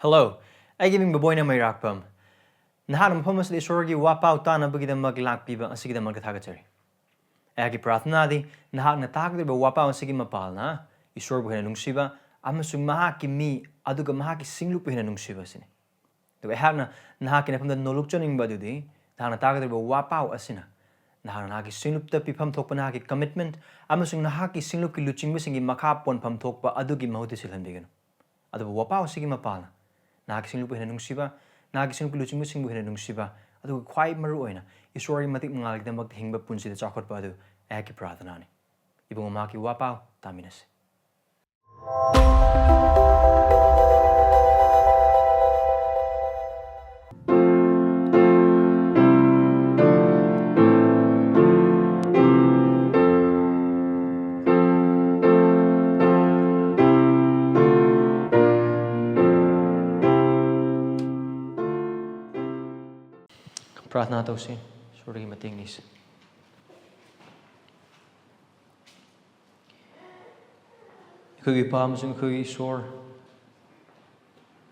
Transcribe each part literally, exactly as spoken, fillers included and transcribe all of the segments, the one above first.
Hello, ꯑꯩꯒꯤ ꯃꯤꯡ ꯕꯕꯣꯏꯅ ꯃꯩꯔꯥꯛꯄꯝ꯫ ꯅꯍꯥꯛꯅ ꯃꯐꯝ ꯑꯁꯤꯗ ꯏꯁꯣꯔꯒꯤ ꯋꯥꯄꯥꯎ ꯇꯥꯅꯕꯒꯤꯗꯃꯛ ꯂꯥꯛꯄꯤꯕ ꯑꯁꯤꯒꯤꯗꯃꯛꯇ ꯊꯥꯒꯠꯆꯔꯤ꯫ ꯑꯩꯍꯥꯛꯀꯤ ꯄ꯭ꯔꯥꯔꯊꯅꯥꯗꯤ ꯅꯍꯥꯛꯅ ꯇꯥꯒꯗꯧꯔꯤꯕ ꯋꯥꯄꯥꯎ ꯑꯁꯤꯒꯤ ꯃꯄꯥꯜꯅ ꯏꯁꯣꯔꯕꯨ ꯍꯦꯟꯅ ꯅꯨꯡꯁꯤꯕ ꯑꯃꯁꯨꯡ ꯃꯍꯥꯛꯀꯤ ꯃꯤ ꯑꯗꯨꯒ ꯃꯍꯥꯛꯀꯤ ꯁꯤꯡꯂꯨꯞꯄꯨ ꯍꯦꯟꯅ ꯅꯨꯡꯁꯤꯕ ꯑꯁꯤꯅꯤ꯫ ꯑꯗꯨꯒ ꯑꯩꯍꯥꯛꯅ ꯅꯍꯥꯛꯀꯤ ꯅꯐꯝꯗ ꯅꯣꯂꯨꯛꯆꯅꯤꯡꯕ ꯑꯗꯨꯗꯤ ꯅꯍꯥꯛꯅ ꯇꯥꯒꯗꯧꯔꯤꯕ ꯋꯥꯄꯥꯎ ꯑꯁꯤꯅ ꯅꯍꯥꯛꯅ ꯅꯍꯥꯛꯀꯤ ꯁꯤꯡꯂꯨꯞꯇ ꯄꯤꯐꯝ ꯊꯣꯛꯄ ꯅꯍꯥꯛꯀꯤ commitment ꯑꯃꯁꯨꯡ ꯅꯍꯥꯛꯀꯤ ꯁꯤꯡꯂꯨꯞꯀꯤ ꯂꯨꯆꯤꯡꯕꯁꯤꯡꯒꯤ ꯃꯈꯥ ꯄꯣꯟꯐꯝ ꯊꯣꯛꯄ ꯑꯗꯨꯒꯤ ꯃꯍꯨꯠꯇ ꯁꯤꯜꯍꯟꯕꯤꯒꯅꯨ꯫ ꯑꯗꯨꯕꯨ ꯋꯥꯄꯥꯎ ꯑꯁꯤꯒꯤ ꯃꯄꯥꯜꯅ ꯅꯍꯥꯛꯀꯤ ꯁꯤꯡꯂꯨꯞꯄꯨ ꯍꯦꯟꯅ ꯅꯨꯡꯁꯤꯕ, ꯅꯍꯥꯛꯀꯤ ꯁꯤꯡꯂꯨꯞꯀꯤ ꯂꯨꯆꯤꯡꯕꯁꯤꯡꯕꯨ ꯍꯦꯟꯅ ꯅꯨꯡꯁꯤꯕ, ꯑꯗꯨꯒ ꯈ꯭ꯋꯥꯏ ꯃꯔꯨ ꯑꯣꯏꯅ ꯏꯁꯣꯔꯒꯤ ꯃꯇꯤꯛ ꯃꯉꯥꯜꯒꯤꯗꯃꯛꯇ ꯍꯤꯡꯕ ꯄꯨꯟꯁꯤꯗ ꯆꯥꯎꯈꯠꯄ ꯑꯗꯨ ꯑꯩꯍꯥꯛꯀꯤ ꯄ꯭ꯔꯥꯔꯊꯅꯥꯅꯤ꯫ ꯏꯕꯨꯡꯉꯣ, ꯃꯍꯥꯛꯀꯤ ꯋꯥꯄꯥꯎ ꯇꯥꯃꯤꯟꯅꯁꯤ꯫ ꯄ꯭ꯔꯥꯔꯊꯅꯥ ꯇꯧꯁꯤ, ꯏꯁꯣꯔꯒꯤ ꯃꯇꯦꯡ ꯅꯤꯁꯤ꯫ ꯑꯩꯈꯣꯏꯒꯤ ꯏꯄꯥ ꯑꯃꯁꯨꯡ ꯑꯩꯈꯣꯏꯒꯤ ꯏꯁꯣꯔ,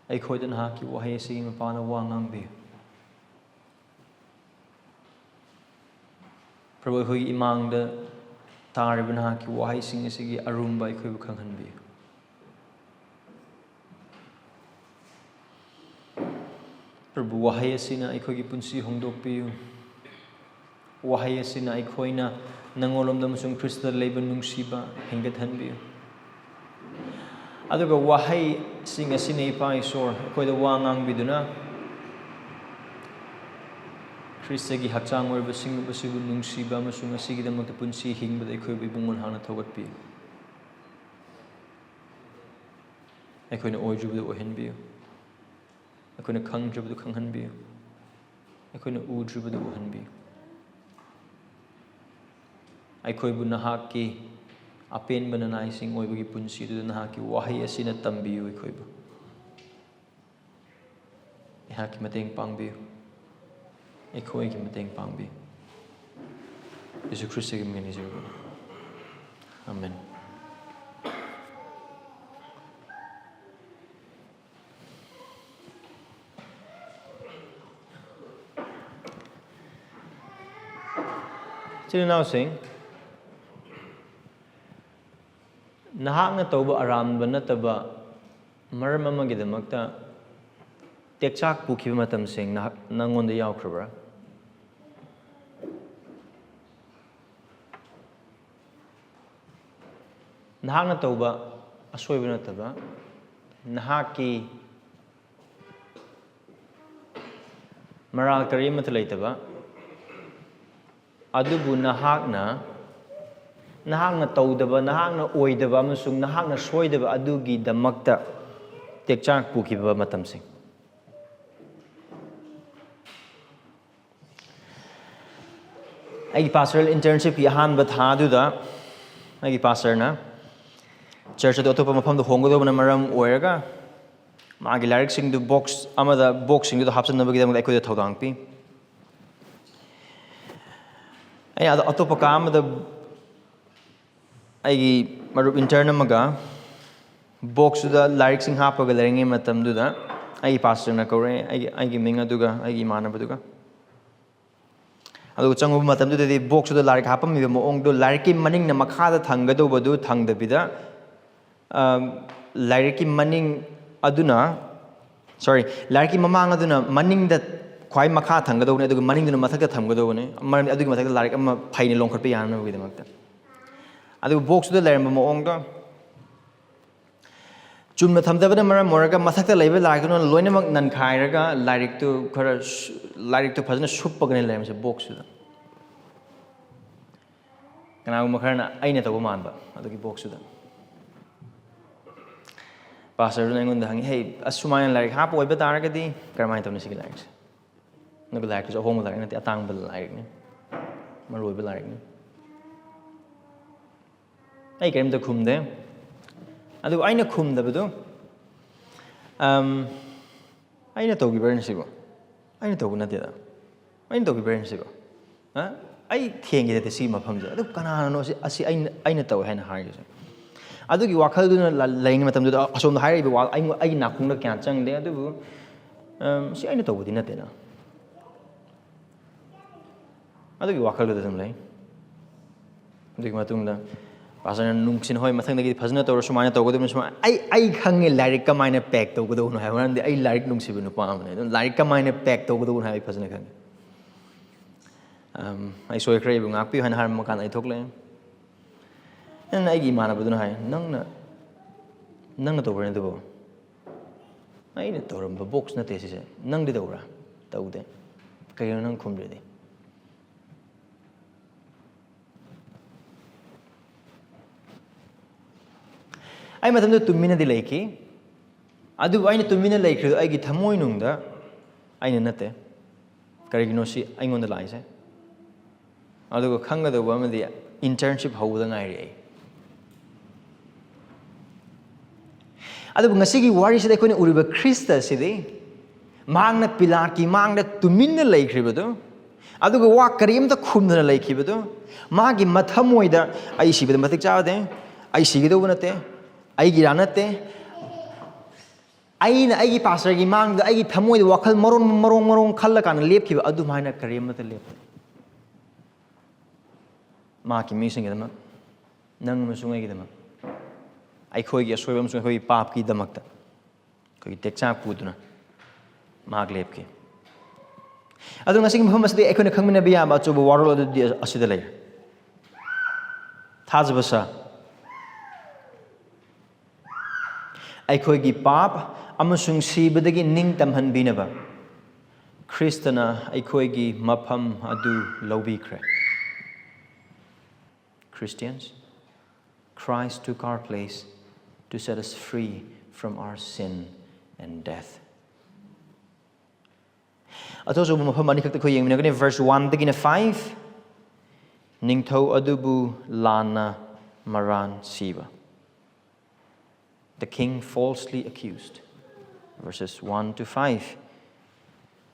ꯑꯩꯈꯣꯏꯗ ꯅꯍꯥꯛꯀꯤ ꯋꯥꯍꯩ ꯑꯁꯤꯒꯤ ꯃꯄꯥꯟꯅ ꯋꯥ ꯉꯥꯡꯕꯤꯌꯨ꯫ ꯄ꯭ꯔꯚꯨ, ꯑꯩꯈꯣꯏꯒꯤ ꯏꯃꯥꯡꯗ ꯇꯥꯔꯤꯕ ꯅꯍꯥꯛꯀꯤ ꯋꯥꯍꯩꯁꯤꯡ ꯑꯁꯤꯒꯤ ꯑꯔꯨꯝꯕ ꯑꯩꯈꯣꯏꯕꯨ ꯈꯪꯍꯟꯕꯤꯌꯨ꯫ ꯄ꯭ꯔꯚꯨ, ꯋꯥꯍꯩ ꯑꯁꯤꯅ ꯑꯩꯈꯣꯏꯒꯤ ꯄꯨꯟꯁꯤ ꯍꯣꯡꯗꯣꯛꯄꯤꯌꯨ꯫ ꯋꯥꯍꯩ ꯑꯁꯤꯅ ꯑꯩꯈꯣꯏꯅ ꯅꯉꯣꯟꯂꯣꯝꯗ ꯑꯃꯁꯨꯡ ꯈ꯭ꯔꯤꯁꯇꯗ ꯂꯩꯕ ꯅꯨꯡꯁꯤꯕ ꯍꯦꯟꯒꯠꯍꯟꯕꯤꯌꯨ꯫ ꯑꯗꯨꯒ ꯋꯥꯍꯩꯁꯤꯡ ꯑꯁꯤꯅ, ꯏꯄꯥ ꯏꯁꯣꯔ, ꯑꯩꯈꯣꯏꯗ ꯋꯥ ꯉꯥꯡꯕꯤꯗꯨꯅ ꯈ꯭ꯔꯤꯁꯇꯒꯤ ꯍꯛꯆꯥꯡ ꯑꯣꯏꯔꯤꯕ ꯁꯤꯡꯂꯨꯞ ꯑꯁꯤꯕꯨ ꯅꯨꯡꯁꯤꯕ ꯑꯃꯁꯨꯡ ꯑꯁꯤꯒꯤꯗꯃꯛꯇ ꯄꯨꯟꯁꯤ ꯍꯤꯡꯕꯗ ꯑꯩꯈꯣꯏꯕꯨ ꯏꯕꯨꯡꯉꯣ ꯅꯍꯥꯛꯅ ꯊꯧꯒꯠꯄꯤꯌꯨ꯫ ꯑꯩꯈꯣꯏꯅ ꯑꯣꯏꯗ꯭ꯔꯤꯕꯗꯨ ꯑꯣꯏꯍꯟꯕꯤꯌꯨ꯫ ꯑꯩꯈꯣꯏꯅ ꯈꯪꯗ꯭ꯔꯤꯕꯗꯨ ꯈꯪꯍꯟꯕꯤꯌꯨ꯫ ꯑꯩꯈꯣꯏꯅ ꯎꯗ꯭ꯔꯤꯕꯗꯨ ꯎꯍꯟꯕꯤꯌꯨ꯫ ꯑꯩꯈꯣꯏꯕꯨ ꯅꯍꯥꯛꯀꯤ ꯑꯄꯦꯟꯕ ꯅꯅꯥꯏꯁꯤꯡ ꯑꯣꯏꯕꯒꯤ ꯄꯨꯟꯁꯤ ꯑꯗꯨꯗ ꯅꯍꯥꯛꯀꯤ ꯋꯥꯍꯩ ꯑꯁꯤꯅ ꯇꯝꯕꯤꯌꯨ ꯑꯩꯈꯣꯏꯕꯨ꯫ ꯑꯩꯍꯥꯛꯀꯤ ꯃꯇꯦꯡ ꯄꯥꯡꯕꯤꯌꯨ꯫ ꯑꯩꯈꯣꯏꯒꯤ ꯃꯇꯦꯡ ꯄꯥꯡꯕꯤꯌꯨ꯫ ꯌꯦꯁꯨ ꯈ꯭ꯔꯤꯁꯇꯒꯤ ꯃꯤꯡ ꯅꯤꯖꯕꯅꯤ꯫ ꯑꯃꯦꯟ꯫ ꯏꯆꯤꯜ ꯏꯅꯥꯎꯁꯤꯡ, ꯅꯍꯥꯛꯅ ꯇꯧꯕ ꯑꯔꯥꯟꯕ ꯅꯠꯇꯕ ꯃꯔꯝ ꯑꯃꯒꯤꯗꯃꯛꯇ ꯇꯦꯛꯆꯥꯛ ꯄꯨꯈꯤꯕ ꯃꯇꯝꯁꯤꯡ ꯅꯍꯥꯛ, ꯅꯪꯉꯣꯟꯗ ꯌꯥꯎꯈ꯭ꯔꯕ꯭ꯔꯥ? ꯅꯍꯥꯛꯅ ꯇꯧꯕ ꯑꯁꯣꯏꯕ ꯅꯠꯇꯕ, ꯅꯍꯥꯛꯀꯤ ꯃꯔꯥꯜ ꯀꯔꯤꯃꯠꯇ ꯂꯩꯇꯕ, ꯑꯗꯨꯕꯨ ꯅꯍꯥꯛꯅ, ꯅꯍꯥꯛꯅ ꯇꯧꯗꯕ, ꯅꯍꯥꯛꯅ ꯑꯣꯏꯗꯕ ꯑꯃꯁꯨꯡ ꯅꯍꯥꯛꯅ ꯁꯣꯏꯗꯕ ꯑꯗꯨꯒꯤꯗꯃꯛꯇ ꯇꯦꯛꯆꯥꯛ ꯄꯨꯈꯤꯕ ꯃꯇꯝꯁꯤꯡ꯫ ꯑꯩꯒꯤ pastoral internshipꯀꯤ ꯑꯍꯥꯟꯕ ꯊꯥꯗꯨꯗ ꯑꯩꯒꯤ pastorꯅ church ꯑꯗꯨ ꯑꯇꯣꯞꯄ ꯃꯐꯝꯗ ꯍꯣꯡꯒꯗꯧꯕꯅ ꯃꯔꯝ ꯑꯣꯏꯔꯒ, ꯃꯥꯒꯤ ꯂꯥꯏꯔꯤꯛꯁꯤꯡꯗꯨ box ꯑꯃꯗ, boxꯁꯤꯡꯗꯨꯗ ꯍꯥꯞꯆꯤꯟꯅꯕꯒꯤꯗꯃꯛꯇ ꯑꯩꯈꯣꯏꯗ ꯊꯧꯗꯥꯡ ꯄꯤ꯫ ꯑꯩ ꯑꯗ ꯑꯇꯣꯞꯄ ꯀꯥ ꯑꯃꯗ ꯑꯩꯒꯤ ꯃꯔꯨꯞ intern ꯑꯃꯒ boxꯇꯨꯗ ꯂꯥꯏꯔꯤꯛꯁꯤꯡ ꯍꯥꯞꯄꯒ ꯂꯩꯔꯤꯉꯩ ꯃꯇꯝꯗꯨꯗ ꯑꯩꯒꯤ pastorꯅ ꯀꯧꯔꯛꯑꯦ, ꯑꯩꯒꯤ, ꯑꯩꯒꯤ ꯃꯤꯡ ꯑꯗꯨꯒ ꯑꯩꯒꯤ ꯏꯃꯥꯟꯅꯕꯗꯨꯒ꯫ ꯑꯗꯨꯒ ꯆꯪꯉꯨꯕ ꯃꯇꯝꯗꯨꯗꯗꯤ boxꯇꯨꯗ ꯂꯥꯏꯔꯤꯛ ꯍꯥꯞꯄꯝꯃꯤꯕ ꯃꯑꯣꯡꯗꯣ ꯂꯥꯏꯔꯤꯛꯀꯤ ꯃꯅꯤꯡꯅ ꯃꯈꯥꯗ ꯊꯝꯒꯗꯧꯕꯗꯨ ꯊꯝꯗꯕꯤꯗ, ꯑ, ꯂꯥꯏꯔꯤꯛꯀꯤ ꯃꯅꯤꯡ ꯑꯗꯨꯅ, sorry, ꯂꯥꯏꯔꯤꯛꯀꯤ ꯃꯃꯥꯡ ꯑꯗꯨꯅ ꯃꯅꯤꯡꯗ ꯈ꯭ꯋꯥꯏ ꯃꯈꯥ ꯊꯝꯒꯗꯧꯕꯅꯤ, ꯑꯗꯨꯒ ꯃꯅꯤꯡꯗꯨꯅ ꯃꯊꯛꯇ ꯊꯝꯒꯗꯧꯕꯅꯤ, ꯃꯔꯝꯗꯤ ꯑꯗꯨꯒꯤ ꯃꯊꯛꯇ ꯂꯥꯏꯔꯤꯛ ꯑꯃ ꯐꯩꯅ ꯂꯣꯡꯈꯠꯄ ꯌꯥꯅꯕꯒꯤꯗꯃꯛꯇ꯫ ꯑꯗꯨꯒ boxꯇꯨꯗ ꯂꯩꯔꯝꯕ ꯃꯑꯣꯡꯗꯣ ꯆꯨꯝꯅ ꯊꯝꯗꯕꯅ ꯃꯔꯝ ꯑꯣꯏꯔꯒ ꯃꯊꯛꯇ ꯂꯩꯕ ꯂꯥꯏꯔꯤꯛꯇꯨꯅ ꯂꯣꯏꯅꯃꯛ ꯅꯟꯈꯥꯏꯔꯒ ꯂꯥꯏꯔꯤꯛꯇꯨ ꯈꯔ ꯁꯨ-, ꯂꯥꯏꯔꯤꯛꯇꯨ ꯐꯖꯅ ꯁꯨꯞꯄꯒꯅꯤ ꯂꯩꯔꯝꯃꯤꯁꯦ boxꯇꯨꯗ꯫ ꯀꯅꯥꯒꯨꯝꯕ ꯈꯔꯅ ꯑꯩꯅ ꯇꯧꯕ ꯃꯥꯟꯕ ꯑꯗꯨꯒꯤ boxꯇꯨꯗ꯫ Pastorꯗꯨꯅ ꯑꯩꯉꯣꯟꯗ ꯍꯪꯉꯤ, "ꯍꯦ, ꯑꯁꯨꯃꯥꯏꯅ ꯂꯥꯏꯔꯤꯛ ꯍꯥꯞꯄ ꯑꯣꯏꯕ ꯇꯥꯔꯒꯗꯤ ꯀꯔꯝꯍꯥꯏꯅ ꯇꯧꯅꯤ ꯁꯤꯒꯤ ꯂꯥꯏꯔꯤꯛꯁꯦ? ꯅꯪꯒꯤ ꯂꯥꯏꯔꯤꯛꯇꯨꯁꯨ ꯑꯍꯣꯡꯕ ꯂꯥꯏꯔꯤꯛ ꯅꯠꯇꯦ, ꯑꯇꯥꯡꯕ ꯂꯥꯏꯔꯤꯛꯅꯤ, ꯃꯔꯨ ꯑꯣꯏꯕ ꯂꯥꯏꯔꯤꯛꯅꯤ"꯫ ꯑꯩ ꯀꯔꯤꯝꯇ ꯈꯨꯝꯗꯦ꯫ ꯑꯗꯨꯕꯨ ꯑꯩꯅ ꯈꯨꯝꯗꯕꯗꯨ, ꯑꯝ, "ꯑꯩꯅ ꯇꯧꯈꯤꯕ꯭ꯔꯥꯅꯦ ꯁꯤꯕꯣ? ꯑꯩꯅ ꯇꯧꯕ ꯅꯠꯇꯦꯗ꯫ ꯑꯩꯅ ꯇꯧꯈꯤꯕ꯭ꯔꯥꯅꯦ ꯁꯤꯕꯣ? ꯑ? ꯑꯩ ꯊꯦꯡꯈꯤꯗꯦ ꯁꯤꯒꯤ ꯃꯐꯝꯁꯦ꯫ ꯑꯗꯨ ꯀꯅꯥꯅꯅꯣ ꯁꯤ, ꯑꯁꯤ ꯑꯩꯅ, ꯑꯩꯅ ꯇꯧꯋꯦ ꯍꯥꯏꯅ ꯍꯥꯏꯔꯤꯁꯦ?" ꯑꯗꯨꯒꯤ ꯋꯥꯈꯜꯗꯨꯅ ꯂ-, ꯂꯩꯔꯤꯉꯩ ꯃꯇꯝꯗꯨꯗ ꯑꯁꯣꯝꯗ ꯍꯥꯏꯔꯛꯏꯕ ꯋꯥ ꯑꯩꯉꯣꯟ-, ꯑꯩꯒꯤ ꯅꯥꯀꯣꯡꯗ ꯀꯌꯥ ꯆꯪꯗꯦ꯫ ꯑꯗꯨꯕꯨ, ꯑꯝ, "ꯁꯤ ꯑꯩꯅ ꯇꯧꯕꯗꯤ ꯅꯠꯇꯦꯅ"꯫ ꯑꯗꯨꯒꯤ ꯋꯥꯈꯜꯗꯨꯗ ꯑꯗꯨꯝ ꯂꯩ꯫ ꯑꯗꯨꯒꯤ ꯃꯇꯨꯡꯗ ꯄꯥꯁꯇꯔꯅ ꯅꯨꯡꯁꯤꯅ, "ꯍꯣꯏ, ꯃꯊꯪꯗꯒꯤꯗꯤ ꯐꯖꯅ ꯇꯧꯔꯣ, ꯁꯨꯃꯥꯏꯅ ꯇꯧꯒꯗꯕꯅꯤ, ꯁꯨꯃꯥꯏꯅ"꯫ ꯑꯩ, ꯑꯩ ꯈꯪꯉꯦ ꯂꯥꯏꯔꯤꯛ ꯀꯃꯥꯏꯅ ꯄꯦꯛ ꯇꯧꯒꯗꯧꯕꯅꯣ ꯍꯥꯏꯕ, ꯃꯔꯝꯗꯤ ꯑꯩ ꯂꯥꯏꯔꯤꯛ ꯅꯨꯡꯁꯤꯕ ꯅꯨꯄꯥ ꯑꯃꯅꯦ꯫ ꯑꯗꯨꯅ ꯂꯥꯏꯔꯤꯛ ꯀꯃꯥꯏꯅ ꯄꯦꯛ ꯇꯧꯒꯗꯧꯕꯅꯣ ꯍꯥꯏꯕ ꯑꯩ ꯐꯖꯅ ꯈꯪꯉꯦ꯫ ꯑꯝ, "ꯑꯩ ꯁꯣꯏꯈ꯭ꯔꯦ, ꯑꯩꯕꯨ ꯉꯥꯛꯄꯤꯌꯨ" ꯍꯥꯏꯅ ꯍꯥꯏꯔꯝꯕ ꯀꯥꯟꯗ ꯑꯩ ꯊꯣꯛꯂꯛꯑꯦ꯫ ꯑꯩꯅ ꯑꯩꯒꯤ ꯏꯃꯥꯟꯅꯕꯗꯨꯅ ꯍꯥꯏ, "ꯅꯪꯅ, ꯅꯪꯅ ꯇꯧꯕ꯭ꯔꯅꯦ ꯑꯗꯨꯕꯣ?" "ꯑꯩꯅ ꯇꯧꯔꯝꯕ ꯕꯣꯛꯁ ꯅꯠꯇꯦ ꯁꯤꯁꯦ꯫ ꯅꯪꯗꯤ ꯇꯧꯕ꯭ꯔꯥ?" "ꯇꯧꯗꯦ꯫ ꯀꯩꯒꯤꯅꯣ ꯅꯪ ꯈꯨꯝꯗ꯭ꯔꯤꯗꯤ?" ꯑꯩ ꯃꯇꯝꯗꯨꯗ ꯇꯨꯃꯤꯟꯅꯗꯤ ꯂꯩꯈꯤ, ꯑꯗꯨꯕꯨ ꯑꯩꯅ ꯇꯨꯃꯤꯟꯅ ꯂꯩꯈ꯭ꯔꯤꯗꯨ ꯑꯩꯒꯤ ꯊꯃꯣꯏꯅꯨꯡꯗ ꯑꯩꯅ ꯅꯠꯇꯦ꯫ ꯀꯔꯤꯒꯤꯅꯣ ꯁꯤ ꯑꯩꯉꯣꯟꯗ ꯂꯥꯛꯏꯁꯦ? ꯑꯗꯨꯒ ꯈꯪꯒꯗꯧꯕ ꯑꯃꯗꯤ, internship ꯍꯧꯕꯗ ꯉꯥꯏꯔꯤ ꯑꯩ꯫ ꯑꯗꯨꯕꯨ ꯉꯁꯤꯒꯤ ꯋꯥꯔꯤꯁꯤꯗ ꯑꯩꯈꯣꯏꯅ ꯎꯔꯤꯕ ꯈ꯭ꯔꯤꯁꯇ ꯑꯁꯤꯗꯤ, ꯃꯍꯥꯛꯅ ꯄꯤꯂꯥꯠꯀꯤ ꯃꯥꯡꯗ ꯇꯨꯃꯤꯟꯅ ꯂꯩꯈ꯭ꯔꯤꯕꯗꯨ, ꯑꯗꯨꯒ ꯋꯥ ꯀꯔꯤꯝꯇ ꯈꯨꯝꯗꯅ ꯂꯩꯈꯤꯕꯗꯨ, ꯃꯥꯒꯤ ꯃꯊꯃꯣꯏꯗ, "ꯑꯩ ꯁꯤꯕꯗ ꯃꯇꯤꯛ ꯆꯥꯗꯦ, ꯑꯩ ꯁꯤꯒꯗꯧꯕ ꯅꯠꯇꯦ, ꯑꯩꯒꯤ ꯏꯔꯥꯟ ꯅꯠꯇꯦ", ꯑꯩꯅ ꯑꯩꯒꯤ ꯄꯥꯁꯇꯔꯒꯤ ꯃꯥꯡꯗ ꯑꯩꯒꯤ ꯊꯃꯣꯏꯗ ꯋꯥꯈꯜ ꯃꯔꯣꯟ ꯃꯔꯣꯡ ꯃꯔꯣꯡ ꯈꯜꯂꯀꯥꯟꯗ ꯂꯦꯞꯈꯤꯕ ꯑꯗꯨꯃꯥꯏꯅ ꯀꯔꯤꯃꯠꯇ ꯂꯦꯞꯇꯦ꯫ ꯃꯍꯥꯛꯀꯤ ꯃꯤꯁꯤꯡꯒꯤꯗꯃꯛ, ꯅꯪ ꯑꯃꯁꯨꯡ ꯑꯩꯒꯤꯗꯃꯛ, ꯑꯩꯈꯣꯏꯒꯤ ꯑꯁꯣꯏꯕ ꯑꯃꯁꯨꯡ ꯑꯩꯈꯣꯏꯒꯤ ꯄꯥꯞꯀꯤꯗꯃꯛꯇ ꯑꯩꯈꯣꯏꯒꯤ ꯇꯦꯛꯆꯥꯛ ꯄꯨꯗꯨꯅ ꯃꯍꯥꯛ ꯂꯦꯞꯈꯤ꯫ ꯑꯗꯨ ꯉꯁꯤꯒꯤ ꯃꯐꯝ ꯑꯁꯤꯗ ꯑꯩꯈꯣꯏꯅ ꯈꯪꯃꯤꯟꯅꯕ ꯌꯥꯕ ꯑꯆꯧꯕ ꯋꯥꯔꯣꯜ ꯑꯗꯨꯗꯤ ꯑꯁꯤꯗ ꯂꯩꯔꯦ꯫ ꯊꯥꯖꯕ ꯁꯥ꯫ ꯑꯩꯈꯣꯏꯒꯤ ꯄꯥꯞ ꯑꯃꯁꯨꯡ ꯁꯤꯕꯗꯒꯤ ꯅꯤꯡꯇꯝꯍꯟꯕꯤꯅꯕ ꯈ꯭ꯔꯤꯁꯇꯅ ꯑꯩꯈꯣꯏꯒꯤ ꯃꯐꯝ ꯑꯗꯨ ꯂꯧꯕꯤꯈ꯭ꯔꯦ꯫ Christians, Christ took our place to set us free from our sin and death. ꯑꯆꯧ ꯑꯆꯧꯕ ꯃꯐꯝ ꯑꯅꯤꯈꯛꯇ ꯑꯩꯈꯣꯏ ꯌꯦꯡꯃꯤꯟꯅꯒꯅꯤ, verse one ꯗꯒꯤꯅ five, ꯅꯤꯡꯊꯧ ꯑꯗꯨꯕꯨ ꯂꯥꯟꯅ ꯃꯔꯥꯟ ꯁꯤꯕ꯫ The king falsely accused. Verses one to five.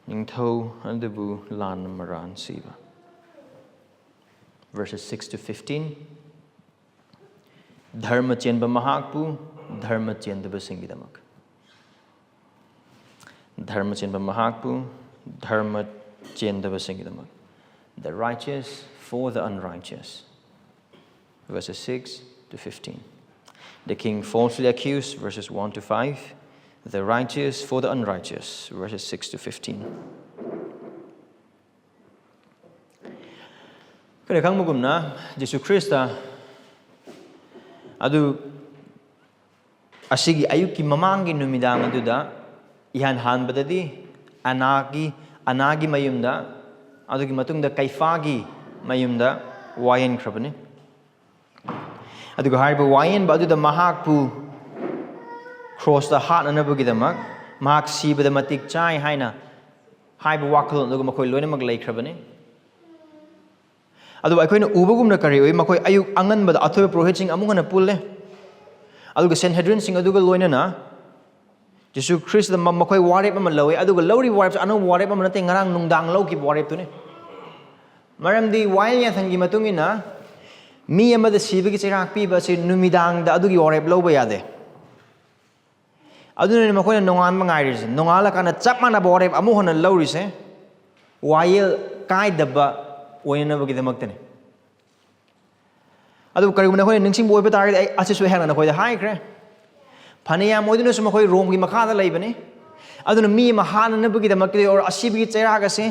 ꯅꯤꯡꯊꯧ ꯑꯗꯨꯕꯨ ꯂꯥꯟꯅ ꯃꯔꯥꯟ ꯁꯤꯕ꯫ Verses six to fifteen. ꯙꯔꯃ ꯆꯦꯟꯕ ꯃꯍꯥꯛꯄꯨ ꯙꯔꯃ ꯆꯦꯟꯗꯕꯁꯤꯡꯒꯤꯗꯃꯛ꯫ ꯙꯔꯃ ꯆꯦꯟꯕ ꯃꯍꯥꯛꯄꯨ ꯙꯔꯃ ꯆꯦꯟꯗꯕꯁꯤꯡꯒꯤꯗꯃꯛ꯫ The righteous for the unrighteous. verses six to fifteen. The king falsely accused, verses one to five. The righteous for the unrighteous, verses six to fifteen. ꯑꯩꯈꯣꯏꯅ ꯈꯪꯕꯒꯨꯝꯅ, ꯖꯤꯁꯨ ꯈ꯭ꯔꯤꯁꯇ ꯑꯗꯨ ꯑꯁꯤꯒꯤ ꯑꯌꯨꯛꯀꯤ ꯃꯃꯥꯡꯒꯤ ꯅꯨꯃꯤꯗꯥꯡ ꯑꯗꯨꯗ ꯏꯍꯥꯟ ꯍꯥꯟꯕꯗꯗꯤ ꯑꯅꯥꯒꯤ, ꯑꯅꯥꯒꯤ ꯃꯌꯨꯝꯗ, ꯑꯗꯨꯒꯤ ꯃꯇꯨꯡꯗ ꯀꯩꯐꯥꯒꯤ ꯃꯌꯨꯝꯗ ꯋꯥꯌꯦꯟꯈ꯭ꯔꯕꯅꯤ꯫ ꯑꯗꯨꯒ ꯍꯥꯏꯔꯤꯕ ꯋꯥꯌꯦꯟꯕ ꯑꯗꯨꯗ ꯃꯍꯥꯛꯄꯨ ꯀ꯭ꯔꯣꯁꯇ ꯍꯥꯠꯅꯅꯕꯒꯤꯗꯃꯛ, ꯃꯍꯥꯛ ꯁꯤꯕꯗ ꯃꯇꯤꯛ ꯆꯥꯏ ꯍꯥꯏꯅ ꯍꯥꯏꯕ ꯋꯥꯈꯜꯂꯣꯟ ꯑꯗꯨꯒ ꯃꯈꯣꯏ ꯂꯣꯏꯅꯃꯛ ꯂꯩꯈ꯭ꯔꯕꯅꯤ꯫ ꯑꯗꯨꯕꯨ ꯑꯩꯈꯣꯏꯅ ꯎꯕꯒꯨꯝꯅ ꯀꯔꯤ ꯎꯏ? ꯃꯈꯣꯏ ꯑꯌꯨꯛ ꯑꯉꯟꯕꯗ ꯑꯊꯣꯏꯕ ꯄꯨꯔꯣꯍꯤꯠꯁꯤꯡ ꯑꯃꯨꯛ ꯍꯟꯅ ꯄꯨꯜꯂꯦ, ꯑꯗꯨꯒ ꯁꯦꯟꯍꯦꯗ꯭ꯔꯤꯟꯁꯤꯡ ꯑꯗꯨꯒ ꯂꯣꯏꯅꯅ ꯖꯤꯁꯨ ꯈ꯭ꯔꯤꯁꯇ ꯃ-, ꯃꯈꯣꯏ ꯋꯥꯔꯦꯞ ꯑꯃ ꯂꯧꯏ, ꯑꯗꯨꯒ ꯂꯧꯔꯤꯕ ꯋꯥꯔꯦꯞꯁꯤ ꯑꯅꯧꯕ ꯋꯥꯔꯦꯞ ꯑꯃ ꯅꯠꯇꯦ, ꯉꯔꯥꯡ ꯅꯨꯡꯗꯥꯡ ꯂꯧꯈꯤꯕ ꯋꯥꯔꯦꯞꯇꯨꯅꯤ꯫ ꯃꯔꯝꯗꯤ ꯋꯥꯌꯦꯜ ꯌꯥꯊꯪꯒꯤ ꯃꯇꯨꯡ ꯏꯟꯅ ꯃꯤ ꯑꯃꯗ ꯁꯤꯕꯒꯤ ꯆꯩꯔꯥꯛ ꯄꯤꯕ ꯑꯁꯤ ꯅꯨꯃꯤꯗꯥꯡꯗ ꯑꯗꯨꯒꯤ ꯋꯥꯔꯦꯞ ꯂꯧꯕ ꯌꯥꯗꯦ꯫ ꯑꯗꯨꯅꯅꯤ ꯃꯈꯣꯏꯅ ꯅꯣꯡꯉꯥꯟꯕ ꯉꯥꯏꯔꯤꯁꯦ, ꯅꯣꯡꯉꯥꯜꯂꯀꯥꯟꯗ ꯆꯞ ꯃꯥꯟꯅꯕ ꯋꯥꯔꯦꯞ ꯑꯃꯨꯛ ꯍꯟꯅ ꯂꯧꯔꯤꯁꯦ, ꯋꯥꯌꯦꯜ ꯀꯥꯏꯗꯕ ꯑꯣꯏꯅꯅꯕꯒꯤꯗꯃꯛꯇꯅꯤ꯫ ꯑꯗꯨꯕꯨ ꯀꯔꯤꯒꯨꯝꯕ ꯅꯈꯣꯏꯅ ꯅꯤꯡꯁꯤꯡꯕ ꯑꯣꯏꯕ ꯇꯥꯔꯒꯗꯤ, ꯑꯩ ꯑꯁꯤꯁꯨ ꯑꯩꯍꯥꯛꯅ ꯅꯈꯣꯏꯗ ꯍꯥꯏꯈ꯭ꯔꯦ, ꯐꯅꯌꯥꯝ ꯑꯣꯏꯗꯨꯅꯁꯨ ꯃꯈꯣꯏ ꯔꯣꯝꯒꯤ ꯃꯈꯥꯗ ꯂꯩꯕꯅꯤ꯫ ꯑꯗꯨꯅ ꯃꯤ ꯑꯃ ꯍꯥꯠꯅꯅꯕꯒꯤꯗꯃꯛꯇꯗꯤ ꯑꯣꯔ ꯑꯁꯤꯕꯒꯤ ꯆꯩꯔꯥꯛ ꯑꯁꯤ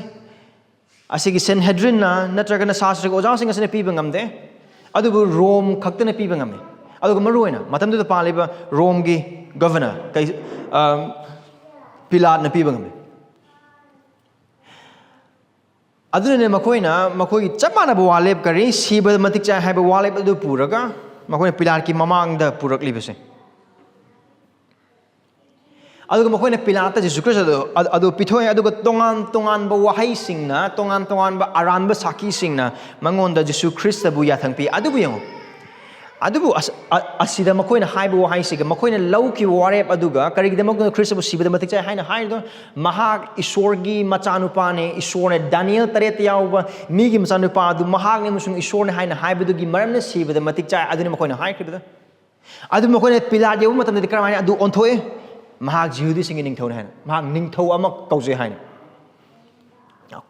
ꯑꯁꯤꯒꯤ ꯁꯦꯟꯍꯦꯗ꯭ꯔꯤꯟꯅ ꯅꯠꯇ꯭ꯔꯒꯅ ꯁꯥꯁꯇ꯭ꯔꯒꯤ ꯑꯣꯖꯥꯁꯤꯡ ꯑꯁꯤꯅ ꯄꯤꯕ ꯉꯝꯗꯦ, ꯑꯗꯨꯕꯨ ꯔꯣꯝ ꯈꯛꯇꯅ ꯄꯤꯕ ꯉꯝꯃꯤ꯫ ꯑꯗꯨꯒ ꯃꯔꯨꯑꯣꯏꯅ ꯃꯇꯝꯗꯨꯗ ꯄꯥꯜꯂꯤꯕ ꯔꯣꯝꯒꯤ ꯒꯚꯔꯅꯔ ꯀꯩ-, ꯑ, ꯄꯤꯂꯥꯠꯅ ꯄꯤꯕ ꯉꯝꯃꯤ꯫ ꯑꯗꯨꯅꯅꯦ ꯃꯈꯣꯏꯅ ꯃꯈꯣꯏꯒꯤ ꯆꯞ ꯃꯥꯟꯅꯕ ꯋꯥꯔꯦꯞ, ꯀꯔꯤ, ꯁꯤꯕ ꯃꯇꯤꯛ ꯆꯥꯏ ꯍꯥꯏꯕ ꯋꯥꯔꯦꯞ ꯑꯗꯨ ꯄꯨꯔꯒ ꯃꯈꯣꯏꯅ ꯄꯤꯂꯥꯠꯀꯤ ꯃꯃꯥꯡꯗ ꯄꯨꯔꯛꯂꯤꯕꯁꯦ꯫ ꯑꯗꯨꯒ ꯃꯈꯣꯏꯅ ꯄꯤꯂꯥꯠꯇ ꯖꯤꯁꯨ ꯈ꯭ꯔꯤꯁꯇ ꯑꯗꯨ, ꯑꯗꯨ ꯄꯤꯊꯣꯛꯑꯦ, ꯑꯗꯨꯒ ꯇꯣꯉꯥꯟ ꯇꯣꯉꯥꯟꯕ ꯋꯥꯍꯩꯁꯤꯡꯅ, ꯇꯣꯉꯥꯟ ꯇꯣꯉꯥꯟꯕ ꯑꯔꯥꯟꯕ ꯁꯥꯈꯤꯁꯤꯡꯅ ꯃꯉꯣꯟꯗ ꯖꯤꯁꯨ ꯈ꯭ꯔꯤꯁꯇꯕꯨ ꯌꯥꯊꯪ ꯄꯤ꯫ ꯑꯗꯨꯕꯨ ꯌꯦꯡꯉꯨ, ꯑꯗꯨꯕꯨ ꯑꯁ-, ꯑ-, ꯑꯁꯤꯗ ꯃꯈꯣꯏꯅ ꯍꯥꯏꯕ ꯋꯥꯍꯩꯁꯤꯒ ꯃꯈꯣꯏꯅ ꯂꯧꯈꯤꯕ ꯋꯥꯔꯦꯞ ꯑꯗꯨꯒ, ꯀꯔꯤꯒꯤꯗꯃꯛꯇ ꯈ꯭ꯔꯤꯁꯇꯕꯨ ꯁꯤꯕꯗ ꯃꯇꯤꯛ ꯆꯥꯏ ꯍꯥꯏꯅ ꯍꯥꯏꯔꯤꯗꯣ? ꯃꯍꯥꯛ ꯏꯁꯣꯔꯒꯤ ꯃꯆꯥꯅꯨꯄꯥꯅꯦ, ꯏꯁꯣꯔꯅ ꯗꯥꯅꯤꯌꯦꯜ ꯇꯔꯦꯠꯇ ꯌꯥꯎꯕ ꯃꯤꯒꯤ ꯃꯆꯥꯅꯨꯄꯥ ꯑꯗꯨ ꯃꯍꯥꯛꯅꯤ ꯑꯃꯁꯨꯡ ꯏꯁꯣꯔꯅꯤ ꯍꯥꯏꯅ ꯍꯥꯏꯕꯗꯨꯒꯤ ꯃꯔꯝꯅ ꯁꯤꯕꯗ ꯃꯇꯤꯛ ꯆꯥꯏ, ꯑꯗꯨꯅꯤ ꯃꯈꯣꯏꯅ ꯍꯥꯏꯈ꯭ꯔꯤꯕꯗꯣ꯫ ꯑꯗꯨ ꯃꯈꯣꯏꯅ ꯄꯤꯂꯥꯠ ꯌꯧꯕ ꯃꯇꯝꯗꯗꯤ ꯀꯔꯝꯍꯥꯏꯅ ꯑꯗꯨ ꯑꯣꯟꯊꯣꯛꯏ? ꯃꯍꯥꯛ ꯖꯤꯍꯨꯗꯤꯁꯤꯡꯒꯤ ꯅꯤꯡꯊꯧꯅꯤ ꯍꯥꯏꯅ, ꯃꯍꯥꯛ ꯅꯤꯡꯊꯧ ꯑꯃ ꯀꯧꯖꯩ ꯍꯥꯏꯅ꯫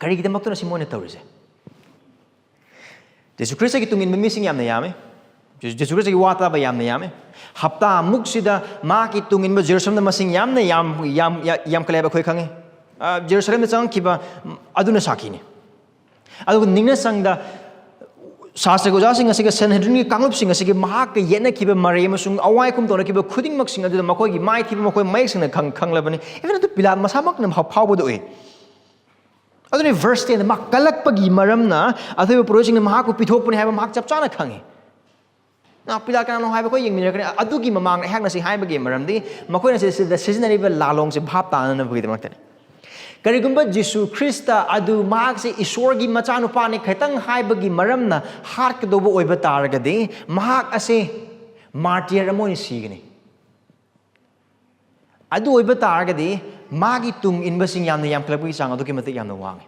ꯀꯔꯤꯒꯤꯗꯃꯛꯇꯅꯣ ꯁꯤ ꯃꯣꯏꯅ ꯇꯧꯔꯤꯁꯦ? ꯖꯤꯁꯨ ꯈ꯭ꯔꯤꯁꯇꯒꯤ ꯇꯨꯡ ꯏꯟꯕ ꯃꯤꯁꯤꯡ ꯌꯥꯝꯅ ꯌꯥꯝꯃꯤ꯫ ꯖꯦꯁꯨ ꯈ꯭ꯔꯤꯁꯇꯒꯤ ꯋꯥ ꯇꯥꯕ ꯌꯥꯝꯅ ꯌꯥꯝꯃꯦ꯫ ꯍꯞꯇꯥꯃꯨꯛꯁꯤꯗ ꯃꯍꯥꯛꯀꯤ ꯇꯨꯡ ꯏꯟꯕ ꯖꯦꯔꯨꯁꯂꯝꯗ ꯃꯁꯤꯡ ꯌꯥꯝꯅ ꯌꯥꯝ ꯌꯥꯝ ꯌꯥꯝꯈꯠꯂꯦ ꯍꯥꯏꯕ ꯑꯩꯈꯣꯏ ꯈꯪꯉꯤ꯫ ꯖꯦꯔꯨꯁꯂꯝꯗ ꯆꯪꯉꯛꯈꯤꯕ ꯑꯗꯨꯅ ꯁꯥꯈꯤꯅꯤ꯫ ꯑꯗꯨꯒ ꯅꯤꯡꯅ ꯁꯪꯗ ꯁꯥꯁꯇ꯭ꯔꯒꯤ ꯑꯣꯖꯥꯁꯤꯡ ꯑꯁꯤꯒ ꯁꯦꯟꯍꯦꯗ꯭ꯔꯤꯟꯒꯤ ꯀꯥꯡꯂꯨꯞꯁꯤꯡ ꯑꯁꯤꯒꯤ ꯃꯍꯥꯛꯀ ꯌꯦꯠꯅꯈꯤꯕ ꯃꯔꯩ ꯑꯃꯁꯨꯡ ꯑꯋꯥꯏ ꯑꯈꯨꯝ ꯇꯧꯅꯈꯤꯕ ꯈꯨꯗꯤꯡꯃꯛꯁꯤꯡ ꯑꯗꯨꯗ ꯃꯈꯣꯏꯒꯤ ꯃꯥꯏꯊꯤꯕ ꯃꯈꯣꯏ ꯃꯌꯦꯛ ꯁꯦꯡꯅ ꯈꯪ ꯈꯪꯂꯕꯅꯤ꯫ ꯏꯚꯟ ꯑꯗꯨ ꯄꯤꯂꯥꯠ ꯃꯁꯥꯃꯛꯅ ꯐꯥꯎꯕꯗ ꯎꯏ꯫ ꯑꯗꯨꯅꯤ ꯚꯔꯁ ꯇꯦꯟꯗ ꯃꯥ ꯀꯜꯂꯛꯄꯒꯤ ꯃꯔꯝꯅ ꯑꯊꯣꯏꯕ ꯄꯨꯔꯣꯏꯁꯤꯡꯅ ꯃꯍꯥꯛꯄꯨ ꯄꯤꯊꯣꯛꯄꯅꯤ ꯍꯥꯏꯕ ꯃꯍꯥꯛ ꯆꯞ ꯆꯥꯅ ꯈꯪꯉꯤ꯫ ꯄꯤꯂꯥꯠ ꯀꯅꯥꯅꯣ ꯍꯥꯏꯕ ꯑꯩꯈꯣꯏ ꯌꯦꯡꯃꯤꯟꯅꯔꯛꯀꯅꯤ꯫ ꯑꯗꯨꯒꯤ ꯃꯃꯥꯡꯗ ꯑꯩꯍꯥꯛꯅ ꯁꯤ ꯍꯥꯏꯕꯒꯤ ꯃꯔꯝꯗꯤ ꯃꯈꯣꯏꯅ ꯁꯤꯗ ꯁꯤꯖꯤꯟꯅꯔꯤꯕ ꯂꯥꯂꯣꯡꯁꯦ ꯚꯥꯞ ꯇꯥꯅꯅꯕꯒꯤꯗꯃꯛꯇꯅꯤ꯫ ꯀꯔꯤꯒꯨꯝꯕ ꯖꯤꯁꯨ ꯈ꯭ꯔꯤꯁꯇ ꯑꯗꯨ ꯃꯍꯥꯛꯁꯦ ꯏꯁꯣꯔꯒꯤ ꯃꯆꯥꯅꯨꯄꯥꯅꯤ ꯈꯤꯇꯪ ꯍꯥꯏꯕꯒꯤ ꯃꯔꯝꯅ ꯍꯥꯠꯀꯗꯧꯕ ꯑꯣꯏꯕ ꯇꯥꯔꯒꯗꯤ ꯃꯍꯥꯛ ꯑꯁꯦ ꯃꯥꯔꯇꯤꯌꯔ ꯑꯃ ꯑꯣꯏꯅ ꯁꯤꯒꯅꯤ꯫ ꯑꯗꯨ ꯑꯣꯏꯕ ꯇꯥꯔꯒꯗꯤ ꯃꯥꯒꯤ ꯇꯨꯡ ꯏꯟꯕꯁꯤꯡ ꯌꯥꯝꯅ ꯌꯥꯝꯈꯠꯂꯛꯄꯒꯤ ꯆꯥꯡ ꯑꯗꯨꯛꯀꯤ ꯃꯇꯤꯛ ꯌꯥꯝꯅ ꯋꯥꯡꯉꯤ꯫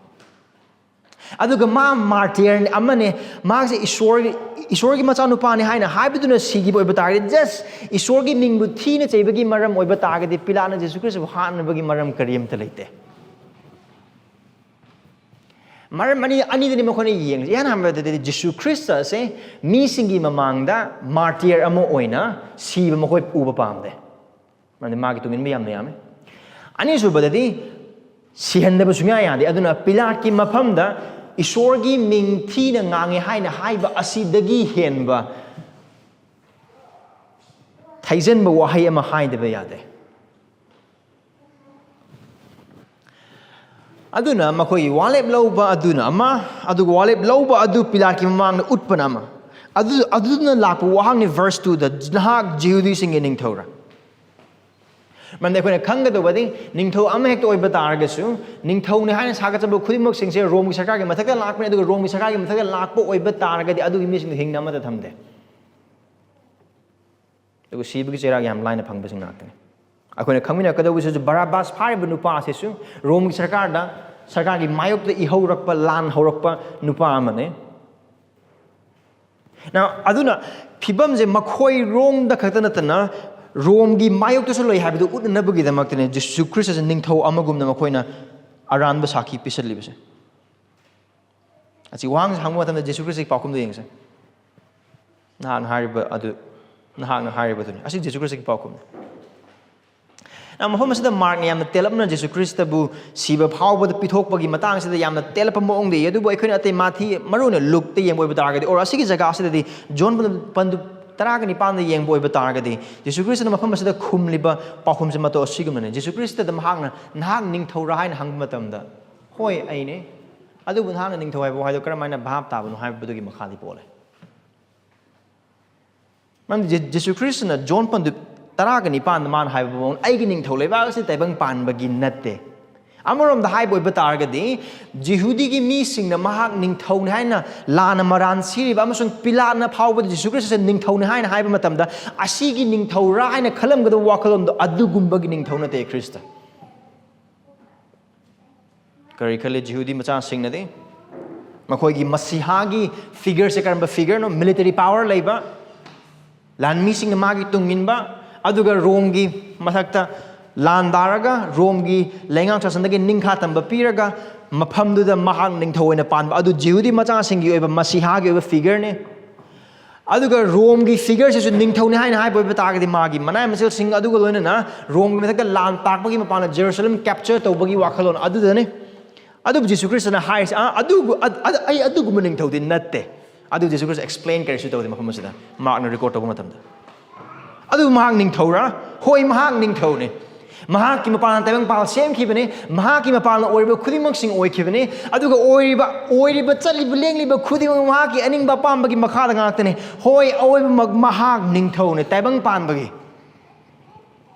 ꯑꯗꯨꯒ ꯃꯥ ꯃꯥꯔꯇꯤꯌꯔ ꯑꯃꯅꯦ, ꯃꯥꯁꯦ ꯏꯁꯣꯔ ꯏꯁꯣꯔꯒꯤ ꯃꯆꯥꯅꯨꯄꯥꯅꯤ ꯍꯥꯏꯅ ꯍꯥꯏꯕꯗꯨꯅ ꯁꯤꯈꯤꯕ ꯑꯣꯏꯕ ꯇꯥꯔꯒꯗꯤ, ꯖꯁ ꯏꯁꯣꯔꯒꯤ ꯃꯤꯡꯕꯨ ꯊꯤꯅ ꯆꯩꯕꯒꯤ ꯃꯔꯝ ꯑꯣꯏꯕ ꯇꯥꯔꯒꯗꯤ ꯄꯤꯂꯥꯠꯅ ꯖꯤꯁꯨ ꯈ꯭ꯔꯤꯁꯇꯕꯨ ꯍꯥꯠꯅꯕꯒꯤ ꯃꯔꯝ ꯀꯔꯤꯝꯇ ꯂꯩꯇꯦ꯫ ꯃꯔꯝ ꯑꯅꯤ ꯑꯅꯤꯗꯅꯤ ꯃꯈꯣꯏꯅ ꯌꯦꯡꯉꯤꯁꯦ꯫ ꯏꯍꯥꯟ ꯍꯥꯟꯕꯗꯗꯤ ꯖꯤꯁꯨ ꯈ꯭ꯔꯤꯁꯇ ꯑꯁꯦ ꯃꯤꯁꯤꯡꯒꯤ ꯃꯃꯥꯡꯗ ꯃꯥꯔꯇꯤꯌꯔ ꯑꯃ ꯑꯣꯏꯅ ꯁꯤꯕ ꯃꯈꯣꯏ ꯎꯕ ꯄꯥꯝꯗꯦ꯫ ꯃꯔꯝꯗꯤ ꯃꯥꯒꯤ ꯇꯨꯡ ꯏꯟꯕ ꯌꯥꯝꯅ ꯌꯥꯝꯃꯤ꯫ ꯑꯅꯤꯁꯨꯕꯗꯗꯤ ꯁꯤꯍꯟꯗꯕ ꯁꯨꯡꯌꯥ ꯌꯥꯗꯦ꯫ ꯑꯗꯨꯅ ꯄꯤꯂꯥꯠꯀꯤ ꯃꯐꯝꯗ ꯏꯁꯣꯔꯒꯤ ꯃꯤꯡ ꯊꯤꯅ ꯉꯥꯡꯉꯦ ꯍꯥꯏꯅ ꯍꯥꯏꯕ ꯑꯁꯤꯗꯒꯤ ꯍꯦꯟꯕ ꯊꯩꯖꯟꯕ ꯋꯥꯍꯩ ꯑꯃ ꯍꯥꯏꯗꯕ ꯌꯥꯗꯦ꯫ ꯑꯗꯨꯅ ꯃꯈꯣꯏꯒꯤ ꯋꯥꯔꯦꯞ ꯂꯧꯕ ꯑꯗꯨꯅ ꯑꯃ, ꯑꯗꯨꯒ ꯋꯥꯔꯦꯞ ꯂꯧꯕ ꯑꯗꯨ ꯄꯤꯂꯥꯠꯀꯤ ꯃꯃꯥꯡꯗ ꯎꯠꯄꯅ ꯑꯃ꯫ ꯑꯗꯨ ꯑꯗꯨꯅ ꯂꯥꯛꯄ ꯋꯥꯍꯪꯅꯤ ꯚꯔꯁ ꯇꯨꯗ, "ꯅꯍꯥꯛ ꯖꯤꯍꯨꯗꯤꯁꯤꯡꯒꯤ ꯅꯤꯡꯊꯧꯔ?" ꯃꯔꯝꯗꯤ ꯑꯩꯈꯣꯏꯅ ꯈꯪꯒꯗꯧꯕꯗꯤ ꯅꯤꯡꯊꯧ ꯑꯃꯍꯦꯛꯇ ꯑꯣꯏꯕ ꯇꯥꯔꯒꯁꯨ ꯅꯤꯡꯊꯧꯅꯤ ꯍꯥꯏꯅ ꯁꯥꯒꯠꯆꯕ ꯈꯨꯗꯤꯡꯃꯛꯁꯤꯡꯁꯦ ꯔꯣꯝꯒꯤ ꯁꯔꯀꯥꯔꯒꯤ ꯃꯊꯛꯇ ꯂꯥꯛꯄꯅꯤ꯫ ꯑꯗꯨꯒ ꯔꯣꯝꯒꯤ ꯁꯔꯀꯥꯔꯒꯤ ꯃꯊꯛꯇ ꯂꯥꯛꯄ ꯑꯣꯏꯕ ꯇꯥꯔꯒꯗꯤ ꯑꯗꯨꯒꯤ ꯃꯤꯁꯤꯡꯗꯨ ꯍꯤꯡꯅ ꯑꯃꯠꯇ ꯊꯝꯗꯦ꯫ ꯑꯗꯨꯒ ꯁꯤꯕꯒꯤ ꯆꯩꯔꯥꯛ ꯌꯥꯝ ꯂꯥꯏꯅ ꯐꯪꯕꯁꯤꯡ ꯉꯥꯛꯇꯅꯤ꯫ ꯑꯩꯈꯣꯏꯅ ꯈꯪꯃꯤꯟꯅꯒꯗꯧꯕꯁꯤꯁꯨ ꯕꯔꯥꯕꯥꯁ ꯐꯥꯔꯤꯕ ꯅꯨꯄꯥ ꯑꯁꯤꯁꯨ ꯔꯣꯝꯒꯤ ꯁꯔꯀꯥꯔꯗ, ꯁꯔꯀꯥꯔꯒꯤ ꯃꯥꯌꯣꯛꯇ ꯏꯍꯧꯔꯛꯄ, ꯂꯥꯟ ꯍꯧꯔꯛꯄ ꯅꯨꯄꯥ ꯑꯃꯅꯤ꯫ Now, ꯑꯗꯨꯅ ꯐꯤꯕꯝꯁꯦ ꯃꯈꯣꯏꯔꯣꯝꯗ ꯈꯛꯇ ꯅꯠꯇꯅ ꯔꯣꯝꯒꯤ ꯃꯥꯌꯣꯛꯇꯁꯨ ꯂꯩ ꯍꯥꯏꯕꯗꯨ ꯎꯠꯅꯅꯕꯒꯤꯗꯃꯛꯇꯅꯦ ꯖꯤꯁꯨ ꯈ꯭ꯔꯤꯁꯇꯁꯦ ꯅꯤꯡꯊꯧ ꯑꯃꯒꯨꯝꯅ ꯃꯈꯣꯏꯅ ꯑꯔꯥꯟꯕ ꯁꯥꯈꯤ ꯄꯤꯁꯜꯂꯤꯕꯁꯦ꯫ ꯑꯁꯤ ꯋꯥꯍꯪꯁꯦ ꯍꯪꯕ ꯃꯇꯝꯗ ꯖꯤꯁꯨ ꯈ꯭ꯔꯤꯁꯇꯒꯤ ꯄꯥꯎꯈꯨꯝꯗꯣ ꯌꯦꯡꯁꯦ꯫ ꯅꯍꯥꯛꯅ ꯍꯥꯏꯔꯤꯕ ꯑꯗꯨ, ꯅꯍꯥꯛꯅ ꯍꯥꯏꯔꯤꯕꯗꯨꯅꯤ꯫ ꯑꯁꯤ ꯖꯤꯁꯨ ꯈ꯭ꯔꯤꯁꯇꯒꯤ ꯄꯥꯎꯈꯨꯝꯅꯤ꯫ ꯅ ꯃꯐꯝ ꯑꯁꯤꯗ ꯃꯥꯔꯛꯅ ꯌꯥꯝꯅ ꯇꯦꯜꯂꯞꯅ ꯖꯤꯁꯨ ꯈ꯭ꯔꯤꯁꯇꯕꯨ ꯁꯤꯕ ꯐꯥꯎꯕꯗ ꯄꯤꯊꯣꯛꯄꯒꯤ ꯃꯇꯥꯡꯁꯤꯗ ꯌꯥꯝꯅ ꯇꯦꯜꯂꯞꯄ ꯃꯑꯣꯡꯗ ꯏ꯫ ꯑꯗꯨꯕꯨ ꯑꯩꯈꯣꯏꯅ ꯑꯇꯩ ꯃꯥꯊꯤ, ꯃꯔꯨ ꯑꯣꯏꯅ ꯂꯨꯛꯇ ꯌꯦꯡꯕ ꯑꯣꯏꯕ ꯇꯥꯔꯒꯗꯤ, or ꯑꯁꯤꯒꯤ ꯖꯒꯥ ꯑꯁꯤꯗꯗꯤ ꯖꯣꯟ ꯄꯟꯗꯨꯞ ꯇꯔꯥꯒ ꯅꯤꯄꯥꯟꯗ ꯌꯦꯡꯕ ꯑꯣꯏꯕ ꯇꯥꯔꯒꯗꯤ, ꯖꯤꯁꯨ ꯈ꯭ꯔꯤꯁꯇꯅ ꯃꯐꯝ ꯑꯁꯤꯗ ꯈꯨꯝꯂꯤꯕ ꯄꯥꯎꯈꯨꯝꯁꯦ ꯃꯇꯧ ꯑꯁꯤꯒꯨꯝꯕꯅꯤ꯫ ꯖꯤꯁꯨ ꯈ꯭ꯔꯤꯁꯇꯗ ꯃꯍꯥꯛꯅ, "ꯅꯍꯥꯛ ꯅꯤꯡꯊꯧꯔꯥ?" ꯍꯥꯏꯅ ꯍꯪꯕ ꯃꯇꯝꯗ, "ꯍꯣꯏ, ꯑꯩꯅꯦ"꯫ ꯑꯗꯨꯕꯨ ꯅꯍꯥꯛꯅ ꯅꯤꯡꯊꯧ ꯍꯥꯏꯕ ꯋꯥꯍꯩꯗꯣ ꯀꯔꯝꯍꯥꯏꯅ ꯚꯥꯞ ꯇꯥꯕꯅꯣ ꯍꯥꯏꯕꯗꯨꯒꯤ ꯃꯈꯥꯗꯤ ꯄꯣꯜꯂꯦ꯫ ꯃꯔꯝꯗꯤ ꯖꯤ-, ꯖꯤꯁꯨ ꯈ꯭ꯔꯤꯁꯇꯅ ꯖꯣꯟ ꯄꯟꯗꯨꯞ ꯇꯔꯥꯒ ꯅꯤꯄꯥꯟꯗ ꯃꯥꯅ ꯍꯥꯏꯕ ꯃꯑꯣꯡ, "ꯑꯩꯒꯤ ꯅꯤꯡꯊꯧ ꯂꯩꯕꯥꯛ ꯑꯁꯤ ꯇꯥꯏꯕꯪ ꯄꯥꯟꯕꯒꯤ ꯅꯠꯇꯦ"꯫ ꯑꯃꯔꯣꯝꯗ ꯍꯥꯏꯕ ꯑꯣꯏꯕ ꯇꯥꯔꯒꯗꯤ, ꯖꯤꯍꯨꯗꯤꯒꯤ ꯃꯤꯁꯤꯡꯅ ꯃꯍꯥꯛ ꯅꯤꯡꯊꯧꯅꯤ ꯍꯥꯏꯅ ꯂꯥꯟꯅ ꯃꯔꯥꯟ ꯁꯤꯔꯤꯕ ꯑꯃꯁꯨꯡ ꯄꯤꯂꯥꯠꯅ ꯐꯥꯎꯕꯗ ꯖꯤꯁꯨ ꯈ꯭ꯔꯤꯁꯇꯁꯦ ꯅꯤꯡꯊꯧꯅꯤ ꯍꯥꯏꯅ ꯍꯥꯏꯕ ꯃꯇꯝꯗ, ꯑꯁꯤꯒꯤ ꯅꯤꯡꯊꯧꯔꯥ ꯍꯥꯏꯅ ꯈꯜꯂꯝꯒꯗꯕ ꯋꯥꯈꯜꯂꯣꯟꯗꯣ ꯑꯗꯨꯒꯨꯝꯕꯒꯤ ꯅꯤꯡꯊꯧ ꯅꯠꯇꯦ ꯈ꯭ꯔꯤꯁꯇ꯫ ꯀꯔꯤ ꯈꯜꯂꯤ ꯖꯤꯍꯨꯗꯤ ꯃꯆꯥꯁꯤꯡꯅꯗꯤ? ꯃꯈꯣꯏꯒꯤ ꯃꯁꯤꯍꯥꯒꯤ figureꯁꯦ ꯀꯔꯝꯕ figureꯅꯣ? Military power ꯂꯩꯕ, ꯂꯥꯟꯃꯤꯁꯤꯡꯅ ꯃꯥꯒꯤ ꯇꯨꯡ ꯏꯟꯕ, ꯑꯗꯨꯒ ꯔꯣꯝꯒꯤ ꯃꯊꯛꯇ ꯂꯥꯟ ꯇꯥꯔꯒ ꯔꯣꯝꯒꯤ ꯂꯩꯉꯥꯛ ꯁꯥꯁꯟꯗꯒꯤ ꯅꯤꯡꯈꯥ ꯇꯝꯕ ꯄꯤꯔꯒ ꯃꯐꯝꯗꯨꯗ ꯃꯍꯥꯛ ꯅꯤꯡꯊꯧ ꯑꯣꯏꯅ ꯄꯥꯟꯕ, ꯑꯗꯨ ꯖꯤꯍꯨꯗꯤ ꯃꯆꯥꯁꯤꯡꯒꯤ ꯑꯣꯏꯕ ꯃꯁꯤꯍꯥꯒꯤ ꯑꯣꯏꯕ figureꯅꯤ꯫ ꯑꯗꯨꯒ ꯔꯣꯝꯒꯤ figureꯁꯤꯁꯨ ꯅꯤꯡꯊꯧꯅꯤ ꯍꯥꯏꯅ ꯍꯥꯏꯕ ꯑꯣꯏꯕ ꯇꯥꯔꯒꯗꯤ, ꯃꯥꯒꯤ ꯃꯅꯥꯏ ꯃꯁꯤꯜꯁꯤꯡ ꯑꯗꯨꯒ ꯂꯣꯏꯅꯅ ꯔꯣꯝꯒꯤ ꯃꯊꯛꯇ ꯂꯥꯟ ꯇꯥꯛꯄꯒꯤ ꯃꯄꯥꯟꯗ ꯖꯦꯔꯨꯁꯂꯦꯝ capture ꯇꯧꯕꯒꯤ ꯋꯥꯈꯜꯂꯣꯟ ꯑꯗꯨꯗꯅꯤ꯫ ꯑꯗꯨꯕꯨ ꯖꯤꯁꯨ ꯈ꯭ꯔꯤꯁꯇꯅ ꯍꯥꯏꯔꯤꯁꯦ, "ꯑꯥ, ꯑꯗꯨꯕꯨ-, ꯑ-, ꯑ-, ꯑꯩ ꯑꯗꯨꯒꯨꯝꯕ ꯅꯤꯡꯊꯧꯗꯤ ꯅꯠꯇꯦ"꯫ ꯑꯗꯨ ꯖꯤꯁꯨ ꯈ꯭ꯔꯤꯁꯇ explain ꯀꯔꯤꯁꯨ ꯇꯧꯗꯦ ꯃꯐꯝ ꯑꯁꯤꯗ, ꯃꯥꯔꯛꯅ record ꯇꯧꯕ ꯃꯇꯝꯗ꯫ ꯑꯗꯨ ꯃꯍꯥꯛ ꯅꯤꯡꯊꯧꯔꯥ? ꯍꯣꯏ, ꯃꯍꯥꯛ ꯅꯤꯡꯊꯧꯅꯤ꯫ ꯃꯍꯥꯛꯀꯤ ꯃꯄꯥꯟꯅ ꯇꯥꯏꯕꯪꯄꯥꯜ ꯁꯦꯝꯈꯤꯕꯅꯤ, ꯃꯍꯥꯛꯀꯤ ꯃꯄꯥꯟꯅ ꯑꯣꯏꯔꯤꯕ ꯈꯨꯗꯤꯡꯃꯛꯁꯤꯡ ꯑꯣꯏꯈꯤꯕꯅꯤ, ꯑꯗꯨꯒ ꯑꯣꯏꯔꯤꯕ, ꯑꯣꯏꯔꯤꯕ, ꯆꯠꯂꯤꯕ, ꯂꯦꯡꯂꯤꯕ ꯈꯨꯗꯤꯡꯃꯛ ꯃꯍꯥꯛꯀꯤ ꯑꯅꯤꯡꯕ ꯑꯄꯥꯝꯕꯒꯤ ꯃꯈꯥꯗ ꯉꯥꯛꯇꯅꯤ꯫ ꯍꯣꯏ, ꯑꯑꯣꯏꯕꯃꯛ ꯃꯍꯥꯛ ꯅꯤꯡꯊꯧꯅꯤ, ꯇꯥꯏꯕꯪ ꯄꯥꯟꯕꯒꯤ꯫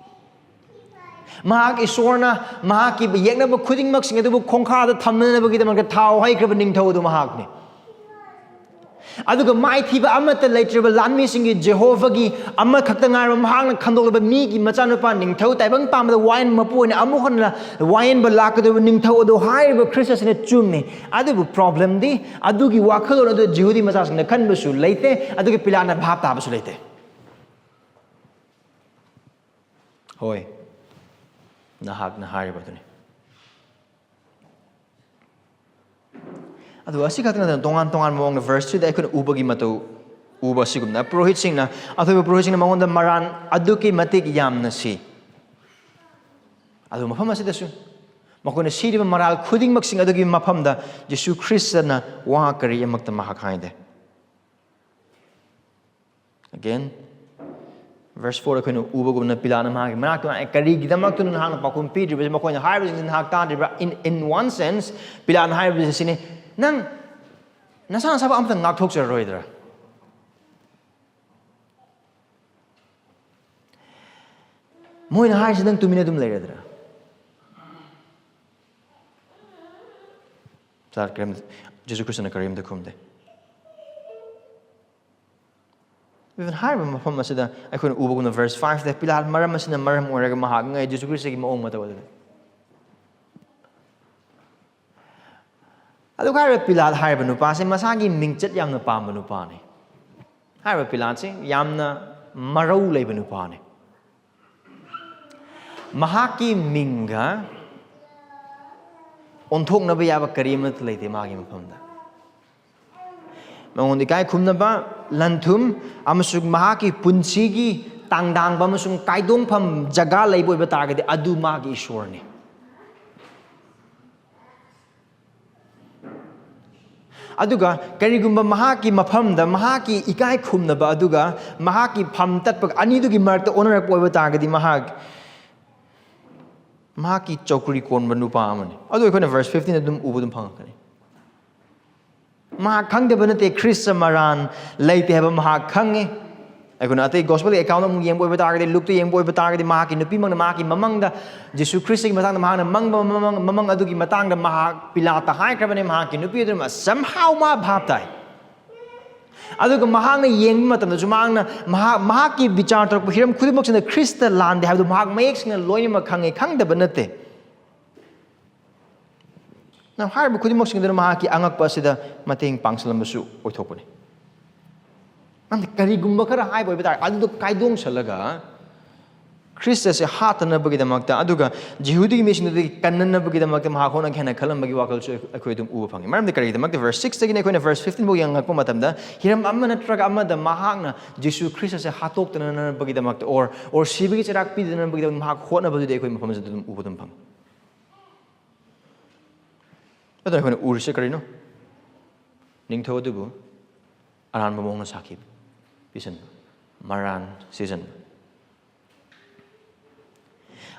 ꯃꯍꯥꯛ ꯏꯁꯣꯔꯅ ꯃꯍꯥꯛꯀꯤ ꯌꯦꯛꯅꯕ ꯈꯨꯗꯤꯡꯃꯛꯁꯤꯡ ꯑꯗꯨꯕꯨ ꯈꯣꯡꯈꯥꯗ ꯊꯝꯅꯅꯕꯒꯤꯗꯃꯛꯇ ꯊꯥꯎ ꯍꯩꯈ꯭ꯔꯕ ꯅꯤꯡꯊꯧ ꯑꯗꯨ ꯃꯍꯥꯛꯅꯤ꯫ ꯑꯗꯨꯒ ꯃꯥꯏꯊꯤꯕ ꯑꯃꯠꯇ ꯂꯩꯇ꯭ꯔꯕ ꯂꯥꯟꯃꯤꯁꯤꯡꯒꯤ ꯖꯦꯍꯣꯚꯥꯒꯤ ꯑꯃꯈꯛꯇ ꯉꯥꯏꯔꯕ ꯃꯍꯥꯛꯅ ꯈꯟꯗꯣꯛꯂꯕ ꯃꯤꯒꯤ ꯃꯆꯥꯅꯨꯄꯥ ꯅꯤꯡꯊꯧ ꯇꯥꯏꯕꯪ ꯄꯥꯟꯕꯗ ꯋꯥꯌꯦꯟ ꯃꯄꯨ ꯑꯣꯏꯅ ꯑꯃꯨꯛ ꯍꯟꯅ ꯋꯥꯌꯦꯟꯕ ꯂꯥꯛꯀꯗꯧꯔꯤꯕ ꯅꯤꯡꯊꯧ ꯑꯗꯨ ꯍꯥꯏꯔꯤꯕ ꯈ꯭ꯔꯤꯁꯇ ꯑꯁꯤꯅ ꯆꯨꯝꯃꯤ꯫ ꯑꯗꯨꯕꯨ problemꯗꯤ ꯑꯗꯨꯒꯤ ꯋꯥꯈꯜꯂꯣꯟ ꯑꯗꯨ ꯖꯤꯍꯨꯗꯤ ꯃꯆꯥꯁꯤꯡꯅ ꯈꯟꯕꯁꯨ ꯂꯩꯇꯦ, ꯑꯗꯨꯒ ꯄꯤꯂꯥꯠꯅ ꯚꯥꯞ ꯇꯥꯕꯁꯨ ꯂꯩꯇꯦ꯫ ꯍꯣꯏ, ꯅꯍꯥꯛꯅ ꯍꯥꯏꯔꯤꯕꯗꯨꯅꯤ꯫ ꯑꯗꯨꯒ ꯑꯁꯤ ꯈꯛꯇ ꯅꯠꯇꯅ ꯇꯣꯉꯥꯟ ꯇꯣꯉꯥꯟꯕ ꯃꯑꯣꯡꯗ verse three ꯑꯩꯈꯣꯏꯅ ꯎꯕꯒꯤ ꯃꯇꯧ ꯎꯕ ꯑꯁꯤꯒꯨꯝꯅ ꯄꯨꯔꯣꯍꯤꯠꯁꯤꯡꯅ, ꯑꯊꯣꯏꯕ ꯄꯨꯔꯣꯍꯤꯠꯁꯤꯡꯅ ꯃꯉꯣꯟꯗ ꯃꯔꯥꯜ ꯑꯗꯨꯛꯀꯤ ꯃꯇꯤꯛ ꯌꯥꯝꯅ ꯁꯤ꯫ ꯑꯗꯨ ꯃꯐꯝ ꯑꯁꯤꯗꯁꯨ ꯃꯈꯣꯏꯅ ꯁꯤꯔꯤꯕ ꯃꯔꯥꯜ ꯈꯨꯗꯤꯡꯃꯛꯁꯤꯡ ꯑꯗꯨꯒꯤ ꯃꯐꯝꯗ ꯖꯤꯁꯨ ꯈ꯭ꯔꯤꯁꯇꯅ ꯋꯥ ꯀꯔꯤ ꯑꯃꯠꯇ ꯃꯍꯥꯛ ꯍꯥꯏꯗꯦ꯫ Again, verse four ꯑꯩꯈꯣꯏꯅ ꯎꯕꯒꯨꯝꯅ ꯄꯤꯂꯥꯠꯅ ꯃꯍꯥꯛꯀꯤ ꯃꯅꯥꯛꯇ ꯂꯥꯛꯑꯦ, "ꯀꯔꯤꯒꯤꯗꯃꯛꯇꯅꯣ ꯅꯍꯥꯛꯅ ꯄꯥꯎꯈꯨꯝ ꯄꯤꯗ꯭ꯔꯤꯕꯁꯤ? ꯃꯈꯣꯏꯅ ꯍꯥꯏꯔꯤꯕꯁꯤꯡꯁꯤ ꯅꯍꯥꯛ ꯇꯥꯗ꯭ꯔꯤꯕ꯭ꯔꯥ?" In, in one sense, ꯄꯤꯂꯥꯠꯅ ꯍꯥꯏꯔꯤꯕꯁꯤ ꯁꯤꯅꯤ, "ꯅꯪ ꯅꯁꯥ ꯅꯁꯥꯕꯨ ꯑꯃꯇ ꯉꯥꯛꯊꯣꯛꯆꯔꯔꯣꯏꯗ꯭ꯔꯥ?" ꯃꯣꯏꯅ ꯍꯥꯏꯔꯤꯁꯤ ꯅꯪ ꯇꯨꯃꯤꯟꯅ ꯑꯗꯨꯝ ꯂꯩꯔꯗ꯭ꯔꯥ? ꯄꯤꯂꯥꯠ ꯀꯔꯤꯝ-, ꯖꯤꯁꯨ ꯈ꯭ꯔꯤꯁꯇꯅ ꯀꯔꯤꯝꯇ ꯈꯨꯝꯗꯦ꯫ Even ꯍꯥꯏꯔꯤꯕ ꯃꯐꯝ ꯑꯁꯤꯗ ꯑꯩꯈꯣꯏꯅ ꯎꯕꯒꯨꯝꯅ verse fiveꯇ ꯄꯤꯂꯥꯠ ꯃꯔꯝ ꯑꯁꯤꯅ ꯃꯔꯝ ꯑꯣꯏꯔꯒ ꯃꯍꯥꯛ ꯉꯛꯑꯦ, ꯖꯤꯁꯨ ꯈ꯭ꯔꯤꯁꯇꯒꯤ ꯃꯑꯣꯡ ꯃꯇꯧ ꯑꯗꯨꯗ꯫ ꯑꯗꯨꯒ ꯍꯥꯏꯔꯤꯕ ꯄꯤꯂꯥꯠ ꯍꯥꯏꯔꯤꯕ ꯅꯨꯄꯥꯁꯦ ꯃꯁꯥꯒꯤ ꯃꯤꯡꯆꯠ ꯌꯥꯝꯅ ꯄꯥꯝꯕ ꯅꯨꯄꯥꯅꯤ꯫ ꯍꯥꯏꯔꯤꯕ ꯄꯤꯂꯥꯠꯁꯦ ꯌꯥꯝꯅ ꯃꯔꯧ ꯂꯩꯕ ꯅꯨꯄꯥꯅꯤ꯫ ꯃꯍꯥꯛꯀꯤ ꯃꯤꯡꯒ ꯑꯣꯟꯊꯣꯛꯅꯕ ꯌꯥꯕ ꯀꯔꯤ ꯑꯃꯠꯇ ꯂꯩꯇꯦ ꯃꯥꯒꯤ ꯃꯐꯝꯗ꯫ ꯃꯉꯣꯟꯗ ꯏꯀꯥꯏ ꯈꯨꯝꯅꯕ, ꯂꯟ-ꯊꯨꯝ ꯑꯃꯁꯨꯡ ꯃꯍꯥꯛꯀꯤ ꯄꯨꯟꯁꯤꯒꯤ ꯇꯥꯡꯗꯥꯡꯕ ꯑꯃꯁꯨꯡ ꯀꯥꯏꯗꯣꯡꯐꯝ ꯖꯒꯥ ꯂꯩꯕ ꯑꯣꯏꯕ ꯇꯥꯔꯒꯗꯤ, ꯑꯗꯨ ꯃꯥꯒꯤ ꯏꯁꯣꯔꯅꯤ꯫ ꯑꯗꯨꯒ ꯀꯔꯤꯒꯨꯝꯕ ꯃꯍꯥꯛꯀꯤ ꯃꯐꯝꯗ, ꯃꯍꯥꯛꯀꯤ ꯏꯀꯥꯏ ꯈꯨꯝꯅꯕ ꯑꯗꯨꯒ ꯃꯍꯥꯛꯀꯤ ꯐꯝ ꯇꯠꯄ ꯑꯅꯤꯗꯨꯒꯤ ꯃꯔꯛꯇ ꯑꯣꯟꯅꯔꯛꯄ ꯑꯣꯏꯕ ꯇꯥꯔꯒꯗꯤ, ꯃꯍꯥꯛ, ꯃꯍꯥꯛꯀꯤ ꯆꯧꯀ꯭ꯔꯤ ꯀꯣꯟꯕ ꯅꯨꯄꯥ ꯑꯃꯅꯤ꯫ ꯑꯗꯨ ꯑꯩꯈꯣꯏꯅ verse fifteenꯗ ꯑꯗꯨꯝ ꯎꯕ ꯑꯗꯨꯝ ꯐꯪꯉꯛꯀꯅꯤ꯫ ꯃꯍꯥꯛ ꯈꯪꯗꯕ ꯅꯠꯇꯦ, ꯈ꯭ꯔꯤꯁꯇ ꯃꯔꯥꯟ ꯂꯩꯇꯦ ꯍꯥꯏꯕ ꯃꯍꯥꯛ ꯈꯪꯉꯤ꯫ ꯑꯩꯈꯣꯏꯅ ꯑꯇꯩ gospel account ꯑꯃꯨꯛ ꯌꯦꯡꯕ ꯑꯣꯏꯕ ꯇꯥꯔꯒꯗꯤ, ꯂꯨꯛꯇ ꯌꯦꯡꯕ ꯑꯣꯏꯕ ꯇꯥꯔꯒꯗꯤ, ꯃꯍꯥꯛꯀꯤ ꯅꯨꯄꯤꯃꯛꯅ ꯃꯍꯥꯛꯀꯤ ꯃꯃꯪꯗ ꯖꯤꯁꯨ ꯈ꯭ꯔꯤꯁꯇꯒꯤ ꯃꯇꯥꯡꯗ ꯃꯍꯥꯛꯅ ꯃꯪꯕ ꯃꯃꯪ, ꯃꯃꯪ ꯑꯗꯨꯒꯤ ꯃꯇꯥꯡꯗ ꯃꯍꯥꯛ ꯄꯤꯂꯥꯠꯇ ꯍꯥꯏꯈ꯭ꯔꯕꯅꯤ꯫ ꯃꯍꯥꯛꯀꯤ ꯅꯨꯄꯤ ꯑꯗꯨꯅ somehow ꯃꯥ ꯚꯥꯞ ꯇꯥꯏ꯫ ꯑꯗꯨꯒ ꯃꯍꯥꯛꯅ ꯌꯦꯡꯕ ꯃꯇꯝꯗꯁꯨ ꯃꯍꯥꯛꯅ, ꯃꯍꯥꯛ, ꯃꯍꯥꯛꯀꯤ ꯕꯤꯆꯥꯔ ꯇꯧꯔꯛꯄ ꯍꯤꯔꯝ ꯈꯨꯗꯤꯡꯃꯛꯁꯤꯅ ꯈ꯭ꯔꯤꯁꯇ ꯂꯥꯟꯗꯦ ꯍꯥꯏꯕꯗꯨ ꯃꯍꯥꯛ ꯃꯌꯦꯛ ꯁꯦꯡꯅ ꯂꯣꯏꯅꯃꯛ ꯈꯪꯉꯤ, ꯈꯪꯗꯕ ꯅꯠꯇꯦ꯫ ꯅ ꯍꯥꯏꯔꯤꯕ ꯈꯨꯗꯤꯡꯃꯛꯁꯤꯡꯗꯨꯅ ꯃꯍꯥꯛꯀꯤ ꯑꯉꯛꯄ ꯑꯁꯤꯗ ꯃꯇꯦꯡ ꯄꯥꯡꯁꯤꯜꯂꯝꯕꯁꯨ ꯑꯣꯏꯊꯣꯛꯄꯅꯤ꯫ ꯅꯪꯗꯤ ꯀꯔꯤꯒꯨꯝꯕ ꯈꯔ ꯍꯥꯏꯕ ꯑꯣꯏꯕ ꯇꯥꯔꯦ, ꯑꯗꯨꯗꯣ ꯀꯥꯏꯗꯣꯡꯁꯜꯂꯒ ꯈ꯭ꯔꯤꯁꯇꯁꯦ ꯍꯥꯠꯇꯅꯕꯒꯤꯗꯃꯛꯇ, ꯑꯗꯨꯒ ꯖꯤꯍꯨꯗꯤꯒꯤ ꯃꯤꯁꯤꯡꯗꯨꯗꯒꯤ ꯀꯟꯅꯅꯕꯒꯤꯗꯃꯛꯇ ꯃꯍꯥꯛ ꯍꯣꯠꯅꯒꯦ ꯍꯥꯏꯅ ꯈꯜꯂꯝꯕꯒꯤ ꯋꯥꯈꯜꯁꯨ ꯑꯩꯈꯣꯏ ꯑꯗꯨꯝ ꯎꯕ ꯐꯪꯉꯤ꯫ ꯃꯔꯝꯗꯤ ꯀꯔꯤꯒꯤꯗꯃꯛꯇ verse sixꯇꯒꯤꯅ ꯑꯩꯈꯣꯏꯅ verse fifteen ꯐꯥꯎ ꯌꯦꯡꯉꯛꯄ ꯃꯇꯝꯗ, ꯍꯤꯔꯝ ꯑꯃ ꯅꯠꯇ꯭ꯔꯒ ꯑꯃꯗ ꯃꯍꯥꯛꯅ ꯖꯤꯁꯨ ꯈ꯭ꯔꯤꯁꯇꯁꯦ ꯍꯥꯠꯇꯣꯛꯇꯅꯅꯕꯒꯤꯗꯃꯛꯇ, or, or ꯁꯤꯕꯒꯤ ꯆꯩꯔꯥꯛ ꯄꯤꯗꯅꯕꯒꯤꯗꯃꯛꯇ ꯃꯍꯥꯛ ꯍꯣꯠꯅꯕꯗꯨꯗꯤ ꯑꯩꯈꯣꯏ ꯃꯐꯝ ꯑꯁꯤꯗ ꯑꯗꯨꯝ ꯎꯕ ꯑꯗꯨꯝ ꯐꯪꯉꯤ꯫ ꯑꯗꯨꯅ ꯑꯩꯈꯣꯏꯅ ꯎꯔꯤꯁꯦ ꯀꯔꯤꯅꯣ? ꯅꯤꯡꯊꯧ ꯑꯗꯨꯕꯨ ꯑꯔꯥꯟꯕ ꯃꯑꯣꯡꯗ ꯁꯥꯈꯤꯕ, ꯄꯤꯁꯟꯕ, ꯃꯔꯥꯟ ꯁꯤꯖꯟꯕ꯫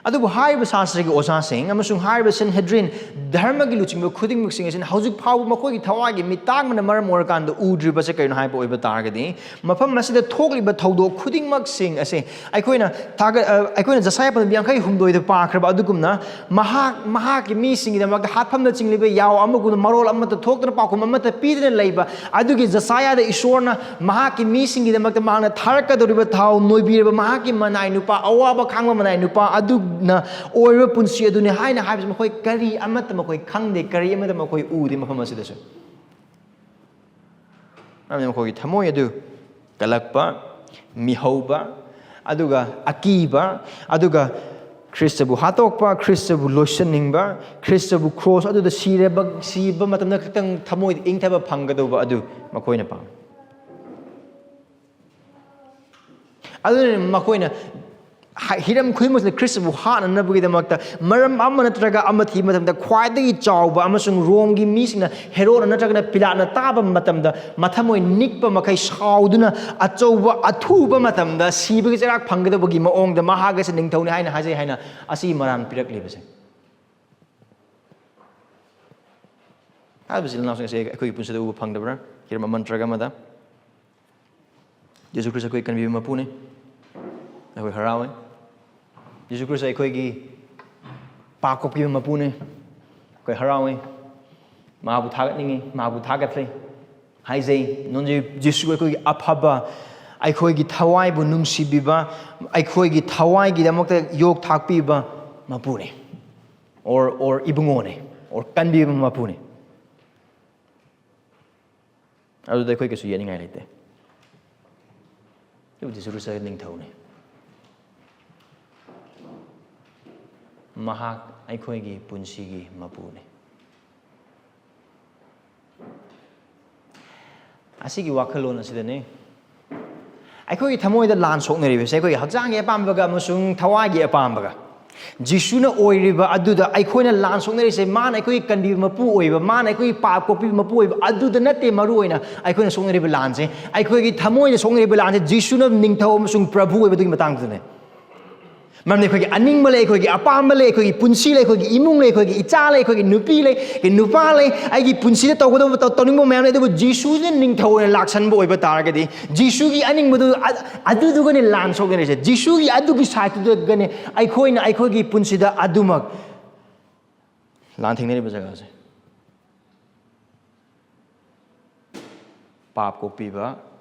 ꯑꯗꯨꯕꯨ ꯍꯥꯏꯔꯤꯕ ꯁꯥꯁꯇ꯭ꯔꯒꯤ ꯑꯣꯖꯥꯁꯤꯡ ꯑꯃꯁꯨꯡ ꯍꯥꯏꯔꯤꯕ ꯁꯦꯟꯍꯦꯗ꯭ꯔꯤꯟ ꯙꯔꯃꯒꯤ ꯂꯨꯆꯤꯡꯕ ꯈꯨꯗꯤꯡꯃꯛꯁꯤꯡ ꯑꯁꯤꯅ ꯍꯧꯖꯤꯛ ꯐꯥꯎꯕ ꯃꯈꯣꯏꯒꯤ ꯊꯋꯥꯏꯒꯤ ꯃꯤꯇꯥꯡꯕꯅ ꯃꯔꯝ ꯑꯣꯏꯔꯀꯥꯟꯗ ꯎꯗ꯭ꯔꯤꯕꯁꯦ ꯀꯔꯤꯅꯣ ꯍꯥꯏꯕ ꯑꯣꯏꯕ ꯇꯥꯔꯒꯗꯤ, ꯃꯐꯝ ꯑꯁꯤꯗ ꯊꯣꯛꯂꯤꯕ ꯊꯧꯗꯣꯛ ꯈꯨꯗꯤꯡꯃꯛꯁꯤꯡ ꯑꯁꯦ ꯑꯩꯈꯣꯏꯅ ꯊꯥꯒꯠ-, ꯑ, ꯑꯩꯈꯣꯏꯅ ꯖꯁꯥꯌꯥ ꯄꯟꯗꯨꯞ ꯌꯥꯡꯈꯩ ꯍꯨꯝꯗꯣꯏꯗ ꯄꯥꯈ꯭ꯔꯕ ꯑꯗꯨꯒꯨꯝꯅ, ꯃꯍꯥꯛ, ꯃꯍꯥꯛꯀꯤ ꯃꯤꯁꯤꯡꯒꯤꯗꯃꯛꯇ ꯍꯥꯠꯐꯝꯅ ꯆꯤꯡꯂꯤꯕ ꯌꯥꯎ ꯑꯃꯒꯨꯝꯅ ꯃꯔꯣꯜ ꯑꯃꯠꯇ ꯊꯣꯛꯇꯅ ꯄꯥꯎꯈꯨꯝ ꯑꯃꯠꯇ ꯄꯤꯗꯅ ꯂꯩꯕ ꯑꯗꯨꯒꯤ ꯖꯁꯥꯌꯥꯗ ꯏꯁꯣꯔꯅ ꯃꯍꯥꯛꯀꯤ ꯃꯤꯁꯤꯡꯒꯤꯗꯃꯛꯇ ꯃꯍꯥꯛꯅ ꯊꯥꯔꯛꯀꯗꯧꯔꯤꯕ ꯊꯥꯎ ꯅꯣꯏꯕꯤꯔꯕ ꯃꯍꯥꯛꯀꯤ ꯃꯅꯥꯏ ꯅꯨꯄꯥ, ꯑꯋꯥꯕ ꯈꯥꯡꯕ ꯃꯅꯥꯏ ꯅꯨꯄꯥ ꯑꯗꯨꯅ ꯑꯣꯏꯔꯤꯕ ꯄꯨꯟꯁꯤ ꯑꯗꯨꯅꯤ ꯍꯥꯏꯅ ꯍꯥꯏꯕꯁꯤ ꯃꯈꯣꯏ ꯀꯔꯤ ꯑꯃꯠꯇ ꯃꯈꯣꯏ ꯈꯪꯗꯦ, ꯀꯔꯤ ꯑꯃꯠꯇ ꯃꯈꯣꯏ ꯎꯗꯦ ꯃꯐꯝ ꯑꯁꯤꯗꯁꯨ꯫ ꯃꯔꯝꯗꯤ ꯃꯈꯣꯏꯒꯤ ꯊꯃꯣꯏ ꯑꯗꯨ ꯀꯜꯂꯛꯄ, ꯃꯤꯍꯧꯕ, ꯑꯗꯨꯒ ꯑꯀꯤꯕ, ꯑꯗꯨꯒ ꯈ꯭ꯔꯤꯁꯇꯕꯨ ꯍꯥꯠꯇꯣꯛꯄ, ꯈ꯭ꯔꯤꯁꯇꯕꯨ ꯂꯣꯏꯁꯤꯟꯅꯤꯡꯕ, ꯈ꯭ꯔꯤꯁꯇꯕꯨ ꯀ꯭ꯔꯣꯁ ꯑꯗꯨꯗ ꯁꯤꯔꯕ, ꯁꯤꯕ ꯃꯇꯝꯗ ꯈꯛꯇꯪ ꯊꯃꯣꯏꯗ ꯏꯪꯊꯕ ꯐꯪꯒꯗꯧꯕ ꯑꯗꯨ ꯃꯈꯣꯏꯅ ꯄꯥꯝꯃꯤ꯫ ꯑꯗꯨꯅ ꯃꯈꯣꯏꯅ ꯍ-, ꯍꯤꯔꯝ ꯈꯨꯗꯤꯡꯃꯛꯁꯤꯗ ꯈ꯭ꯔꯤꯁꯇꯕꯨ ꯍꯥꯠꯅꯅꯕꯒꯤꯗꯃꯛꯇ ꯃꯔꯝ ꯑꯃ ꯅꯠꯇ꯭ꯔꯒ ꯑꯃ ꯊꯤꯕ ꯃꯇꯝꯗ, ꯈ꯭ꯋꯥꯏꯗꯒꯤ ꯆꯥꯎꯕ ꯑꯃꯁꯨꯡ ꯔꯣꯝꯒꯤ ꯃꯤꯁꯤꯡꯅ ꯍꯦꯔꯣꯗ ꯅꯠꯇ꯭ꯔꯒꯅ ꯄꯤꯂꯥꯠꯅ ꯇꯥꯕ ꯃꯇꯝꯗ ꯃꯊꯃꯣꯏ ꯅꯤꯛꯄ ꯃꯈꯩ ꯁꯥꯎꯗꯨꯅ ꯑꯆꯧꯕ ꯑꯊꯨꯕ ꯃꯇꯝꯗ ꯁꯤꯕꯒꯤ ꯆꯩꯔꯥꯛ ꯐꯪꯒꯗꯕꯒꯤ ꯃꯑꯣꯡꯗ ꯃꯍꯥꯛ ꯑꯁꯤ ꯅꯤꯡꯊꯧꯅꯤ ꯍꯥꯏꯅ ꯍꯥꯏꯖꯩ ꯍꯥꯏꯅ ꯑꯁꯤꯒꯤ ꯃꯔꯥꯜ ꯄꯤꯔꯛꯂꯤꯕꯁꯦ꯫ ꯍꯥꯏꯔꯤꯕ ꯏꯆꯤꯜ ꯏꯅꯥꯎꯁꯤꯡ ꯑꯁꯤ ꯑꯩꯈꯣꯏꯒꯤ ꯄꯨꯟꯁꯤꯗ ꯎꯕ ꯐꯪꯗꯕ꯭ꯔꯥ? ꯍꯤꯔꯝ ꯑꯃ ꯅꯠꯇ꯭ꯔꯒ ꯑꯃꯗ꯫ ꯖꯤꯁꯨ ꯈ꯭ꯔꯤꯁꯇ ꯑꯩꯈꯣꯏ ꯀꯟꯕꯤꯕ ꯃꯄꯨꯅꯤ꯫ ꯑꯩꯈꯣꯏ ꯍꯔꯥꯎꯏ꯫ ꯖꯤꯁꯨ ꯈ꯭ꯔꯤꯁꯇ ꯑꯩꯈꯣꯏꯒꯤ ꯄꯥꯞ ꯀꯣꯛꯄꯤꯕ ꯃꯄꯨꯅꯤ꯫ ꯑꯩꯈꯣꯏ ꯍꯔꯥꯎꯏ꯫ ꯃꯥꯕꯨ ꯊꯥꯒꯠꯅꯤꯡꯉꯤ, ꯃꯥꯕꯨ ꯊꯥꯒꯠꯂꯤ꯫ ꯍꯥꯏꯖꯩ, ꯅꯣꯟꯖꯩ, ꯖꯤꯁꯨ ꯑꯩꯈꯣꯏꯒꯤ ꯑꯐꯕ, ꯑꯩꯈꯣꯏꯒꯤ ꯊꯋꯥꯏꯕꯨ ꯅꯨꯡꯁꯤꯕꯤꯕ, ꯑꯩꯈꯣꯏꯒꯤ ꯊꯋꯥꯏꯒꯤꯗꯃꯛꯇ ꯌꯣꯛ ꯊꯥꯛꯄꯤꯕ ꯃꯄꯨꯅꯤ꯫ Or, or ꯏꯕꯨꯡꯉꯣꯅꯤ, or ꯀꯟꯕꯤꯕ ꯃꯄꯨꯅꯤ꯫ ꯑꯗꯨꯗ ꯑꯩꯈꯣꯏ ꯀꯩꯁꯨ ꯌꯦꯠꯅꯤꯡꯉꯥꯏ ꯂꯩꯇꯦ꯫ ꯑꯗꯨꯕꯨ ꯖꯤꯁꯨ ꯈ꯭ꯔꯤꯁꯇ ꯅꯤꯡꯊꯧꯅꯤ꯫ ꯃꯍꯥꯛ ꯑꯩꯈꯣꯏꯒꯤ ꯄꯨꯟꯁꯤꯒꯤ ꯃꯄꯨꯅꯤ꯫ ꯑꯁꯤꯒꯤ ꯋꯥꯈꯜꯂꯣꯟ ꯑꯁꯤꯗꯅꯤ ꯑꯩꯈꯣꯏꯒꯤ ꯊꯃꯣꯏꯗ ꯂꯥꯟ ꯁꯣꯛꯅꯔꯤꯕꯁꯦ, ꯑꯩꯈꯣꯏꯒꯤ ꯍꯛꯆꯥꯡꯒꯤ ꯑꯄꯥꯝꯕꯒ ꯑꯃꯁꯨꯡ ꯊꯋꯥꯏꯒꯤ ꯑꯄꯥꯝꯕꯒ꯫ ꯖꯤꯁꯨꯅ ꯑꯣꯏꯔꯤꯕ ꯑꯗꯨꯗ ꯑꯩꯈꯣꯏꯅ ꯂꯥꯟ ꯁꯣꯛꯅꯔꯤꯁꯦ, ꯃꯥꯅ ꯑꯩꯈꯣꯏꯒꯤ ꯀꯟꯕꯤꯕ ꯃꯄꯨ ꯑꯣꯏꯕ, ꯃꯥꯅ ꯑꯩꯈꯣꯏꯒꯤ ꯄꯥꯞ ꯀꯣꯛꯄꯤꯕ ꯃꯄꯨ ꯑꯣꯏꯕ ꯑꯗꯨꯗ ꯅꯠꯇꯦ꯫ ꯃꯔꯨ ꯑꯣꯏꯅ ꯑꯩꯈꯣꯏꯅ ꯁꯣꯛꯅꯔꯤꯕ ꯂꯥꯟꯁꯦ, ꯑꯩꯈꯣꯏꯒꯤ ꯊꯃꯣꯏꯗ ꯁꯣꯛꯅꯔꯤꯕ ꯂꯥꯟꯁꯦ, ꯖꯤꯁꯨꯅ ꯅꯤꯡꯊꯧ ꯑꯃꯁꯨꯡ ꯄ꯭ꯔꯚꯨ ꯑꯣꯏꯕꯗꯨꯒꯤ ꯃꯇꯥꯡꯗꯨꯅꯦ꯫ ꯃꯔꯝꯗꯤ ꯑꯩꯈꯣꯏꯒꯤ ꯑꯅꯤꯡꯕ ꯂꯩ, ꯑꯩꯈꯣꯏꯒꯤ ꯑꯄꯥꯝꯕ ꯂꯩ, ꯑꯩꯈꯣꯏꯒꯤ ꯄꯨꯟꯁꯤ ꯂꯩ, ꯑꯩꯈꯣꯏꯒꯤ ꯏꯃꯨꯡ ꯂꯩ, ꯑꯩꯈꯣꯏꯒꯤ ꯏꯆꯥ ꯂꯩ, ꯑꯩꯈꯣꯏꯒꯤ ꯅꯨꯄꯤ ꯂꯩ, ꯑꯩꯈꯣꯏꯒꯤ ꯅꯨꯄꯥ ꯂꯩ, ꯑꯩꯒꯤ ꯄꯨꯟꯁꯤꯗ ꯇꯧꯒꯗꯕ, ꯇꯧ-, ꯇꯧꯅꯤꯡꯕ ꯃꯌꯥꯝ ꯂꯩ꯫ ꯑꯗꯨꯕꯨ ꯖꯤꯁꯨꯁꯤꯅ ꯅꯤꯡꯊꯧ ꯑꯣꯏꯅ ꯂꯥꯛꯁꯟꯕ ꯑꯣꯏꯕ ꯇꯥꯔꯒꯗꯤ, ꯖꯤꯁꯨꯒꯤ ꯑꯅꯤꯡꯕꯗꯨ ꯑ-, ꯑꯗꯨꯗꯨꯒꯅꯦ ꯂꯥꯟ ꯁꯣꯛꯅꯔꯤꯁꯦ꯫ ꯖꯤꯁꯨꯒꯤ ꯑꯗꯨꯒꯤ ꯁꯥꯏꯠꯇꯨꯗꯒꯅꯦ ꯑꯩꯈꯣꯏꯅ ꯑꯩꯈꯣꯏꯒꯤ ꯄꯨꯟꯁꯤꯗ ꯑꯗꯨꯃꯛ ꯂꯥꯟ ꯊꯦꯡꯅꯔꯤꯕ ꯖꯒꯥꯁꯦ꯫ ꯄꯥꯞ ꯀꯣꯛꯄꯤꯕ,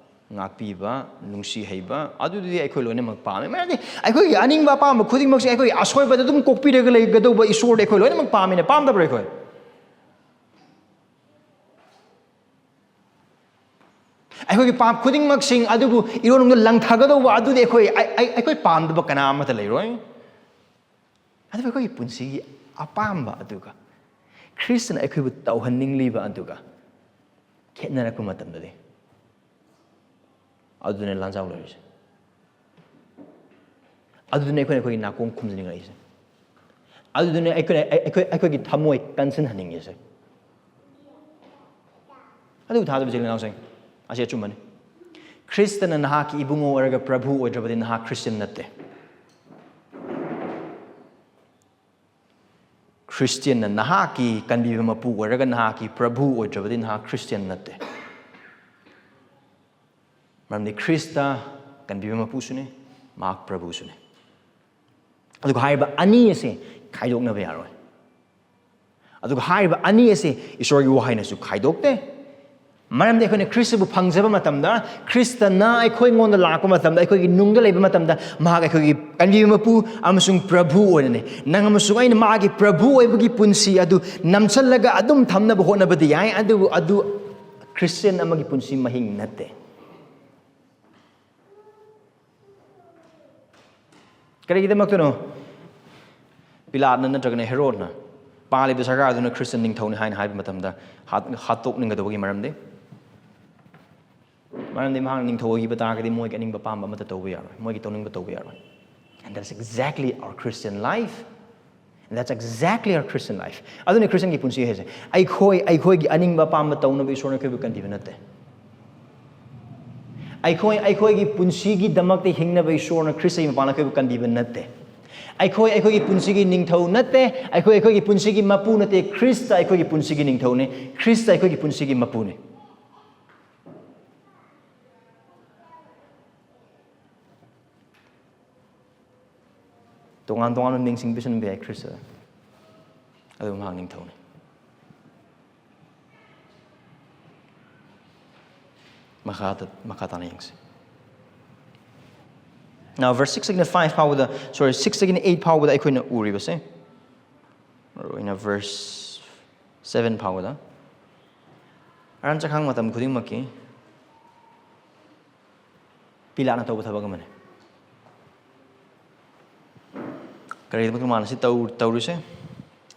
ꯉꯥꯛꯄꯤꯕ, ꯅꯨꯡꯁꯤ ꯍꯩꯕ, ꯑꯗꯨꯗꯨꯗꯤ ꯑꯩꯈꯣꯏ ꯂꯣꯏꯅꯃꯛ ꯄꯥꯝꯃꯦ꯫ ꯃꯔꯝꯗꯤ ꯑꯩꯈꯣꯏꯒꯤ ꯑꯅꯤꯡꯕ ꯑꯄꯥꯝꯕ ꯈꯨꯗꯤꯡꯃꯛꯁꯦ ꯑꯩꯈꯣꯏꯒꯤ ꯑꯁꯣꯏꯕꯗ ꯑꯗꯨꯝ ꯀꯣꯛꯄꯤꯔꯒ ꯂꯩꯒꯗꯧꯕ ꯏꯁꯣꯔꯗ ꯑꯩꯈꯣꯏ ꯂꯣꯏꯅꯃꯛ ꯄꯥꯝꯃꯤꯅꯦ, ꯄꯥꯝꯗꯕ꯭ꯔꯥ ꯑꯩꯈꯣꯏ? ꯑꯩꯈꯣꯏꯒꯤ ꯄꯥꯞ ꯈꯨꯗꯤꯡꯃꯛꯁꯤꯡ ꯑꯗꯨꯕꯨ ꯏꯔꯣꯟꯅꯨꯡꯗ ꯂꯪꯊꯒꯗꯧꯕ ꯑꯗꯨꯗꯤ ꯑꯩꯈꯣꯏ, ꯑꯩ-, ꯑꯩ-, ꯑꯩꯈꯣꯏ ꯄꯥꯝꯗꯕ ꯀꯅꯥ ꯑꯃꯠꯇ ꯂꯩꯔꯣꯏ꯫ ꯑꯗꯨꯕꯨ ꯑꯩꯈꯣꯏꯒꯤ ꯄꯨꯟꯁꯤꯒꯤ ꯑꯄꯥꯝꯕ ꯑꯗꯨꯒ ꯈ꯭ꯔꯤꯁꯇꯅ ꯑꯩꯈꯣꯏꯕꯨ ꯇꯧꯍꯟꯅꯤꯡꯂꯤꯕ ꯑꯗꯨꯒ ꯈꯦꯠꯅꯔꯛꯄ ꯃꯇꯝꯗꯗꯤ ꯑꯗꯨꯗꯨꯅ ꯂꯥꯟꯖꯥꯎ ꯂꯩꯔꯤꯁꯦ꯫ ꯑꯗꯨꯗꯨꯅ ꯑꯩꯈꯣꯏꯅ ꯑꯩꯈꯣꯏꯒꯤ ꯅꯥꯀꯣꯡ ꯈꯨꯝꯖꯤꯟꯅꯤꯡꯉꯛꯏꯁꯦ꯫ ꯑꯗꯨꯗꯨꯅ ꯑꯩꯈꯣꯏꯅ, ꯑꯩꯈꯣꯏ, ꯑꯩꯈꯣꯏꯒꯤ ꯊꯃꯣꯏ ꯀꯟꯁꯤꯟꯍꯟꯅꯤꯡꯉꯤꯁꯦ꯫ ꯑꯗꯨꯕꯨ ꯊꯥꯖꯕ ꯏꯆꯤꯜ ꯏꯅꯥꯎꯁꯤꯡ, ꯑꯁꯤ ꯑꯆꯨꯝꯕꯅꯤ꯫ ꯈ꯭ꯔꯤꯁꯇꯅ ꯅꯍꯥꯛꯀꯤ ꯏꯕꯨꯡꯉꯣ ꯑꯣꯏꯔꯒ ꯄ꯭ꯔꯚꯨ ꯑꯣꯏꯗ꯭ꯔꯕꯗꯤ ꯅꯍꯥꯛ ꯈ꯭ꯔꯤꯁꯇꯤꯌꯟ ꯅꯠꯇꯦ꯫ ꯈ꯭ꯔꯤꯁꯇꯤꯌꯟꯅ ꯅꯍꯥꯛꯀꯤ ꯀꯟꯕꯤꯕ ꯃꯄꯨ ꯑꯣꯏꯔꯒ ꯅꯍꯥꯛꯀꯤ ꯄ꯭ꯔꯚꯨ ꯑꯣꯏꯗ꯭ꯔꯕꯗꯤ ꯅꯍꯥꯛ ꯈ꯭ꯔꯤꯁꯇꯤꯌꯟ ꯅꯠꯇꯦ꯫ ꯃꯔꯝꯗꯤ ꯈ꯭ꯔꯤꯁꯇ ꯀꯟꯕꯤꯕ ꯃꯄꯨꯁꯨꯅꯤ, ꯃꯍꯥꯛ ꯄ꯭ꯔꯚꯨꯁꯨꯅꯤ꯫ ꯑꯗꯨꯒ ꯍꯥꯏꯔꯤꯕ ꯑꯅꯤ ꯑꯁꯤ ꯈꯥꯏꯗꯣꯛꯅꯕ ꯌꯥꯔꯣꯏ꯫ ꯑꯗꯨꯒ ꯍꯥꯏꯔꯤꯕ ꯑꯅꯤ ꯑꯁꯤ ꯏꯁꯣꯔꯒꯤ ꯋꯥꯍꯩꯅꯁꯨ ꯈꯥꯏꯗꯣꯛꯇꯦ꯫ ꯃꯔꯝꯗꯤ ꯑꯩꯈꯣꯏꯅ ꯈ꯭ꯔꯤꯁꯇꯕꯨ ꯐꯪꯖꯕ ꯃꯇꯝꯗ, ꯈ꯭ꯔꯤꯁꯇꯅ ꯑꯩꯈꯣꯏꯉꯣꯟꯗ ꯂꯥꯛꯄ ꯃꯇꯝꯗ, ꯑꯩꯈꯣꯏꯒꯤ ꯅꯨꯡꯗ ꯂꯩꯕ ꯃꯇꯝꯗ, ꯃꯍꯥꯛ ꯑꯩꯈꯣꯏꯒꯤ ꯀꯟꯕꯤꯕ ꯃꯄꯨ ꯑꯃꯁꯨꯡ ꯄ꯭ꯔꯚꯨ ꯑꯣꯏꯅꯅꯤ꯫ ꯅꯪ ꯑꯃꯁꯨꯡ ꯑꯩꯅ ꯃꯥꯒꯤ ꯄ꯭ꯔꯚꯨ ꯑꯣꯏꯕꯒꯤ ꯄꯨꯟꯁꯤ ꯑꯗꯨ ꯅꯝꯁꯤꯜꯂꯒ ꯑꯗꯨꯝ ꯊꯝꯅꯕ ꯍꯣꯠꯅꯕꯗꯤ ꯌꯥꯏ, ꯑꯗꯨꯕꯨ ꯑꯗꯨ ꯈ꯭ꯔꯤꯁꯇꯤꯌꯟ ꯑꯃꯒꯤ ꯄꯨꯟꯁꯤ ꯃꯍꯤꯡ ꯅꯠꯇꯦ꯫ ꯀꯔꯤꯒꯤꯗꯃꯛꯇꯅꯣ? ꯄꯤꯂꯥꯠꯅ ꯅꯠꯇ꯭ꯔꯒꯅ ꯍꯦꯔꯣꯗꯅ ꯄꯥꯜꯂꯤꯕ ꯁꯔꯀꯥꯔ ꯑꯗꯨꯅ ꯈ꯭ꯔꯤꯁꯇ ꯅꯤꯡꯊꯧꯅꯤ ꯍꯥꯏꯅ ꯍꯥꯏꯕ ꯃꯇꯝꯗ ꯍꯥꯠ-, ꯍꯥꯠꯇꯣꯛꯅꯤꯡꯒꯗꯧꯕꯒꯤ ꯃꯔꯝꯗꯤ? ꯃꯔꯝꯗꯤ ꯃꯍꯥꯛꯅ ꯅꯤꯡꯊꯧ ꯑꯣꯏꯈꯤꯕ ꯇꯥꯔꯒꯗꯤ ꯃꯣꯏꯒꯤ ꯑꯅꯤꯡꯕ ꯑꯄꯥꯝꯕ ꯑꯃꯠꯇ ꯇꯧꯕ ꯌꯥꯔꯣꯏ, ꯃꯣꯏꯒꯤ ꯇꯧꯅꯤꯡꯕ ꯇꯧꯕ ꯌꯥꯔꯣꯏ. And that's exactly our Christian life. And that's exactly our Christian life. ꯑꯗꯨꯅ ꯈ꯭ꯔꯤꯁꯇꯟꯒꯤ ꯄꯨꯟꯁꯤ ꯍꯥꯏꯁꯦ. ꯑꯩꯈꯣꯏ, ꯑꯩꯈꯣꯏꯒꯤ ꯑꯅꯤꯡꯕ ꯑꯄꯥꯝꯕ ꯇꯧꯅꯕ ꯏꯁꯣꯔꯅ ꯑꯩꯈꯣꯏꯕꯨ ꯀꯟꯕꯤꯕ ꯅꯠꯇꯦ. ꯑꯩꯈꯣꯏ, ꯑꯩꯈꯣꯏꯒꯤ ꯄꯨꯟꯁꯤꯒꯤꯗꯃꯛꯇ ꯍꯤꯡꯅꯕ ꯏꯁꯣꯔꯅ ꯈ꯭ꯔꯤꯁꯇꯒꯤ ꯃꯄꯥꯟꯗ ꯑꯩꯈꯣꯏꯕꯨ ꯀꯟꯕꯤꯕ ꯅꯠꯇꯦ. ꯑꯩꯈꯣꯏ, ꯑꯩꯈꯣꯏꯒꯤ ꯄꯨꯟꯁꯤꯒꯤ ꯅꯤꯡꯊꯧ ꯅꯠꯇꯦ. ꯑꯩꯈꯣꯏ, ꯑꯩꯈꯣꯏꯒꯤ ꯄꯨꯟꯁꯤꯒꯤ ꯃꯄꯨ ꯅꯠꯇꯦ. ꯈ꯭ꯔꯤꯁꯇ ꯑꯩꯈꯣꯏꯒꯤ ꯄꯨꯟꯁꯤꯒꯤ ꯅꯤꯡꯊꯧꯅꯤ. ꯈ꯭ꯔꯤꯁꯇ ꯑꯩꯈꯣꯏꯒꯤ ꯄꯨꯟꯁꯤꯒꯤ ꯃꯄꯨꯅꯤ. ꯇꯣꯉꯥꯟ ꯇꯣꯉꯥꯟꯕ ꯃꯤꯡꯁꯤꯡ ꯄꯤꯁꯤꯟꯕ ꯌꯥꯏ ꯈ꯭ꯔꯤꯁꯇꯗ, ꯑꯗꯨ ꯃꯍꯥꯛ ꯅꯤꯡꯊꯧꯅꯤ. ꯃꯈꯥꯗ, ꯃꯈꯥ ꯇꯥꯅ ꯌꯦꯡꯁꯤ. Now, verse six ꯇꯒꯤꯅ five ꯐꯥꯎꯕꯗ, sorry, six ꯇꯒꯤꯅ eight ꯐꯥꯎꯕꯗ ꯑꯩꯈꯣꯏꯅ ꯎꯔꯤꯕꯁꯦ, ꯃꯔꯨꯑꯣꯏꯅ verse seven ꯐꯥꯎꯕꯗ, ꯑꯔꯥꯟ ꯆꯈꯥꯡ ꯃꯇꯝ ꯈꯨꯗꯤꯡꯃꯛꯀꯤ ꯄꯤꯂꯥꯠꯅ ꯇꯧꯕ ꯊꯕꯛ ꯑꯃꯅꯤ. ꯀꯔꯤꯒꯤꯗꯃꯛꯇ ꯃꯥꯅ ꯁꯤ ꯇꯧ-, ꯇꯧꯔꯤꯁꯦ?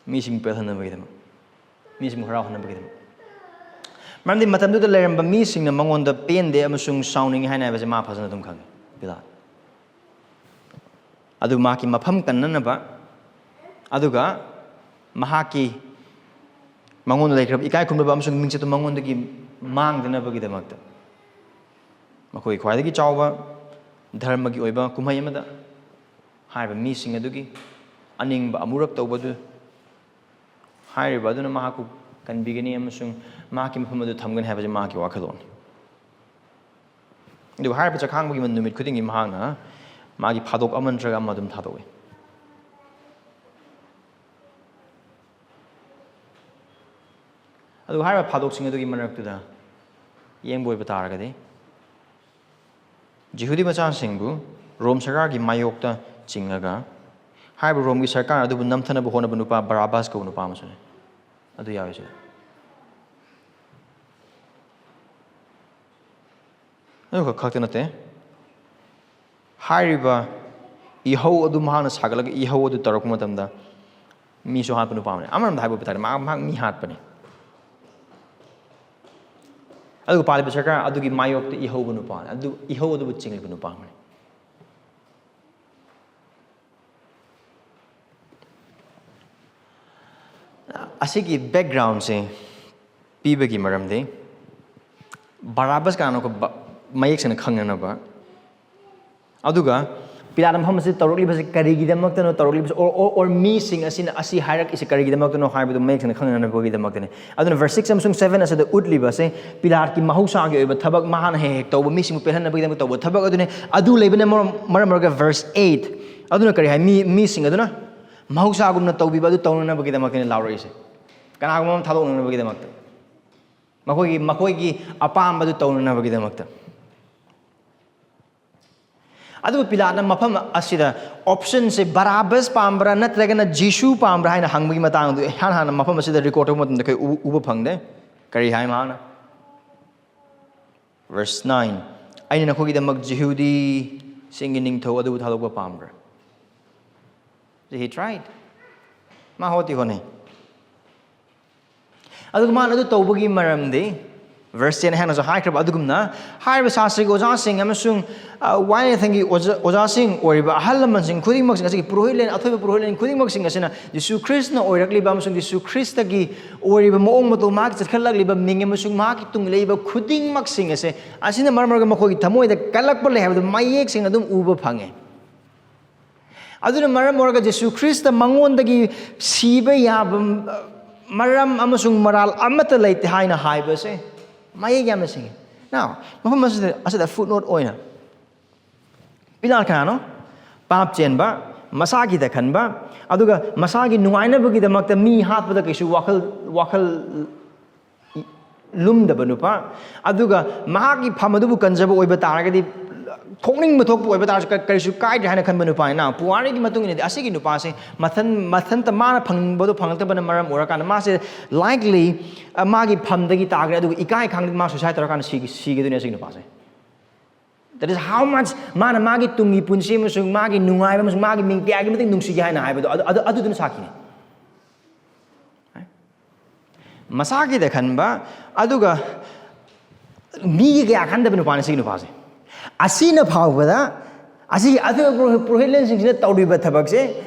ꯃꯤꯁꯤꯡ ꯄꯦꯜꯍꯟꯅꯕꯒꯤꯗꯃꯛ, ꯃꯤꯁꯤꯡ ꯍꯔꯥꯎꯍꯟꯅꯕꯒꯤꯗꯃꯛ. ꯃꯔꯝꯗꯤ ꯃꯇꯝꯗꯨꯗ ꯂꯩꯔꯝꯕ ꯃꯤꯁꯤꯡꯅ ꯃꯉꯣꯟꯗ ꯄꯦꯟꯗꯦ ꯑꯃꯁꯨꯡ ꯁꯥꯎꯅꯤꯡꯉꯤ ꯍꯥꯏꯅ ꯍꯥꯏꯕꯁꯦ ꯃꯥ ꯐꯖꯅ ꯑꯗꯨꯝ ꯈꯪꯉꯤ, ꯄꯤꯂꯥꯠ. ꯑꯗꯨ ꯃꯍꯥꯛꯀꯤ ꯃꯐꯝ ꯀꯟꯅꯅꯕ, ꯑꯗꯨꯒ ꯃꯍꯥꯛꯀꯤ, ꯃꯉꯣꯟꯗ ꯂꯩꯈ꯭ꯔꯕ ꯏꯀꯥꯏ ꯈꯨꯝꯅꯕ ꯑꯃꯁꯨꯡ ꯃꯤꯡꯆꯠꯇꯨ ꯃꯉꯣꯟꯗꯒꯤ ꯃꯥꯡꯗꯅꯕꯒꯤꯗꯃꯛꯇ, ꯃꯈꯣꯏ ꯈ꯭ꯋꯥꯏꯗꯒꯤ ꯆꯥꯎꯕ ꯙꯔꯃꯒꯤ ꯑꯣꯏꯕ ꯀꯨꯝꯍꯩ ꯑꯃꯗ ꯍꯥꯏꯔꯤꯕ ꯃꯤꯁꯤꯡ ꯑꯗꯨꯒꯤ ꯑꯅꯤꯡꯕ ꯑꯃꯨꯔꯛ ꯇꯧꯕꯗꯨ, ꯍꯥꯏꯔꯤꯕ ꯑꯗꯨꯅ ꯃꯍꯥꯛꯄꯨ ꯀꯟꯕꯤꯒꯅꯤ ꯑꯃꯁꯨꯡ ꯃꯍꯥꯛꯀꯤ ꯃꯐꯝ ꯑꯗꯨ ꯊꯝꯒꯅꯤ ꯍꯥꯏꯕꯁꯤ ꯃꯍꯥꯛꯀꯤ ꯋꯥꯈꯜꯂꯣꯟꯅꯤ. ꯑꯗꯨꯕꯨ ꯍꯥꯏꯔꯤꯕ ꯆꯈꯥꯡꯕꯒꯤ ꯅꯨꯃꯤꯠ ꯈꯨꯗꯤꯡꯒꯤ ꯃꯍꯥꯛꯅ ꯃꯥꯒꯤ ꯐꯥꯗꯣꯛ ꯑꯃ ꯅꯠꯇ꯭ꯔꯒ ꯑꯃ ꯑꯗꯨꯝ ꯊꯥꯗꯣꯛꯏ. ꯑꯗꯨꯒ ꯍꯥꯏꯔꯤꯕ ꯐꯥꯗꯣꯛꯁꯤꯡ ꯑꯗꯨꯒꯤ ꯃꯔꯛꯇꯨꯗ ꯌꯦꯡꯕ ꯑꯣꯏꯕ ꯇꯥꯔꯒꯗꯤ, ꯖꯤꯍꯨꯗꯤ ꯃꯆꯥꯁꯤꯡꯕꯨ ꯔꯣꯝ ꯁꯔꯀꯥꯔꯒꯤ ꯃꯥꯌꯣꯛꯇ ꯆꯤꯡꯉꯒ, ꯍꯥꯏꯔꯤꯕ ꯔꯣꯝꯒꯤ ꯁꯔꯀꯥꯔ ꯑꯗꯨꯕꯨ ꯅꯝꯊꯅꯕ ꯍꯣꯠꯅꯕ ꯅꯨꯄꯥ ꯕꯔꯥꯕꯥꯁ ꯀꯧꯕ ꯅꯨꯄꯥ ꯑꯃꯁꯨ ꯂꯩ꯫ ꯑꯗꯨ ꯌꯥꯎꯏ ꯁꯤꯗ꯫ ꯑꯗꯨꯈꯛ ꯈꯛꯇ ꯅꯠꯇꯦ, ꯍꯥꯏꯔꯤꯕ ꯏꯍꯧ ꯑꯗꯨ ꯃꯍꯥꯛꯅ ꯁꯥꯒꯠꯂꯒ ꯏꯍꯧ ꯑꯗꯨ ꯇꯧꯔꯛꯄ ꯃꯇꯝꯗ ꯃꯤꯁꯨ ꯍꯥꯠꯄ ꯅꯨꯄꯥ ꯑꯃꯅꯤ꯫ ꯑꯃꯔꯣꯝꯗ ꯍꯥꯏꯕ ꯇꯥꯔꯗꯤ ꯃꯍꯥꯛ, ꯃꯍꯥꯛ ꯃꯤ ꯍꯥꯠꯄꯅꯤ꯫ ꯑꯗꯨꯒ ꯄꯥꯜꯂꯤꯕ ꯁꯔꯀꯥꯔ ꯑꯗꯨꯒꯤ ꯃꯥꯌꯣꯛꯇ ꯏꯍꯧꯕ ꯅꯨꯄꯥ, ꯑꯗꯨ ꯏꯍꯧ ꯑꯗꯨꯕꯨ ꯆꯤꯡꯂꯤꯕ ꯅꯨꯄꯥ ꯑꯃꯅꯤ꯫ ꯑꯁꯤꯒꯤ ꯕꯦꯛꯒ꯭ꯔꯥꯎꯟꯁꯦ ꯄꯤꯕꯒꯤ ꯃꯔꯝꯗꯤ ꯕꯔꯥꯕꯁ ꯀꯅꯥꯅꯣ ꯃꯌꯦꯛ ꯁꯦꯡꯅ ꯈꯪꯅꯅꯕ꯫ ꯑꯗꯨꯒ ꯄꯤꯂꯥꯠꯅ ꯃꯐꯝ ꯑꯁꯤꯗ ꯇꯧꯔꯛꯂꯤꯕꯁꯦ ꯀꯔꯤꯒꯤꯗꯃꯛꯇꯅꯣ ꯇꯧꯔꯛꯂꯤꯕꯁꯦ, or, or, or ꯃꯤꯁꯤꯡ ꯑꯁꯤꯅ ꯑꯁꯤ ꯍꯥꯏꯔꯛꯏꯁꯦ ꯀꯔꯤꯒꯤꯗꯃꯛꯇꯅꯣ ꯍꯥꯏꯕꯗꯨ ꯃꯌꯦꯛ ꯁꯦꯡꯅ ꯈꯪꯅꯅꯕꯒꯤꯗꯃꯛꯇꯅꯤ꯫ ꯑꯗꯨꯅ verse six ꯑꯃꯁꯨꯡ seven ꯑꯁꯤꯗ ꯎꯠꯂꯤꯕꯁꯦ ꯄꯤꯂꯥꯠꯀꯤ ꯃꯍꯧꯁꯥꯒꯤ ꯑꯣꯏꯕ ꯊꯕꯛ, ꯃꯍꯥꯛꯅ ꯍꯦꯛ ꯍꯦꯛ ꯇꯧꯕ, ꯃꯤꯁꯤꯡꯕꯨ ꯄꯦꯜꯍꯟꯅꯕꯒꯤꯗꯃꯛ ꯇꯧꯕ ꯊꯕꯛ ꯑꯗꯨꯅꯤ꯫ ꯑꯗꯨ ꯂꯩꯕꯅ ꯃꯔꯝ, ꯃꯔꯝ ꯑꯣꯏꯔꯒ verse eight ꯑꯗꯨꯅ ꯀꯔꯤ ꯍꯥꯏ? ꯃꯤ, ꯃꯤꯁꯤꯡ ꯑꯗꯨꯅ ꯃꯍꯧꯁꯥꯒꯨꯝꯅ ꯇꯧꯕꯤꯕ ꯑꯗꯨ ꯇꯧꯅꯅꯕꯒꯤꯗꯃꯛꯇꯅꯤ ꯂꯥꯎꯔꯛꯏꯁꯦ꯫ ꯀꯅꯥꯒꯨꯝꯕ ꯑꯃ ꯊꯥꯗꯣꯛꯅꯅꯕꯒꯤꯗꯃꯛꯇ, ꯃꯈꯣꯏꯒꯤ, ꯃꯈꯣꯏꯒꯤ ꯑꯄꯥꯝꯕꯗꯨ ꯇꯧꯅꯅꯕꯒꯤꯗꯃꯛꯇ꯫ ꯑꯗꯨꯕꯨ ꯄꯤꯂꯥꯠꯅ ꯃꯐꯝ ꯑꯁꯤꯗ ꯑꯣꯞꯁꯟꯁꯦ ꯕꯔꯥꯕꯁ ꯄꯥꯝꯕ꯭ꯔꯥ ꯅꯠꯇ꯭ꯔꯒꯅ ꯖꯤꯁꯨ ꯄꯥꯝꯕ꯭ꯔꯥ ꯍꯥꯏꯅ ꯍꯪꯕꯒꯤ ꯃꯇꯥꯡꯗꯨ ꯏꯍꯥꯟ ꯍꯥꯟꯅ ꯃꯐꯝ ꯑꯁꯤꯗ ꯔꯦꯀꯣꯔꯗ ꯇꯧꯕ ꯃꯇꯝꯗ ꯑꯩꯈꯣꯏ ꯎ-, ꯎꯕ ꯐꯪꯗꯦ꯫ ꯀꯔꯤ ꯍꯥꯏ ꯃꯍꯥꯛꯅ? Verse nine, "ꯑꯩꯅ ꯅꯈꯣꯏꯒꯤꯗꯃꯛ ꯖꯤꯍꯨꯗꯤꯁꯤꯡꯒꯤ ꯅꯤꯡꯊꯧ ꯑꯗꯨꯕꯨ ꯊꯥꯗꯣꯛꯄ ꯄꯥꯝꯕ꯭ꯔꯥ?" He tried. ꯃꯥ ꯍꯣꯠꯇꯤ ꯍꯣꯠꯅꯩ꯫ ꯑꯗꯨꯒ ꯃꯥꯅ ꯑꯗꯨ ꯇꯧꯕꯒꯤ ꯃꯔꯝꯗꯤ, verse ten ꯍꯥꯏꯅꯁꯨ ꯍꯥꯏꯈ꯭ꯔꯕ ꯑꯗꯨꯒꯨꯝꯅ, ꯍꯥꯏꯔꯤꯕ ꯁꯥꯁ꯭ꯔꯤꯒꯤ ꯑꯣꯖꯥꯁꯤꯡ ꯑꯃꯁꯨꯡ, ꯑ, ꯋꯥꯌꯦꯜꯊꯪꯒꯤ ꯑꯣꯖꯥ-, ꯑꯣꯖꯥꯁꯤꯡ ꯑꯣꯏꯔꯤꯕ ꯑꯍꯜ ꯂꯃꯟꯁꯤꯡ ꯈꯨꯗꯤꯡꯃꯛꯁꯤꯡ ꯑꯁꯤꯒꯤ ꯄꯨꯔꯣꯍꯤꯠꯂꯦꯟ, ꯑꯊꯣꯏꯕ ꯄꯨꯔꯣꯍꯤꯠꯂꯦꯟ ꯈꯨꯗꯤꯡꯃꯛꯁꯤꯡ ꯑꯁꯤꯅ ꯖꯤꯁꯨ ꯈ꯭ꯔꯤꯁꯇꯅ ꯑꯣꯏꯔꯛꯂꯤꯕ ꯑꯃꯁꯨꯡ ꯖꯤꯁꯨ ꯈ꯭ꯔꯤꯁꯇꯒꯤ ꯑꯣꯏꯔꯤꯕ ꯃꯑꯣꯡ ꯃꯇꯧ, ꯃꯍꯥꯛꯀꯤ ꯆꯠꯈꯠꯂꯛꯂꯤꯕ ꯃꯤꯡ ꯑꯃꯁꯨꯡ ꯃꯍꯥꯛꯀꯤ ꯇꯨꯡ ꯂꯩꯕ ꯈꯨꯗꯤꯡꯃꯛꯁꯤꯡ ꯑꯁꯦ, ꯑꯁꯤꯅ ꯃꯔꯝ ꯑꯣꯏꯔꯒ ꯃꯈꯣꯏꯒꯤ ꯊꯃꯣꯏꯗ ꯀꯜꯂꯛꯄ ꯂꯩ ꯍꯥꯏꯕꯗꯨ ꯃꯌꯦꯛ ꯁꯦꯡꯅ ꯑꯗꯨꯝ ꯎꯕ ꯐꯪꯉꯦ꯫ ꯑꯗꯨꯅ ꯃꯔꯝ ꯑꯣꯏꯔꯒ ꯖꯤꯁꯨ ꯈ꯭ꯔꯤꯁꯇ ꯃꯉꯣꯟꯗꯒꯤ ꯁꯤꯕ ꯌꯥꯕ ꯃꯔꯝ ꯑꯃꯁꯨꯡ ꯃꯔꯥꯜ ꯑꯃꯠꯇ ꯂꯩꯇꯦ ꯍꯥꯏꯅ ꯍꯥꯏꯕꯁꯦ ꯃꯌꯦꯛ ꯌꯥꯝꯅ ꯁꯦꯡꯉꯤ꯫ Now, ꯃꯐꯝ ꯑꯁꯤꯗ, ꯑꯁꯤꯗ footnote ꯑꯣꯏꯅ, ꯄꯤꯂꯥꯠ ꯀꯅꯥꯅꯣ? ꯄꯥꯞ ꯆꯦꯟꯕ, ꯃꯁꯥꯒꯤꯗ ꯈꯟꯕ, ꯑꯗꯨꯒ ꯃꯁꯥꯒꯤ ꯅꯨꯡꯉꯥꯏꯅꯕꯒꯤꯗꯃꯛꯇ ꯃꯤ ꯍꯥꯠꯄꯗ ꯀꯩꯁꯨ ꯋꯥꯈꯜ, ꯋꯥꯈꯜ ꯂꯨꯝꯗꯕ ꯅꯨꯄꯥ, ꯑꯗꯨꯒ ꯃꯍꯥꯛꯀꯤ ꯐꯝ ꯑꯗꯨꯕꯨ ꯀꯟꯖꯕ ꯑꯣꯏꯕ ꯇꯥꯔꯒꯗꯤ, ꯊꯣꯛꯅꯤꯡꯕ ꯊꯣꯛꯄ ꯑꯣꯏꯕ ꯇꯥꯔꯁꯨ ꯀ-, ꯀꯔꯤꯁꯨ ꯀꯥꯏꯗ꯭ꯔꯦ ꯍꯥꯏꯅ ꯈꯟꯕ ꯅꯨꯄꯥꯅꯤꯅ, ꯄꯨꯋꯥꯔꯤꯒꯤ ꯃꯇꯨꯡ ꯏꯟꯅꯗꯤ ꯑꯁꯤꯒꯤ ꯅꯨꯄꯥꯁꯦ ꯃꯊꯟ-, ꯃꯊꯟꯇ ꯃꯥꯅ ꯐꯪꯅꯤꯡꯕꯗꯣ ꯐꯪꯂꯛꯇꯕꯅ ꯃꯔꯝ ꯑꯣꯏꯔꯀꯥꯟꯗ ꯃꯥꯁꯦ likely, ꯑ, ꯃꯥꯒꯤ ꯐꯝꯗꯒꯤ ꯇꯥꯈ꯭ꯔꯦ, ꯑꯗꯨꯒ ꯏꯀꯥꯏ ꯈꯪꯗꯅ ꯃꯥ suicide ꯇꯧꯔꯀꯥꯟꯗ ꯁꯤꯒꯤ-, ꯁꯤꯒꯗꯣꯏꯅꯦ ꯑꯁꯤꯒꯤ ꯅꯨꯄꯥꯁꯦ꯫ That is how much ꯃꯥꯅ ꯃꯥꯒꯤ ꯇꯨꯡꯒꯤ ꯄꯨꯟꯁꯤ ꯑꯃꯁꯨꯡ ꯃꯥꯒꯤ ꯅꯨꯡꯉꯥꯏꯕ ꯑꯃꯁꯨꯡ ꯃꯥꯒꯤ ꯃꯤꯡ ꯀꯌꯥꯒꯤ ꯃꯇꯤꯛ ꯅꯨꯡꯁꯤꯒꯦ ꯍꯥꯏꯅ ꯍꯥꯏꯕꯗꯣ ꯑꯗꯨ, ꯑꯗꯨ, ꯑꯗꯨꯗꯨꯅ ꯁꯥꯈꯤꯅꯤ꯫ ꯃꯁꯥꯒꯤꯗ ꯈꯟꯕ, ꯑꯗꯨꯒ ꯃꯤꯒꯤ ꯀꯌꯥ ꯈꯟꯗꯕ ꯅꯨꯄꯥꯅꯤ ꯁꯤꯒꯤ ꯅꯨꯄꯥꯁꯦ꯫ ꯑꯁꯤꯅ ꯐꯥꯎꯕꯗ, ꯑꯁꯤꯒꯤ ꯑꯇꯣꯞꯄ ꯄꯨꯔꯣꯍꯤꯠ-, ꯄꯨꯔꯣꯍꯤꯠꯂꯦꯟꯁꯤꯡꯁꯤꯅ ꯇꯧꯔꯤꯕ ꯊꯕꯛꯁꯦ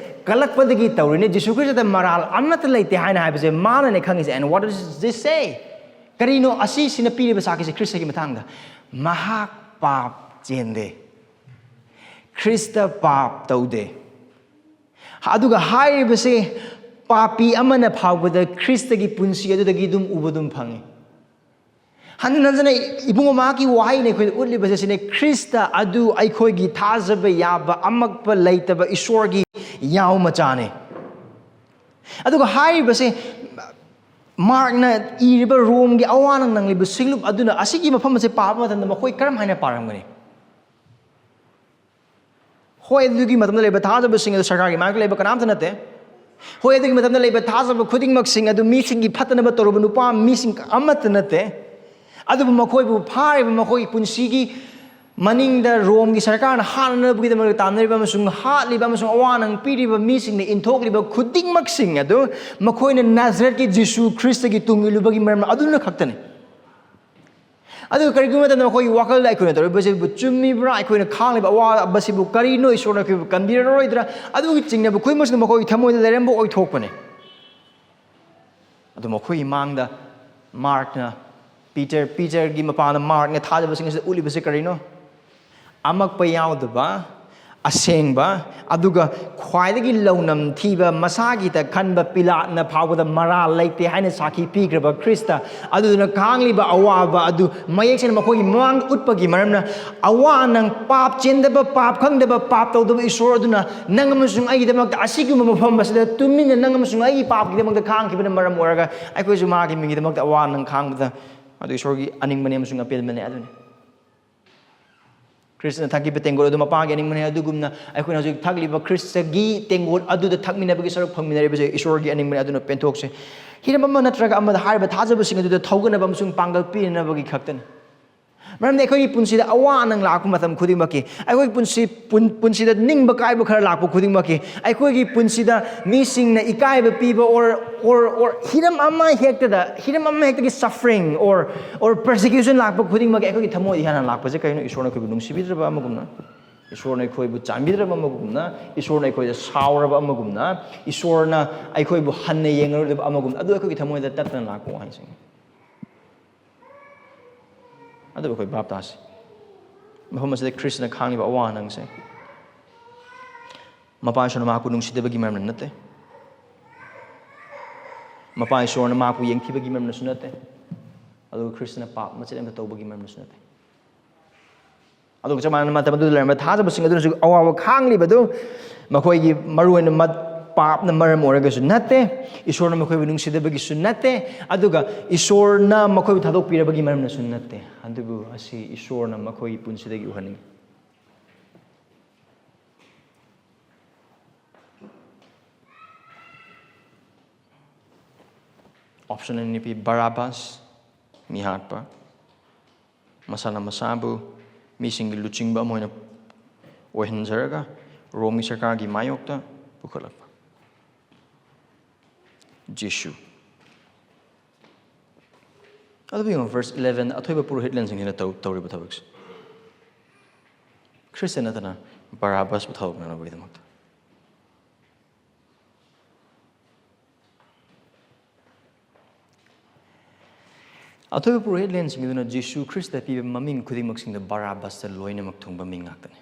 ꯀꯜꯂꯛꯄꯗꯒꯤ ꯇꯧꯔꯤꯅꯦ, ꯖꯤꯁꯨ ꯈ꯭ꯔꯤꯁꯇꯗ ꯃꯔꯥꯜ ꯑꯃꯠꯇ ꯂꯩꯇꯦ ꯍꯥꯏꯅ ꯍꯥꯏꯕꯁꯦ ꯃꯥꯅꯅꯦ ꯈꯪꯉꯤꯁꯦ꯫ And what does this say? ꯀꯔꯤꯅꯣ ꯑꯁꯤꯁꯤꯅ ꯄꯤꯔꯤꯕ ꯁꯥꯈꯤꯁꯦ ꯈ꯭ꯔꯤꯁꯇꯒꯤ ꯃꯇꯥꯡꯗ? ꯃꯍꯥꯛ ꯄꯥꯞ ꯆꯦꯟꯗꯦ, ꯈ꯭ꯔꯤꯁꯇ ꯄꯥꯞ ꯇꯧꯗꯦ꯫ ꯑꯗꯨꯒ ꯍꯥꯏꯔꯤꯕꯁꯦ, ꯄꯥꯄꯤ ꯑꯃꯅ ꯐꯥꯎꯕꯗ ꯈ꯭ꯔꯤꯁꯇꯒꯤ ꯄꯨꯟꯁꯤ ꯑꯗꯨꯗꯒꯤ ꯑꯗꯨꯝ ꯎꯕ ꯑꯗꯨꯝ ꯐꯪꯉꯤ꯫ ꯍꯟꯖꯤꯟ ꯍꯟꯖꯤꯟꯅ ꯏꯕꯨꯡꯉꯣ ꯃꯍꯥꯛꯀꯤ ꯋꯥꯍꯩꯅ ꯑꯩꯈꯣꯏꯗ ꯎꯠꯂꯤꯕꯁꯦ ꯁꯤꯅꯦ, ꯈ꯭ꯔꯤꯁꯇ ꯑꯗꯨ ꯑꯩꯈꯣꯏꯒꯤ ꯊꯥꯖꯕ ꯌꯥꯕ ꯑꯃꯛꯄ ꯂꯩꯇꯕ ꯏꯁꯣꯔꯒꯤ ꯌꯥꯎ ꯃꯆꯥꯅꯤ꯫ ꯑꯗꯨꯒ ꯍꯥꯏꯔꯤꯕꯁꯦ, ꯃꯥꯔꯛꯅ ꯏꯔꯤꯕ ꯔꯣꯝꯒꯤ ꯑꯋꯥ ꯅꯪ ꯅꯪꯂꯤꯕ ꯁꯤꯡꯂꯨꯞ ꯑꯗꯨꯅ ꯑꯁꯤꯒꯤ ꯃꯐꯝ ꯑꯁꯦ ꯄꯥꯕ ꯃꯇꯝꯗ ꯃꯈꯣꯏ ꯀꯔꯝ ꯍꯥꯏꯅ ꯄꯥꯔꯝꯒꯅꯤ? ꯍꯣꯏ, ꯑꯗꯨꯒꯤ ꯃꯇꯝꯗ ꯂꯩꯕ ꯊꯥꯖꯕꯁꯤꯡ ꯑꯗꯨ ꯁꯔꯀꯥꯔꯒꯤ ꯃꯥꯏꯀꯩ ꯂꯩꯕ ꯀꯅꯥꯝꯇ ꯅꯠꯇꯦ꯫ ꯍꯣꯏ, ꯑꯗꯨꯒꯤ ꯃꯇꯝꯗ ꯂꯩꯕ ꯊꯥꯖꯕ ꯈꯨꯗꯤꯡꯃꯛꯁꯤꯡ ꯑꯗꯨ ꯃꯤꯁꯤꯡꯒꯤ ꯐꯠꯇꯅꯕ ꯇꯧꯔꯨꯕ ꯅꯨꯄꯥ ꯃꯤꯁꯤꯡ ꯑꯃꯠꯇ ꯅꯠꯇꯦ꯫ ꯑꯗꯨꯕꯨ ꯃꯈꯣꯏꯕꯨ ꯐꯥꯔꯤꯕ, ꯃꯈꯣꯏꯒꯤ ꯄꯨꯟꯁꯤꯒꯤ ꯃꯅꯤꯡꯗ ꯔꯣꯝꯒꯤ ꯁꯔꯀꯥꯔꯅ ꯍꯥꯠꯅꯅꯕꯒꯤꯗꯃꯛꯇ ꯇꯥꯟꯅꯔꯤꯕ ꯑꯃꯁꯨꯡ ꯍꯥꯠꯂꯤꯕ ꯑꯃꯁꯨꯡ ꯑꯋꯥ ꯅꯪ ꯄꯤꯔꯤꯕ ꯃꯤꯁꯤꯡꯅ ꯏꯟꯊꯣꯛꯂꯤꯕ ꯈꯨꯗꯤꯡꯃꯛꯁꯤꯡ ꯑꯗꯨ ꯃꯈꯣꯏꯅ ꯅꯥꯖꯔꯦꯠꯀꯤ ꯖꯤꯁꯨ ꯈ꯭ꯔꯤꯁꯇꯒꯤ ꯇꯨꯡ ꯏꯜꯂꯨꯕꯒꯤ ꯃꯔꯝ ꯑꯗꯨꯅ ꯈꯛꯇꯅꯤ꯫ ꯑꯗꯨꯒ ꯀꯔꯤꯒꯨꯝꯕ ꯃꯇꯝꯗ ꯃꯈꯣꯏꯒꯤ ꯋꯥꯈꯜꯗ ꯑꯩꯈꯣꯏꯅ ꯇꯧꯔꯤꯕꯁꯤꯕꯨ ꯆꯨꯝꯃꯤꯕ꯭ꯔꯥ, ꯑꯩꯈꯣꯏꯅ ꯈꯥꯡꯂꯤꯕ ꯑꯋꯥꯕꯁꯤꯕꯨ ꯀꯔꯤꯅꯣ, ꯏꯁꯣꯔꯅ ꯑꯩꯈꯣꯏꯕꯨ ꯀꯟꯕꯤꯔꯔꯣꯏꯗ꯭ꯔꯥ, ꯑꯗꯨꯒꯤ ꯆꯤꯡꯅꯕ ꯈꯨꯗꯤꯡꯃꯛꯁꯤꯅ ꯃꯈꯣꯏꯒꯤ ꯊꯃꯣꯏꯗ ꯂꯩꯔꯝꯕ ꯑꯣꯏꯊꯣꯛꯄꯅꯤ꯫ ꯑꯗꯨ ꯃꯈꯣꯏꯒꯤ ꯃꯥꯡꯗ ꯃꯥꯔꯛꯅ, ꯄꯤꯇꯔ, ꯄꯤꯇꯔꯒꯤ ꯃꯄꯥꯅ ꯃꯥꯔꯛꯅ ꯊꯥꯖꯕꯁꯤꯡ ꯑꯁꯤꯗ ꯎꯠꯂꯤꯕꯁꯤ ꯀꯔꯤꯅꯣ? ꯑꯃꯛꯄ ꯌꯥꯎꯗꯕ, ꯑꯁꯦꯡꯕ, ꯑꯗꯨꯒ ꯈ꯭ꯋꯥꯏꯗꯒꯤ ꯂꯧꯅꯝ ꯊꯤꯕ, ꯃꯁꯥꯒꯤꯇ ꯈꯟꯕ ꯄꯤꯂꯥꯠꯅ ꯐꯥꯎꯕꯗ ꯃꯔꯥꯜ ꯂꯩꯇꯦ ꯍꯥꯏꯅ ꯁꯥꯈꯤ ꯄꯤꯈ꯭ꯔꯕ ꯈ꯭ꯔꯤꯁꯇ ꯑꯗꯨꯗꯨꯅ ꯈꯥꯡꯂꯤꯕ ꯑꯋꯥꯕ ꯑꯗꯨ ꯃꯌꯦꯛ ꯁꯦꯡꯅ ꯃꯈꯣꯏꯒꯤ ꯃꯃꯥꯡꯗ ꯎꯠꯄꯒꯤ ꯃꯔꯝꯅ, ꯑꯋꯥ ꯅꯪ, ꯄꯥꯞ ꯆꯦꯟꯗꯕ, ꯄꯥꯞ ꯈꯪꯗꯕ, ꯄꯥꯞ ꯇꯧꯗꯕ ꯏꯁꯣꯔ ꯑꯗꯨꯅ ꯅꯪ ꯑꯃꯁꯨꯡ ꯑꯩꯒꯤꯗꯃꯛꯇ ꯑꯁꯤꯒꯨꯝꯕ ꯃꯐꯝ ꯑꯁꯤꯗ ꯇꯨꯃꯤꯟꯅ ꯅꯪ ꯑꯃꯁꯨꯡ ꯑꯩꯒꯤ ꯄꯥꯞꯀꯤꯗꯃꯛꯇ ꯈꯥꯡꯈꯤꯕꯅ ꯃꯔꯝ ꯑꯣꯏꯔꯒ ꯑꯩꯈꯣꯏꯁꯨ ꯃꯥꯒꯤ ꯃꯤꯡꯒꯤꯗꯃꯛꯇ ꯑꯋꯥ ꯅꯪ ꯈꯥꯡꯕꯗ ꯑꯗꯨ ꯏꯁꯣꯔꯒꯤ ꯑꯅꯤꯡꯕꯅꯤ ꯑꯃꯁꯨꯡ ꯑꯄꯦꯟꯕꯅꯤ꯫ ꯑꯗꯨꯅꯤ ꯈ꯭ꯔꯤꯁꯇꯅ ꯊꯛꯈꯤꯕ ꯇꯦꯡꯀꯣꯠ ꯑꯗꯨ ꯃꯄꯥꯒꯤ ꯑꯅꯤꯡꯕꯅꯤ꯫ ꯑꯗꯨꯒꯨꯝꯅ ꯑꯩꯈꯣꯏꯅ ꯍꯧꯖꯤꯛ ꯊꯛꯂꯤꯕ ꯈ꯭ꯔꯤꯁꯇꯒꯤ ꯇꯦꯡꯀꯣꯠ ꯑꯗꯨꯗ ꯊꯛꯃꯤꯟꯅꯕꯒꯤ ꯁꯔꯨꯛ ꯐꯪꯃꯤꯟꯅꯔꯤꯕꯁꯦ ꯏꯁꯣꯔꯒꯤ ꯑꯅꯤꯡꯕꯅꯤ꯫ ꯑꯗꯨꯅ ꯄꯦꯟꯊꯣꯛꯁꯦ꯫ ꯍꯤꯔꯝ ꯑꯃ ꯅꯠꯇ꯭ꯔꯒ ꯑꯃꯗ ꯍꯥꯏꯔꯤꯕ ꯊꯥꯖꯕꯁꯤꯡ ꯑꯗꯨꯗ ꯊꯧꯒꯠꯅꯕ ꯑꯃꯁꯨꯡ ꯄꯥꯡꯒꯜ ꯄꯤꯅꯅꯕꯒꯤ ꯈꯛꯇꯅꯤ꯫ ꯃꯔꯝꯗꯤ ꯑꯩꯈꯣꯏꯒꯤ ꯄꯨꯟꯁꯤꯗ ꯑꯋꯥ ꯑꯅꯪ ꯂꯥꯛꯄ ꯃꯇꯝ ꯈꯨꯗꯤꯡꯃꯛꯀꯤ, ꯑꯩꯈꯣꯏꯒꯤ ꯄꯨꯟꯁꯤ ꯄꯨꯟ- ꯄꯨꯟꯁꯤꯗ ꯅꯤꯡꯕ ꯀꯥꯏꯕ ꯈꯔ ꯂꯥꯛꯄ ꯈꯨꯗꯤꯡꯃꯛꯀꯤ, ꯑꯩꯈꯣꯏꯒꯤ ꯄꯨꯟꯁꯤꯗ ꯃꯤꯁꯤꯡꯅ ꯏꯀꯥꯏꯕ ꯄꯤꯕ or or or ꯍꯤꯔꯝ ꯑꯃ ꯍꯦꯛꯇꯗ, ꯍꯤꯔꯝ ꯑꯃ ꯍꯦꯛꯇꯒꯤ suffering or or persecution ꯂꯥꯛꯄ ꯈꯨꯗꯤꯡꯃꯛꯀꯤ ꯑꯩꯈꯣꯏꯒꯤ ꯊꯃꯣꯏꯗ ꯏꯍꯥꯟ ꯍꯥꯟꯅ ꯂꯥꯛꯄꯁꯦ ꯀꯩꯅꯣ? ꯏꯁꯣꯔꯅ ꯑꯩꯈꯣꯏꯕꯨ ꯅꯨꯡꯁꯤꯕꯤꯗ꯭ꯔꯕ ꯑꯃꯒꯨꯝꯅ, ꯏꯁꯣꯔꯅ ꯑꯩꯈꯣꯏꯕꯨ ꯆꯥꯟꯕꯤꯗ꯭ꯔꯕ ꯑꯃꯒꯨꯝꯅ, ꯏꯁꯣꯔꯅ ꯑꯩꯈꯣꯏꯗ ꯁꯥꯎꯔꯕ ꯑꯃꯒꯨꯝꯅ, ꯏꯁꯣꯔꯅ ꯑꯩꯈꯣꯏꯕꯨ ꯍꯟꯅ ꯌꯦꯡꯉꯔꯣꯏꯗꯕ ꯑꯃꯒꯨꯝꯅ, ꯑꯗꯨ ꯑꯩꯈꯣꯏꯒꯤ ꯊꯃꯣꯏꯗ ꯇꯠꯇꯅ ꯂꯥꯛꯄ ꯋꯥꯍꯩꯁꯤꯡ꯫ ꯑꯗꯨꯕꯨ ꯑꯩꯈꯣꯏ ꯚꯥꯞ ꯇꯥꯁꯤ꯫ ꯃꯐꯝ ꯑꯁꯤꯗ ꯈ꯭ꯔꯤꯁꯇꯅ ꯈꯥꯡꯂꯤꯕ ꯑꯋꯥ ꯑꯅꯪꯁꯦ ꯃꯄꯥ ꯏꯁꯣꯔꯅ ꯃꯍꯥꯛꯄꯨ ꯅꯨꯡꯁꯤꯗꯕꯒꯤ ꯃꯔꯝꯅ ꯅꯠꯇꯦ꯫ ꯃꯄꯥ ꯏꯁꯣꯔꯅ ꯃꯍꯥꯛꯄꯨ ꯌꯦꯡꯊꯤꯕꯒꯤ ꯃꯔꯝꯅꯁꯨ ꯅꯠꯇꯦ꯫ ꯑꯗꯨꯒ ꯈ꯭ꯔꯤꯁꯇꯅ ꯄꯥꯞ ꯃꯆꯦꯠ ꯑꯃꯠꯇ ꯇꯧꯕꯒꯤ ꯃꯔꯝꯅꯁꯨ ꯅꯠꯇꯦ꯫ ꯑꯗꯨꯒ ꯆꯞ ꯃꯥꯟꯅꯅ ꯃꯇꯝ ꯑꯗꯨꯗ ꯂꯩꯔꯝꯕ ꯊꯥꯖꯕꯁꯤꯡ ꯑꯗꯨꯅꯁꯨ ꯑꯋꯥꯕ ꯈꯥꯡꯂꯤꯕꯗꯨ ꯃꯈꯣꯏꯒꯤ ꯃꯔꯨꯑꯣꯏꯅ ꯃꯠ-, ꯄꯥꯞꯅ ꯃꯔꯝ ꯑꯣꯏꯔꯒꯁꯨ ꯅꯠꯇꯦ, ꯏꯁꯣꯔꯅ ꯃꯈꯣꯏꯕꯨ ꯅꯨꯡꯁꯤꯗꯕꯒꯤꯁꯨ ꯅꯠꯇꯦ, ꯑꯗꯨꯒ ꯏꯁꯣꯔꯅ ꯃꯈꯣꯏꯕꯨ ꯊꯥꯗꯣꯛꯄꯤꯔꯕꯒꯤ ꯃꯔꯝꯅꯁꯨ ꯅꯠꯇꯦ꯫ ꯑꯗꯨꯕꯨ ꯑꯁꯤ ꯏꯁꯣꯔꯅ ꯃꯈꯣꯏꯒꯤ ꯄꯨꯟꯁꯤꯗꯒꯤ ꯎꯍꯟꯅꯤꯡꯉꯤ꯫ Option ꯑꯅꯤ ꯄꯤ: ꯕꯔꯥꯕꯥꯁ, ꯃꯤꯍꯥꯠꯄ, ꯃꯁꯥꯅ ꯃꯁꯥꯕꯨ ꯃꯤꯁꯤꯡꯒꯤ ꯂꯨꯆꯤꯡꯕ ꯑꯃ ꯑꯣꯏꯅ ꯑꯣꯏꯍꯟꯖꯔꯒ ꯔꯣꯝꯒꯤ ꯁꯔꯀꯥꯔꯒꯤ ꯃꯥꯌꯣꯛꯇ ꯄꯨꯈꯠꯂꯛꯄ꯫ ꯖꯤꯁꯨ꯫ ꯑꯗꯨꯕꯨ ꯌꯦꯡꯉꯨ, verse eleven, ꯑꯊꯣꯏꯕ ꯄꯨꯔꯣꯍꯤꯠꯂꯦꯟꯁꯤꯡꯁꯤꯅ ꯇꯧ-, ꯇꯧꯔꯤꯕ ꯊꯕꯛꯁꯦ꯫ ꯈ꯭ꯔꯤꯁꯇ ꯅꯠꯇꯅ ꯕꯔꯥꯕꯥꯁꯄꯨ ꯊꯥꯗꯣꯛꯅꯅꯕꯒꯤꯗꯃꯛꯇ꯫ ꯑꯊꯣꯏꯕ ꯄꯨꯔꯣꯍꯤꯠꯂꯦꯟꯁꯤꯡ ꯑꯗꯨꯅ ꯖꯤꯁꯨ ꯈ꯭ꯔꯤꯁꯇ ꯄꯤꯕ ꯃꯃꯤꯡ ꯈꯨꯗꯤꯡꯃꯛꯁꯤꯡꯗ ꯕꯔꯥꯕꯥꯁꯇ ꯂꯣꯏꯅꯃꯛ ꯊꯨꯡꯕ ꯃꯤꯡ ꯉꯥꯛꯇꯅꯤ꯫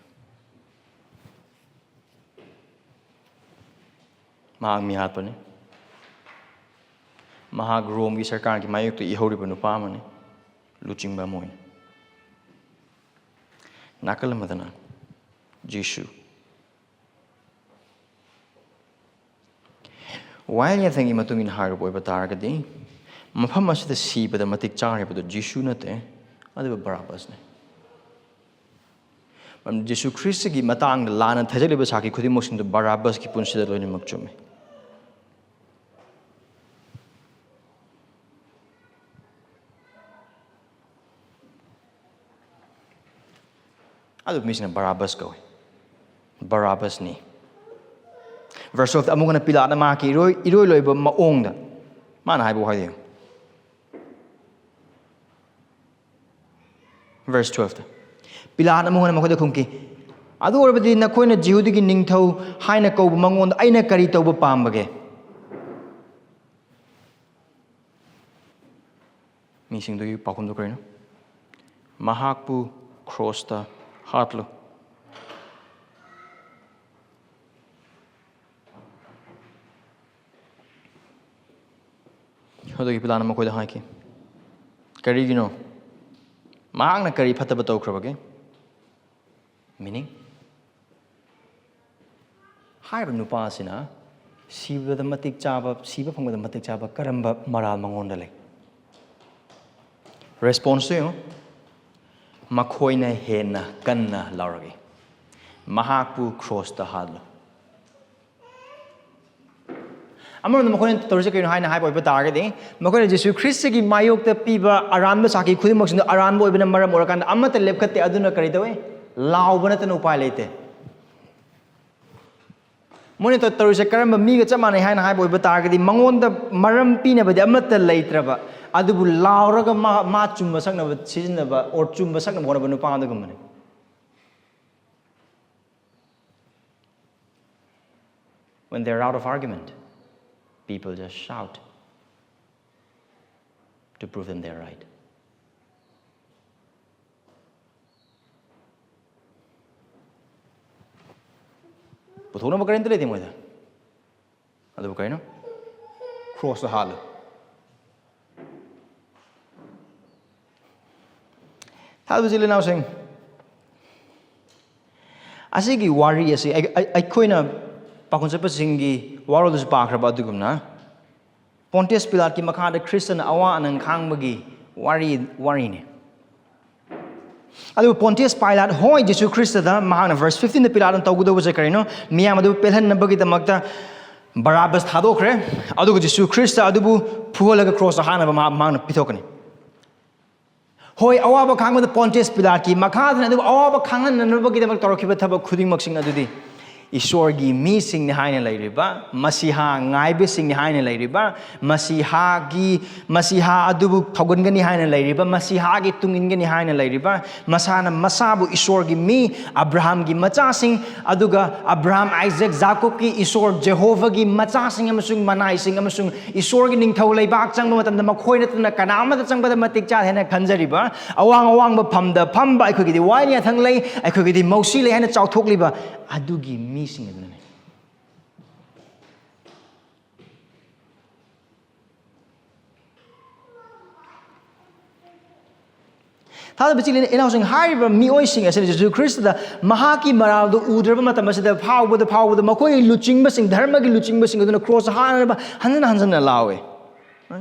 ꯃꯍꯥꯛ ꯃꯤꯍꯥꯠꯄꯅꯤ꯫ ꯃꯍꯥꯛ ꯔꯣꯝꯒꯤ ꯁꯔꯀꯥꯔꯒꯤ ꯃꯥꯌꯣꯛꯇ ꯏꯍꯧꯔꯤꯕ ꯅꯨꯄꯥ ꯑꯃꯅꯤ, ꯂꯨꯆꯤꯡꯕ ꯑꯃ ꯑꯣꯏꯅ꯫ ꯅꯥꯀꯜ ꯑꯃꯗꯅ ꯖꯤꯁꯨ꯫ ꯋꯥꯌꯦꯜ ꯌꯥꯊꯪꯒꯤ ꯃꯇꯨꯡ ꯏꯟꯅ ꯍꯥꯏꯔꯕ ꯑꯣꯏꯕ ꯇꯥꯔꯒꯗꯤ, ꯃꯐꯝ ꯑꯁꯤꯗ ꯁꯤꯕꯗ ꯃꯇꯤꯛ ꯆꯥꯔꯤꯕꯗꯨ ꯖꯤꯁꯨ ꯅꯠꯇꯦ, ꯑꯗꯨꯕꯨ ꯕꯔꯥꯕꯥꯁꯅꯤ꯫ ꯃꯔꯝꯗꯤ ꯖꯤꯁꯨ ꯈ꯭ꯔꯤꯁꯇꯒꯤ ꯃꯇꯥꯡꯗ ꯂꯥꯟꯅ ꯊꯩꯖꯜꯂꯤꯕ ꯁꯥꯈꯤ ꯈꯨꯗꯤꯡꯃꯛꯁꯤꯡꯗꯨ ꯕꯔꯥꯕꯥꯁꯀꯤ ꯄꯨꯟꯁꯤꯗ ꯂꯣꯏꯅꯃꯛ ꯆꯨꯝꯃꯤ꯫ ꯑꯗꯨ ꯃꯤꯁꯤꯅ ꯕꯔꯥꯕꯁ ꯀꯧꯏ꯫ ꯕꯔꯥꯕꯁꯅꯤ꯫ Verse twelve ꯑꯃꯨꯛ ꯍꯟꯅ ꯄꯤꯂꯥꯠꯅ ꯃꯍꯥꯛꯀꯤ ꯏꯔꯣꯏ ꯏꯔꯣꯏ ꯂꯣꯏꯕ ꯃꯑꯣꯡꯗ ꯃꯥꯅ ꯍꯥꯏꯕ ꯋꯥꯍꯩꯗꯨ ꯌꯦꯡꯉꯨ꯫ Verse twelve ꯄꯤꯂꯥꯠꯅ ꯑꯃꯨꯛ ꯍꯟꯅ ꯃꯈꯣꯏꯗ ꯈꯨꯝꯈꯤ, "ꯑꯗꯨ ꯑꯣꯏꯔꯕꯗꯤ ꯅꯈꯣꯏꯅ ꯖꯤꯍꯨꯗꯤꯒꯤ ꯅꯤꯡꯊꯧ ꯍꯥꯏꯅ ꯀꯧꯕ ꯃꯉꯣꯟꯗ ꯑꯩꯅ ꯀꯔꯤ ꯇꯧꯕ ꯄꯥꯝꯕꯒꯦ?" ꯃꯤꯁꯤꯡꯗꯨꯒꯤ ꯄꯥꯎꯈꯨꯝꯗꯨ ꯀꯔꯤꯅꯣ? "ꯃꯍꯥꯛꯄꯨ ꯀ꯭ꯔꯣꯁꯇ ꯍꯥꯠꯂꯨ꯫" ꯑꯗꯨꯒꯤ ꯄꯤꯂꯥꯠꯅ ꯃꯈꯣꯏꯗ ꯍꯥꯏꯈꯤ, "ꯀꯔꯤꯒꯤꯅꯣ? ꯃꯍꯥꯛꯅ ꯀꯔꯤ ꯐꯠꯇꯕ ꯇꯧꯈ꯭ꯔꯕꯒꯦ?" Meaning, ꯍꯥꯏꯔꯤꯕ ꯅꯨꯄꯥ ꯑꯁꯤꯅ ꯁꯤꯕꯗ ꯃꯇꯤꯛ ꯆꯥꯕ, ꯁꯤꯕ ꯐꯪꯕꯗ ꯃꯇꯤꯛ ꯆꯥꯕ ꯀꯔꯝꯕ ꯃꯔꯥꯜ ꯃꯉꯣꯟꯗ ꯂꯩ? Response ꯇꯨ ꯌꯦꯡꯉꯨ꯫ "ꯃꯈꯣꯏꯅ ꯍꯦꯟꯅ ꯀꯟꯅ ꯂꯥꯎꯔꯛꯏ, 'ꯃꯍꯥꯛꯄꯨ ꯀ꯭ꯔꯣꯁꯇ ꯍꯥꯠꯂꯨ.'" ꯑꯃꯔꯣꯝꯗ ꯃꯈꯣꯏꯅ ꯇꯧꯔꯤꯁꯦ ꯀꯔꯤꯅꯣ ꯍꯥꯏꯅ ꯍꯥꯏꯕ ꯑꯣꯏꯕ ꯇꯥꯔꯒꯗꯤ, ꯃꯈꯣꯏꯅ ꯖꯤꯁꯨ ꯈ꯭ꯔꯤꯁꯇꯒꯤ ꯃꯥꯌꯣꯛꯇ ꯄꯤꯕ ꯑꯔꯥꯟꯕ ꯁꯥꯈꯤ ꯈꯨꯗꯤꯡꯃꯛꯁꯤꯡꯗꯨ ꯑꯔꯥꯟꯕ ꯑꯣꯏꯕꯅ ꯃꯔꯝ ꯑꯣꯏꯔꯀꯥꯟꯗ ꯑꯃꯠꯇ ꯂꯦꯞꯈꯠꯇꯦ꯫ ꯑꯗꯨꯅ ꯀꯔꯤ ꯇꯧꯏ? ꯂꯥꯎꯕ ꯅꯠꯇꯅ ꯎꯄꯥꯏ ꯂꯩꯇꯦ꯫ ꯃꯣꯏꯅ ꯇꯧ-, ꯇꯧꯔꯤꯁꯦ ꯀꯔꯝꯕ ꯃꯤꯒ ꯆꯞ ꯃꯥꯟꯅꯩ ꯍꯥꯏꯅ ꯍꯥꯏꯕ ꯑꯣꯏꯕ ꯇꯥꯔꯒꯗꯤ, ꯃꯉꯣꯟꯗ ꯃꯔꯝ ꯄꯤꯅꯕꯗꯤ ꯑꯃꯠꯇ ꯂꯩꯇ꯭ꯔꯕ, ꯑꯗꯨꯕꯨ ꯂꯥꯎꯔꯒ ꯃꯥ, ꯃꯥ ꯆꯨꯝꯕ ꯁꯛꯅꯕ ꯁꯤꯖꯤꯟꯅꯕ, or ꯆꯨꯝꯕ ꯁꯛꯅꯕ ꯍꯣꯠꯅꯕ ꯅꯨꯄꯥ ꯑꯗꯨꯒꯨꯝꯕꯅꯤ꯫ When they're out of argument, people just shout to prove them they're right. ꯄꯨꯊꯣꯛꯅꯕ ꯀꯔꯤꯝꯇ ꯂꯩꯇꯦ ꯃꯣꯏꯗ꯫ ꯑꯗꯨꯕꯨ ꯀꯩꯅꯣ? ꯀ꯭ꯔꯣꯁꯇ ꯍꯥꯠꯂꯨ꯫ ꯊꯥꯖꯕ ꯏꯆꯤꯜ ꯏꯅꯥꯎꯁꯤꯡ, ꯑꯁꯤꯒꯤ ꯋꯥꯔꯤ ꯑꯁꯤ ꯑꯩ-, ꯑꯩ-, ꯑꯩꯈꯣꯏꯅ ꯄꯥꯈꯣꯟ ꯆꯠꯄꯁꯤꯡꯒꯤ ꯋꯥꯔꯣꯜꯗꯁꯨ ꯄꯥꯈ꯭ꯔꯕ ꯑꯗꯨꯒꯨꯝꯅ, ꯄꯣꯟꯇꯤꯌꯁ ꯄꯤꯂꯥꯠꯀꯤ ꯃꯈꯥꯗ ꯈ꯭ꯔꯤꯁꯇꯅ ꯑꯋꯥ ꯑꯅꯪ ꯈꯥꯡꯕꯒꯤ ꯋꯥꯔꯤ, ꯋꯥꯔꯤꯅꯤ꯫ ꯑꯗꯨꯕꯨ ꯄꯣꯟꯇꯤꯌꯁ ꯄꯥꯏꯂꯥꯠ ꯍꯣꯏ ꯖꯤꯁꯨ ꯈ꯭ꯔꯤꯁꯇꯗ ꯃꯍꯥꯛꯅ verse fifteen ꯗ ꯄꯤꯂꯥꯠꯅ ꯇꯧꯒꯗꯧꯕꯁꯦ ꯀꯔꯤꯅꯣ? ꯃꯤꯌꯥꯝ ꯑꯗꯨ ꯄꯦꯜꯍꯟꯅꯕꯒꯤꯗꯃꯛꯇ ꯕꯔꯥꯕꯁ ꯊꯥꯗꯣꯛꯈ꯭ꯔꯦ, ꯑꯗꯨꯒ ꯖꯤꯁꯨ ꯈ꯭ꯔꯤꯁꯇ ꯑꯗꯨꯕꯨ ꯐꯨꯍꯜꯂꯒ ꯀ꯭ꯔꯣꯁꯇ ꯍꯥꯠꯅꯕ ꯃꯍꯥꯛ, ꯃꯍꯥꯛꯅ ꯄꯤꯊꯣꯛꯀꯅꯤ꯫ ꯍꯣꯏ, ꯑꯋꯥꯕ ꯈꯥꯡꯕꯗ ꯄꯣꯟꯇꯤꯌꯁ ꯄꯤꯂꯥꯠꯀꯤ ꯃꯈꯥꯗꯅ, ꯑꯗꯨꯕꯨ ꯑꯋꯥꯕ ꯈꯥꯡꯍꯟꯅꯅꯕꯒꯤꯗꯃꯛ ꯇꯧꯔꯛꯈꯤꯕ ꯊꯕꯛ ꯈꯨꯗꯤꯡꯃꯛꯁꯤꯡ ꯑꯗꯨꯗꯤ ꯏꯁꯣꯔꯒꯤ ꯃꯤꯁꯤꯡꯅꯤ ꯍꯥꯏꯅ ꯂꯩꯔꯤꯕ, ꯃꯁꯤꯍꯥ ꯉꯥꯏꯕꯁꯤꯡꯅꯤ ꯍꯥꯏꯅ ꯂꯩꯔꯤꯕ, ꯃꯁꯤꯍꯥꯒꯤ, ꯃꯁꯤꯍꯥ ꯑꯗꯨꯕꯨ ꯊꯧꯒꯟꯒꯅꯤ ꯍꯥꯏꯅ ꯂꯩꯔꯤꯕ, ꯃꯁꯤꯍꯥꯒꯤ ꯇꯨꯡ ꯏꯟꯒꯅꯤ ꯍꯥꯏꯅ ꯂꯩꯔꯤꯕ, ꯃꯁꯥꯅ ꯃꯁꯥꯕꯨ ꯏꯁꯣꯔꯒꯤ ꯃꯤ, ꯑꯕ꯭ꯔꯥꯍꯥꯝꯒꯤ ꯃꯆꯥꯁꯤꯡ, ꯑꯗꯨꯒ ꯑꯕ꯭ꯔꯥꯍꯥꯝ, ꯑꯥꯏꯖꯦꯛ, ꯖꯥꯀꯣꯕꯀꯤ ꯏꯁꯣꯔ ꯖꯦꯍꯣꯚꯥꯒꯤ ꯃꯆꯥꯁꯤꯡ ꯑꯃꯁꯨꯡ ꯃꯅꯥꯏꯁꯤꯡ ꯑꯃꯁꯨꯡ ꯏꯁꯣꯔꯒꯤ ꯅꯤꯡꯊꯧ ꯂꯩꯕꯥꯛ ꯆꯪꯕ ꯃꯇꯝꯗ ꯃꯈꯣꯏ ꯅꯠꯇꯅ ꯀꯅꯥ ꯑꯃꯠꯇ ꯆꯪꯕꯗ ꯃꯇꯤꯛ ꯆꯥꯗꯦ ꯍꯥꯏꯅ ꯈꯟꯖꯔꯤꯕ, ꯑꯋꯥꯡ ꯑꯋꯥꯡꯕ ꯐꯝꯗ ꯐꯝꯕ, ꯑꯩꯈꯣꯏꯒꯤꯗꯤ ꯋꯥꯌꯦꯜ ꯌꯥꯊꯪ ꯂꯩ, ꯑꯩꯈꯣꯏꯒꯤꯗꯤ ꯃꯧꯁꯤ ꯂꯩ ꯍꯥꯏꯅ ꯆꯥꯎꯊꯣꯛꯂꯤꯕ ꯑꯗꯨꯒꯤ ꯃꯤꯁꯤꯡ ꯑꯗꯨꯅꯅꯤ꯫ ꯊꯥꯖꯕ ꯏꯆꯤꯜ ꯏꯅꯥꯎꯁꯤꯡ, ꯍꯥꯏꯔꯤꯕ ꯃꯤꯑꯣꯏꯁꯤꯡ ꯑꯁꯤꯅ ꯖꯤꯁꯨ ꯈ꯭ꯔꯤꯁꯇꯗ ꯃꯍꯥꯛꯀꯤ ꯃꯔꯥꯜꯗꯨ ꯎꯗ꯭ꯔꯕ ꯃꯇꯝ ꯑꯁꯤꯗ ꯐꯥꯎꯕꯗ ꯐꯥꯎꯕꯗ ꯃꯈꯣꯏꯒꯤ ꯂꯨꯆꯤꯡꯕꯁꯤꯡ, ꯙꯔꯃꯒꯤ ꯂꯨꯆꯤꯡꯕꯁꯤꯡ ꯑꯗꯨꯅ ꯀ꯭ꯔꯣꯁ ꯍꯥꯠꯅꯅꯕ ꯍꯟꯖꯟ ꯍꯟꯖꯟꯅ ꯂꯥꯎꯏ꯫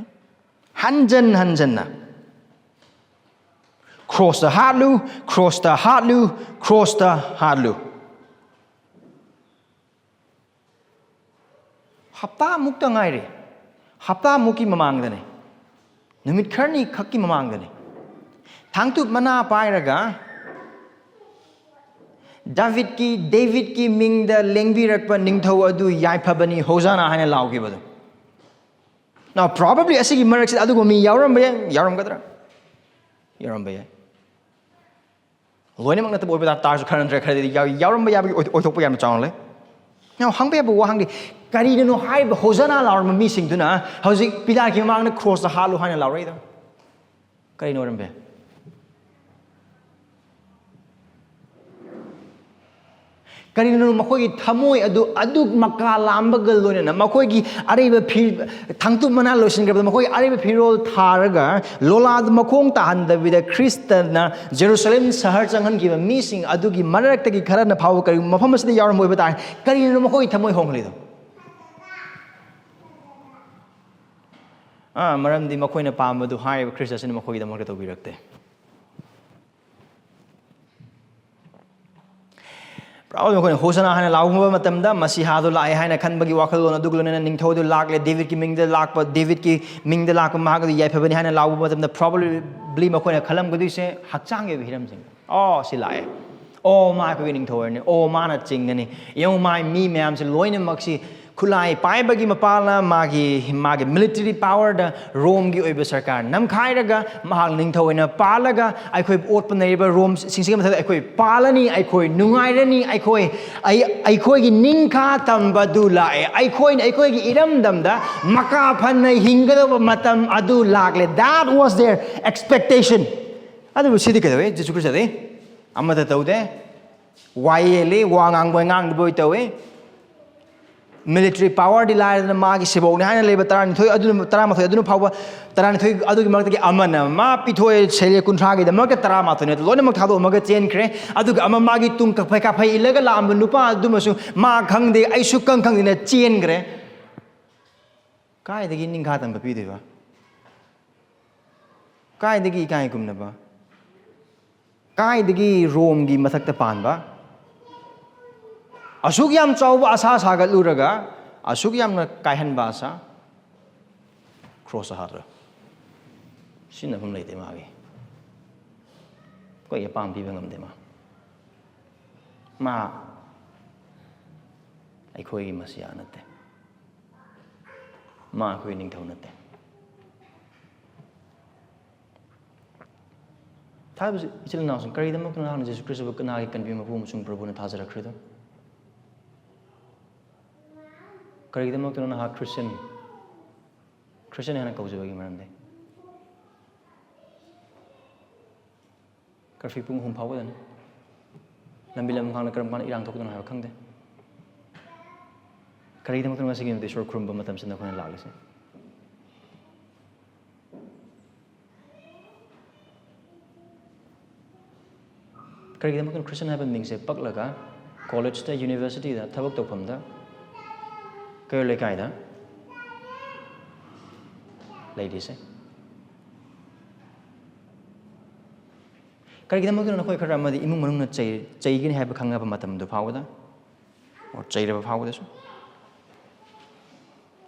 ꯍꯟꯖꯟ ꯍꯟꯖꯟꯅ, "ꯀ꯭ꯔꯣꯁꯇ ꯍꯥꯠꯂꯨ, ꯀ꯭ꯔꯣꯁꯇ ꯍꯥꯠꯂꯨ, ꯀ꯭ꯔꯣꯁꯇ ꯍꯥꯠꯂꯨ"꯫ ꯍꯞꯇꯥꯃꯨꯛꯇ ꯉꯥꯏꯔꯦ꯫ ꯍꯞꯇꯥꯃꯨꯛꯀꯤ ꯃꯃꯥꯡꯗꯅꯦ, ꯅꯨꯃꯤꯠ ꯈꯔꯅꯤ ꯈꯛꯀꯤ ꯃꯃꯥꯡꯗꯅꯦ, ꯊꯥꯡꯇꯨꯞ ꯃꯅꯥ ꯄꯥꯏꯔꯒ "ꯗꯥꯕꯤꯗꯀꯤ, ꯗꯦꯕꯤꯗꯀꯤ ꯃꯤꯡꯗ ꯂꯦꯡꯕꯤꯔꯛꯄ ꯅꯤꯡꯊꯧ ꯑꯗꯨ ꯌꯥꯏꯐꯕꯅꯤ, ꯍꯣꯖꯥꯅꯥ" ꯍꯥꯏꯅ ꯂꯥꯎꯈꯤꯕꯗꯣ꯫ Now, probably ꯑꯁꯤꯒꯤ ꯃꯔꯛꯁꯤꯗ ꯑꯗꯨꯒꯨꯝꯕ ꯃꯤ ꯌꯥꯎꯔꯝꯕ ꯌꯥꯏ, ꯌꯥꯎꯔꯝꯒꯗ꯭ꯔꯥ? ꯌꯥꯎꯔꯝꯕ ꯌꯥꯏ꯫ ꯂꯣꯏꯅꯃꯛ ꯅꯠꯇꯕ ꯑꯣꯏꯕ ꯇꯥꯔꯁꯨ, ꯈꯔ ꯅꯠꯇ꯭ꯔꯒ ꯈꯔꯗꯤ ꯌꯥꯎ-, ꯌꯥꯎꯔꯝꯕ ꯌꯥꯕꯒꯤ ꯑꯣꯏ-, ꯑꯣꯏꯊꯣꯛꯄ ꯌꯥꯝꯅ ꯆꯥꯎꯅ ꯂꯩ꯫ Now, ꯍꯪꯕ ꯌꯥꯕ ꯋꯥꯍꯪꯗꯤ, ꯀꯔꯤꯅꯅꯣ ꯍꯥꯏꯔꯤꯕ ꯍꯣꯖꯥꯅꯥ ꯂꯥꯎꯔꯝꯕ ꯃꯤꯁꯤꯡꯗꯨꯅ ꯍꯧꯖꯤꯛ ꯄꯤꯂꯥꯠꯀꯤ ꯃꯃꯥꯡꯗ "ꯀ꯭ꯔꯣꯁꯇ ꯍꯥꯠꯂꯨ" ꯍꯥꯏꯅ ꯂꯥꯎꯔꯛꯏꯗꯣ? ꯀꯔꯤꯅꯣ ꯑꯣꯏꯔꯝꯕ ꯌꯥꯏ? ꯀꯔꯤꯅꯣ ꯃꯈꯣꯏꯒꯤ ꯊꯃꯣꯏ ꯑꯗꯨ, ꯑꯗꯨ ꯃꯀꯥ ꯂꯥꯝꯕꯒ ꯂꯣꯏꯅꯅ ꯃꯈꯣꯏꯒꯤ ꯑꯔꯩꯕ ꯐꯤ-, ꯊꯥꯡꯇꯨꯞ ꯃꯅꯥ ꯂꯣꯏꯁꯤꯟꯈ꯭ꯔꯕꯗ ꯃꯈꯣꯏ ꯑꯔꯩꯕ ꯐꯤꯔꯣꯜ ꯊꯥꯔꯒ ꯂꯣꯂꯥꯗ ꯃꯈꯣꯡ ꯇꯥꯍꯟꯗꯕꯤꯗ ꯈ꯭ꯔꯤꯁꯇꯅ ꯖꯦꯔꯨꯁꯂꯦꯝ ꯁꯍꯔ ꯆꯪꯍꯟꯈꯤꯕ ꯃꯤꯁꯤꯡ ꯑꯗꯨꯒꯤ ꯃꯔꯛꯇꯒꯤ ꯈꯔꯅ ꯐꯥꯎꯕ ꯀꯔꯤꯒꯨꯝꯕ ꯃꯐꯝ ꯑꯁꯤꯗ ꯌꯥꯎꯔꯝꯕ ꯑꯣꯏꯕ ꯇꯥꯔꯦ, ꯀꯔꯤꯅꯣ ꯃꯈꯣꯏꯒꯤ ꯊꯃꯣꯏ ꯍꯣꯡꯍꯜꯂꯤꯗꯣ? ꯑꯥ, ꯃꯔꯝꯗꯤ ꯃꯈꯣꯏꯅ ꯄꯥꯝꯕꯗꯨ ꯍꯥꯏꯔꯤꯕ ꯈ꯭ꯔꯤꯁꯇ ꯑꯁꯤꯅ ꯃꯈꯣꯏꯒꯤꯗꯃꯛꯇ ꯇꯧꯕꯤꯔꯛꯇꯦ꯫ ꯑꯗꯨ ꯃꯈꯣꯏꯅ ꯍꯣꯁꯅꯥ ꯍꯥꯏꯅ ꯂꯥꯎꯕ ꯃꯇꯝꯗ ꯃꯁꯤꯍꯥꯗꯨ ꯂꯥꯛꯑꯦ ꯍꯥꯏꯅ ꯈꯟꯕꯒꯤ ꯋꯥꯈꯜꯂꯣꯟ ꯑꯗꯨꯒ ꯂꯣꯏꯅꯅ ꯅꯤꯡꯊꯧ ꯑꯗꯨ ꯂꯥꯛꯂꯦ, ꯗꯦꯕꯤꯠꯀꯤ ꯃꯤꯡꯗ ꯂꯥꯛꯄ, ꯗꯦꯕꯤꯠꯀꯤ ꯃꯤꯡꯗ ꯂꯥꯛꯄ, ꯃꯍꯥꯛ ꯑꯗꯨ ꯌꯥꯏꯐꯕꯅꯤ ꯍꯥꯏꯅ ꯂꯥꯎꯕ ꯃꯇꯝꯗ probably ꯃꯈꯣꯏꯅ ꯈꯜꯂꯝꯒꯗꯣꯏꯁꯦ ꯍꯛꯆꯥꯡꯒꯤ ꯑꯣꯏꯕ ꯍꯤꯔꯝꯁꯤꯡ꯫ ꯑꯣ, ꯁꯤ ꯂꯥꯛꯑꯦ꯫ ꯑꯣ, ꯃꯥ ꯑꯩꯈꯣꯏꯒꯤ ꯅꯤꯡꯊꯧ ꯑꯣꯏꯔꯅꯤ꯫ ꯑꯣ, ꯃꯥꯅ ꯆꯤꯡꯒꯅꯤ꯫ ꯌꯦꯡꯉꯨ, ꯃꯥ ꯃꯤ ꯃꯌꯥꯝꯁꯦ ꯂꯣꯏꯅꯃꯛꯁꯤ ꯈꯨꯠꯂꯥꯏ ꯄꯥꯏꯕꯒꯤ ꯃꯄꯥꯅ ꯃꯥꯒꯤ, ꯃꯥꯒꯤ military powerꯗ ꯔꯣꯝꯒꯤ ꯑꯣꯏꯕ ꯁꯔꯀꯥꯔ ꯅꯝꯈꯥꯏꯔꯒ ꯃꯍꯥꯛ ꯅꯤꯡꯊꯧ ꯑꯣꯏꯅ ꯄꯥꯜꯂꯒ ꯑꯩꯈꯣꯏ ꯑꯣꯠꯄ ꯅꯩꯔꯤꯕ ꯔꯣꯝꯁꯤꯡꯁꯤꯒꯤ ꯃꯊꯛꯇ ꯑꯩꯈꯣꯏ ꯄꯥꯜꯂꯅꯤ, ꯑꯩꯈꯣꯏ ꯅꯨꯡꯉꯥꯏꯔꯅꯤ, ꯑꯩꯈꯣꯏ, ꯑꯩ, ꯑꯩꯈꯣꯏꯒꯤ ꯅꯤꯡꯈꯥ ꯇꯝꯕꯗꯨ ꯂꯥꯛꯑꯦ, ꯑꯩꯈꯣꯏꯅ ꯑꯩꯈꯣꯏꯒꯤ ꯏꯔꯝꯗꯝꯗ ꯃꯀꯥ ꯐꯅ ꯍꯤꯡꯒꯗꯧꯕ ꯃꯇꯝ ꯑꯗꯨ ꯂꯥꯛꯂꯦ꯫ That was their expectation꯫ ꯑꯗꯨꯕꯨ ꯁꯤꯗꯤ ꯀꯩꯗꯧꯋꯦ? ꯖꯤꯁꯨ ꯈ꯭ꯔꯤꯁꯇꯗꯤ ꯑꯃꯠꯇ ꯇꯧꯗꯦ꯫ ꯋꯥ ꯌꯦꯜꯂꯤ, ꯋꯥ ꯉꯥꯡꯕ ꯉꯥꯡꯗꯕꯣꯏ ꯇꯧꯋꯤ꯫ Military powerꯗꯤ ꯂꯥꯏꯔꯗꯅ ꯃꯥꯒꯤ ꯁꯦꯕꯣꯛꯅꯤ ꯍꯥꯏꯅ ꯂꯩꯕ ꯇꯔꯥꯅꯤꯊꯣꯏ ꯑꯗꯨꯅ, ꯇꯔꯥꯃꯥꯊꯣꯏ ꯑꯗꯨꯅ ꯐꯥꯎꯕ, ꯇꯔꯥꯅꯤꯊꯣꯏ ꯑꯗꯨꯒꯤ ꯃꯔꯛꯇꯒꯤ ꯑꯃꯅ ꯃꯥ ꯄꯤꯊꯣꯛꯑꯦ, ꯁꯦꯂꯦ ꯀꯨꯟꯊ꯭ꯔꯥꯒꯤꯗꯃꯛꯇ ꯇꯔꯥꯃꯥꯊꯣꯏꯅ ꯂꯣꯏꯅꯃꯛ ꯊꯥꯗꯣꯛꯑꯝꯃꯒ ꯆꯦꯟꯈ꯭ꯔꯦ꯫ ꯑꯗꯨꯒ ꯑꯃ ꯃꯥꯒꯤ ꯇꯨꯡ ꯀꯥꯐꯩ ꯀꯥꯐꯩ ꯏꯜꯂꯒ ꯂꯥꯛꯑꯝꯕ ꯅꯨꯄꯥ ꯑꯗꯨꯃꯁꯨ ꯃꯥ ꯈꯪꯗꯦ, ꯑꯩꯁꯨ ꯈꯪ ꯈꯪꯗꯦꯅ ꯆꯦꯟꯈ꯭ꯔꯦ꯫ ꯀꯥꯏꯗꯒꯤ ꯅꯤꯡꯈꯥ ꯇꯝꯕ ꯄꯤꯗꯣꯏꯕ? ꯀꯥꯏꯗꯒꯤ ꯏꯀꯥꯏ ꯈꯨꯝꯅꯕ? ꯀꯥꯏꯗꯒꯤ ꯔꯣꯝꯒꯤ ꯃꯊꯛꯇ ꯄꯥꯟꯕ? ꯑꯁꯨꯛ ꯌꯥꯝ ꯆꯥꯎꯕ ꯑꯁꯥ ꯁꯥꯒꯠꯂꯨꯔꯒ ꯑꯁꯨꯛ ꯌꯥꯝꯅ ꯀꯥꯏꯍꯟꯕ ꯑꯁꯥ, ꯀ꯭ꯔꯣꯁ ꯍꯥꯠꯂ ꯁꯤꯖꯤꯟꯅꯐꯝ ꯂꯩꯇꯦ ꯃꯥꯒꯤ꯫ ꯑꯩꯈꯣꯏꯒꯤ ꯑꯄꯥꯝꯕ ꯄꯤꯕ ꯉꯝꯗꯦ ꯃꯥ꯫ ꯃꯥ ꯑꯩꯈꯣꯏꯒꯤ ꯃꯁꯤꯌꯥ ꯅꯠꯇꯦ꯫ ꯃꯥ ꯑꯩꯈꯣꯏꯒꯤ ꯅꯤꯡꯊꯧ ꯅꯠꯇꯦ꯫ ꯊꯥꯖꯕ ꯏꯆꯤꯜ ꯏꯅꯥꯎꯁꯤꯡ, ꯀꯔꯤꯒꯤꯗꯃꯛꯇ ꯅꯍꯥꯛꯅ ꯖꯤꯁꯨ ꯈ꯭ꯔꯤꯁꯇꯕꯨ ꯅꯍꯥꯛꯀꯤ ꯀꯟꯕꯤ ꯃꯄꯨ ꯑꯃꯁꯨꯡ ꯄ꯭ꯔꯚꯨꯅ ꯊꯥꯖꯔꯛꯈ꯭ꯔꯤꯗꯣ? ꯀꯔꯤꯒꯤꯗꯃꯛꯇꯅꯣ ꯅꯍꯥꯛ ꯈ꯭ꯔꯤꯁꯇꯤꯌꯟ, ꯈ꯭ꯔꯤꯁꯇꯤꯌꯟ ꯍꯥꯏꯅ ꯀꯧꯖꯕꯒꯤ ꯃꯔꯝꯗꯤ? ꯀꯔꯐ꯭ꯌꯨ ꯄꯨꯡ ꯑꯍꯨꯝ ꯐꯥꯎꯕꯗꯅꯤ꯫ ꯂꯝꯕꯤ ꯂꯝꯈꯥꯡꯗ ꯀꯔꯝ ꯀꯥꯟꯗ ꯏꯔꯥꯡ ꯊꯣꯛꯀꯗꯣꯏꯅꯣ ꯍꯥꯏꯕ ꯈꯪꯗꯦ꯫ ꯀꯔꯤꯒꯤꯗꯃꯛꯇꯅꯣ ꯉꯁꯤꯒꯤ ꯅꯨꯃꯤꯠꯇ ꯏꯁꯣꯔ ꯈꯨꯔꯨꯝꯕ ꯃꯇꯝꯁꯤꯗ ꯑꯩꯈꯣꯏꯅ ꯂꯥꯛꯂꯤꯁꯦ? ꯀꯔꯤꯒꯤꯗꯃꯛꯇꯅꯣ ꯈ꯭ꯔꯤꯁꯇꯤꯌꯟ ꯍꯥꯏꯕ ꯃꯤꯡꯁꯦ ꯄꯛꯂꯒ ꯀꯣꯂꯦꯖꯇ, ꯌꯨꯅꯤꯚꯔꯁꯤꯇꯤꯗ, ꯊꯕꯛ ꯇꯧꯐꯝꯗ, ꯀꯩꯔꯣꯜ ꯂꯩꯀꯥꯏꯗ ꯂꯩꯔꯤꯁꯦ? ꯀꯔꯤꯒꯤꯗꯃꯛꯇꯅꯣ ꯅꯈꯣꯏ ꯈꯔ ꯑꯃꯗꯤ ꯏꯃꯨꯡ ꯃꯅꯨꯡꯅ ꯆꯩ-, ꯆꯩꯒꯅꯤ ꯍꯥꯏꯕ ꯈꯪꯉꯕ ꯃꯇꯝꯗꯨ ꯐꯥꯎꯕꯗ, or ꯆꯩꯔꯕ ꯐꯥꯎꯕꯗꯁꯨ,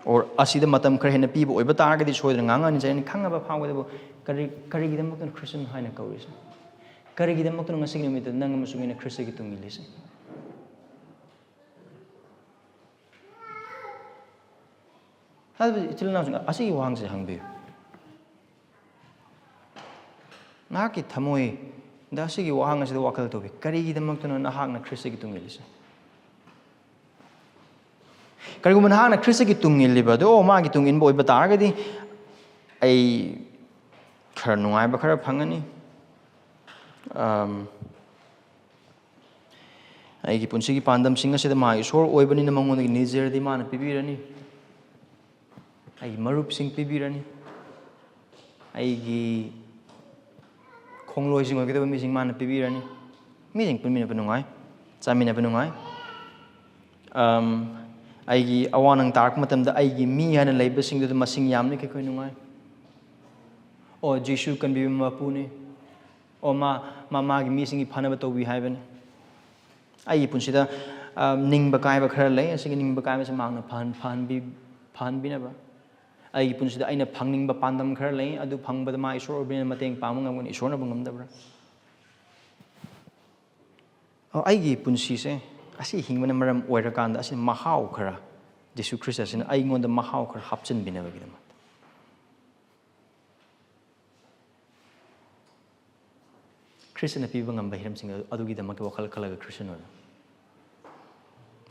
or ꯑꯁꯤꯗ ꯃꯇꯝ ꯈꯔ ꯍꯦꯟꯅ ꯄꯤꯕ ꯑꯣꯏꯕ ꯇꯥꯔꯒꯗꯤ ꯁꯣꯏꯗꯅ ꯉꯥꯡꯉꯛꯑꯅꯤ, ꯆꯩꯔꯅꯤ ꯈꯪꯉꯕ ꯐꯥꯎꯕꯗꯕꯨ, ꯀꯔꯤ, ꯀꯔꯤꯒꯤꯗꯃꯛꯇꯅꯣ ꯈ꯭ꯔꯤꯁꯇꯤꯌꯥꯟ ꯍꯥꯏꯅ ꯀꯧꯔꯤꯁꯦ? ꯀꯔꯤꯒꯤꯗꯃꯛꯇꯅꯣ ꯉꯁꯤꯒꯤ ꯅꯨꯃꯤꯠꯇ ꯅꯪ ꯑꯃꯁꯨꯡ ꯑꯩꯅ ꯈ꯭ꯔꯤꯁꯇꯒꯤ ꯇꯨꯡ ꯏꯜꯂꯤꯁꯦ? ꯍꯥꯏꯕꯗꯤ ꯏꯆꯤꯜ ꯏꯅꯥꯎꯁꯤꯡ, ꯑꯁꯤꯒꯤ ꯋꯥꯍꯪꯁꯦ ꯍꯪꯕꯤꯌꯨ꯫ ꯅꯍꯥꯛꯀꯤ ꯊꯃꯣꯏꯗ ꯑꯁꯤꯒꯤ ꯋꯥꯍꯪ ꯑꯁꯤꯗ ꯋꯥꯈꯜ ꯇꯧꯕꯤ꯫ ꯀꯔꯤꯒꯤꯗꯃꯛꯇꯅꯣ ꯅꯍꯥꯛꯅ ꯈ꯭ꯔꯤꯁꯇꯒꯤ ꯇꯨꯡ ꯏꯜꯂꯤꯁꯦ? ꯀꯔꯤꯒꯨꯝꯕ ꯅꯍꯥꯛꯅ ꯈ꯭ꯔꯤꯁꯇꯒꯤ ꯇꯨꯡ ꯏꯜꯂꯤꯕ ꯑꯗꯨ, ꯑꯣ, ꯃꯥꯒꯤ ꯇꯨꯡ ꯏꯟꯕ ꯑꯣꯏꯕ ꯇꯥꯔꯒꯗꯤ, ꯑꯩ ꯈꯔ ꯅꯨꯡꯉꯥꯏꯕ ꯈꯔ ꯐꯪꯒꯅꯤ꯫ ꯑꯝ, ꯑꯩꯒꯤ ꯄꯨꯟꯁꯤꯒꯤ ꯄꯥꯟꯗꯝꯁꯤꯡ ꯑꯁꯤꯗ ꯃꯥ ꯏꯁꯣꯔ ꯑꯣꯏꯕꯅꯤꯅ ꯃꯉꯣꯟꯗꯒꯤ ꯅꯤꯖꯔꯗꯤ ꯃꯥꯅ ꯄꯤꯕꯤꯔꯅꯤ꯫ ꯑꯩꯒꯤ ꯃꯔꯨꯞꯁꯤꯡ ꯄꯤꯕꯤꯔꯅꯤ꯫ ꯑꯩꯒꯤ ꯈꯣꯡꯂꯣꯏꯁꯤꯡ ꯑꯣꯏꯒꯗꯕ ꯃꯤꯁꯤꯡ ꯃꯥꯅ ꯄꯤꯕꯤꯔꯅꯤ꯫ ꯃꯤꯁꯤꯡ ꯄꯨꯟꯃꯤꯟꯅꯕ ꯅꯨꯡꯉꯥꯏ, ꯆꯥꯃꯤꯟꯅꯕ ꯅꯨꯡꯉꯥꯏ꯫ ꯑꯝ, ꯑꯩꯒꯤ ꯑꯋꯥ ꯅꯪ ꯇꯥꯔꯛꯄ ꯃꯇꯝꯗ ꯑꯩꯒꯤ ꯃꯤ ꯍꯥꯏꯅ ꯂꯩꯕꯁꯤꯡꯗꯨꯗ ꯃꯁꯤꯡ ꯌꯥꯝꯂꯤꯈꯩ ꯑꯩꯈꯣꯏ ꯅꯨꯡꯉꯥꯏ꯫ ꯑꯣ, ꯖꯤꯁꯨ ꯀꯟꯕꯤꯕ ꯃꯄꯨꯅꯤ꯫ ꯑꯣ, ꯃꯥ, ꯃꯥ ꯃꯥꯒꯤ ꯃꯤꯁꯤꯡꯒꯤ ꯐꯅꯕ ꯇꯧꯕꯤ ꯍꯥꯏꯕꯅꯤ꯫ ꯑꯩꯒꯤ ꯄꯨꯟꯁꯤꯗ, ꯑ, ꯅꯤꯡꯕ ꯀꯥꯏꯕ ꯈꯔ ꯂꯩ꯫ ꯑꯁꯤꯒꯤ ꯅꯤꯡꯕ ꯀꯥꯏꯕꯁꯦ ꯃꯍꯥꯛꯅ ꯐꯍꯟ-, ꯐꯍꯟꯕꯤ-, ꯐꯍꯟꯕꯤꯅꯕ꯫ ꯑꯩꯒꯤ ꯄꯨꯟꯁꯤꯗ ꯑꯩꯅ ꯐꯪꯅꯤꯡꯕ ꯄꯥꯟꯗꯝ ꯈꯔ ꯂꯩ꯫ ꯑꯗꯨ ꯐꯪꯕꯗ ꯃꯥ ꯏꯁꯣꯔ ꯑꯣꯏꯕꯅꯤꯅ ꯃꯇꯦꯡ ꯄꯥꯡꯕ ꯉꯝꯒꯅꯤ꯫ ꯏꯁꯣꯔꯅꯕꯨ ꯉꯝꯗꯕ꯭ꯔꯥ? ꯑꯣ, ꯑꯩꯒꯤ ꯄꯨꯟꯁꯤꯁꯦ ꯑꯁꯤ ꯍꯤꯡꯕꯅ ꯃꯔꯝ ꯑꯣꯏꯔꯀꯥꯟꯗ ꯑꯁꯤ ꯃꯍꯥꯎ ꯈꯔ, ꯖꯤꯁꯨ ꯈ꯭ꯔꯤꯁꯇ ꯑꯁꯤꯅ ꯑꯩꯉꯣꯟꯗ ꯃꯍꯥꯎ ꯈꯔ ꯍꯥꯞꯆꯤꯟꯕꯤꯅꯕꯒꯤꯗꯃꯛ꯫ ꯈ꯭ꯔꯤꯁꯇꯅ ꯄꯤꯕ ꯉꯝꯕ ꯍꯤꯔꯝꯁꯤꯡ ꯑꯗꯨ, ꯑꯗꯨꯒꯤꯗꯃꯛꯇ ꯋꯥꯈꯜ ꯈꯜꯂꯒ ꯈ꯭ꯔꯤꯁꯇꯟ ꯑꯣꯏꯕ꯫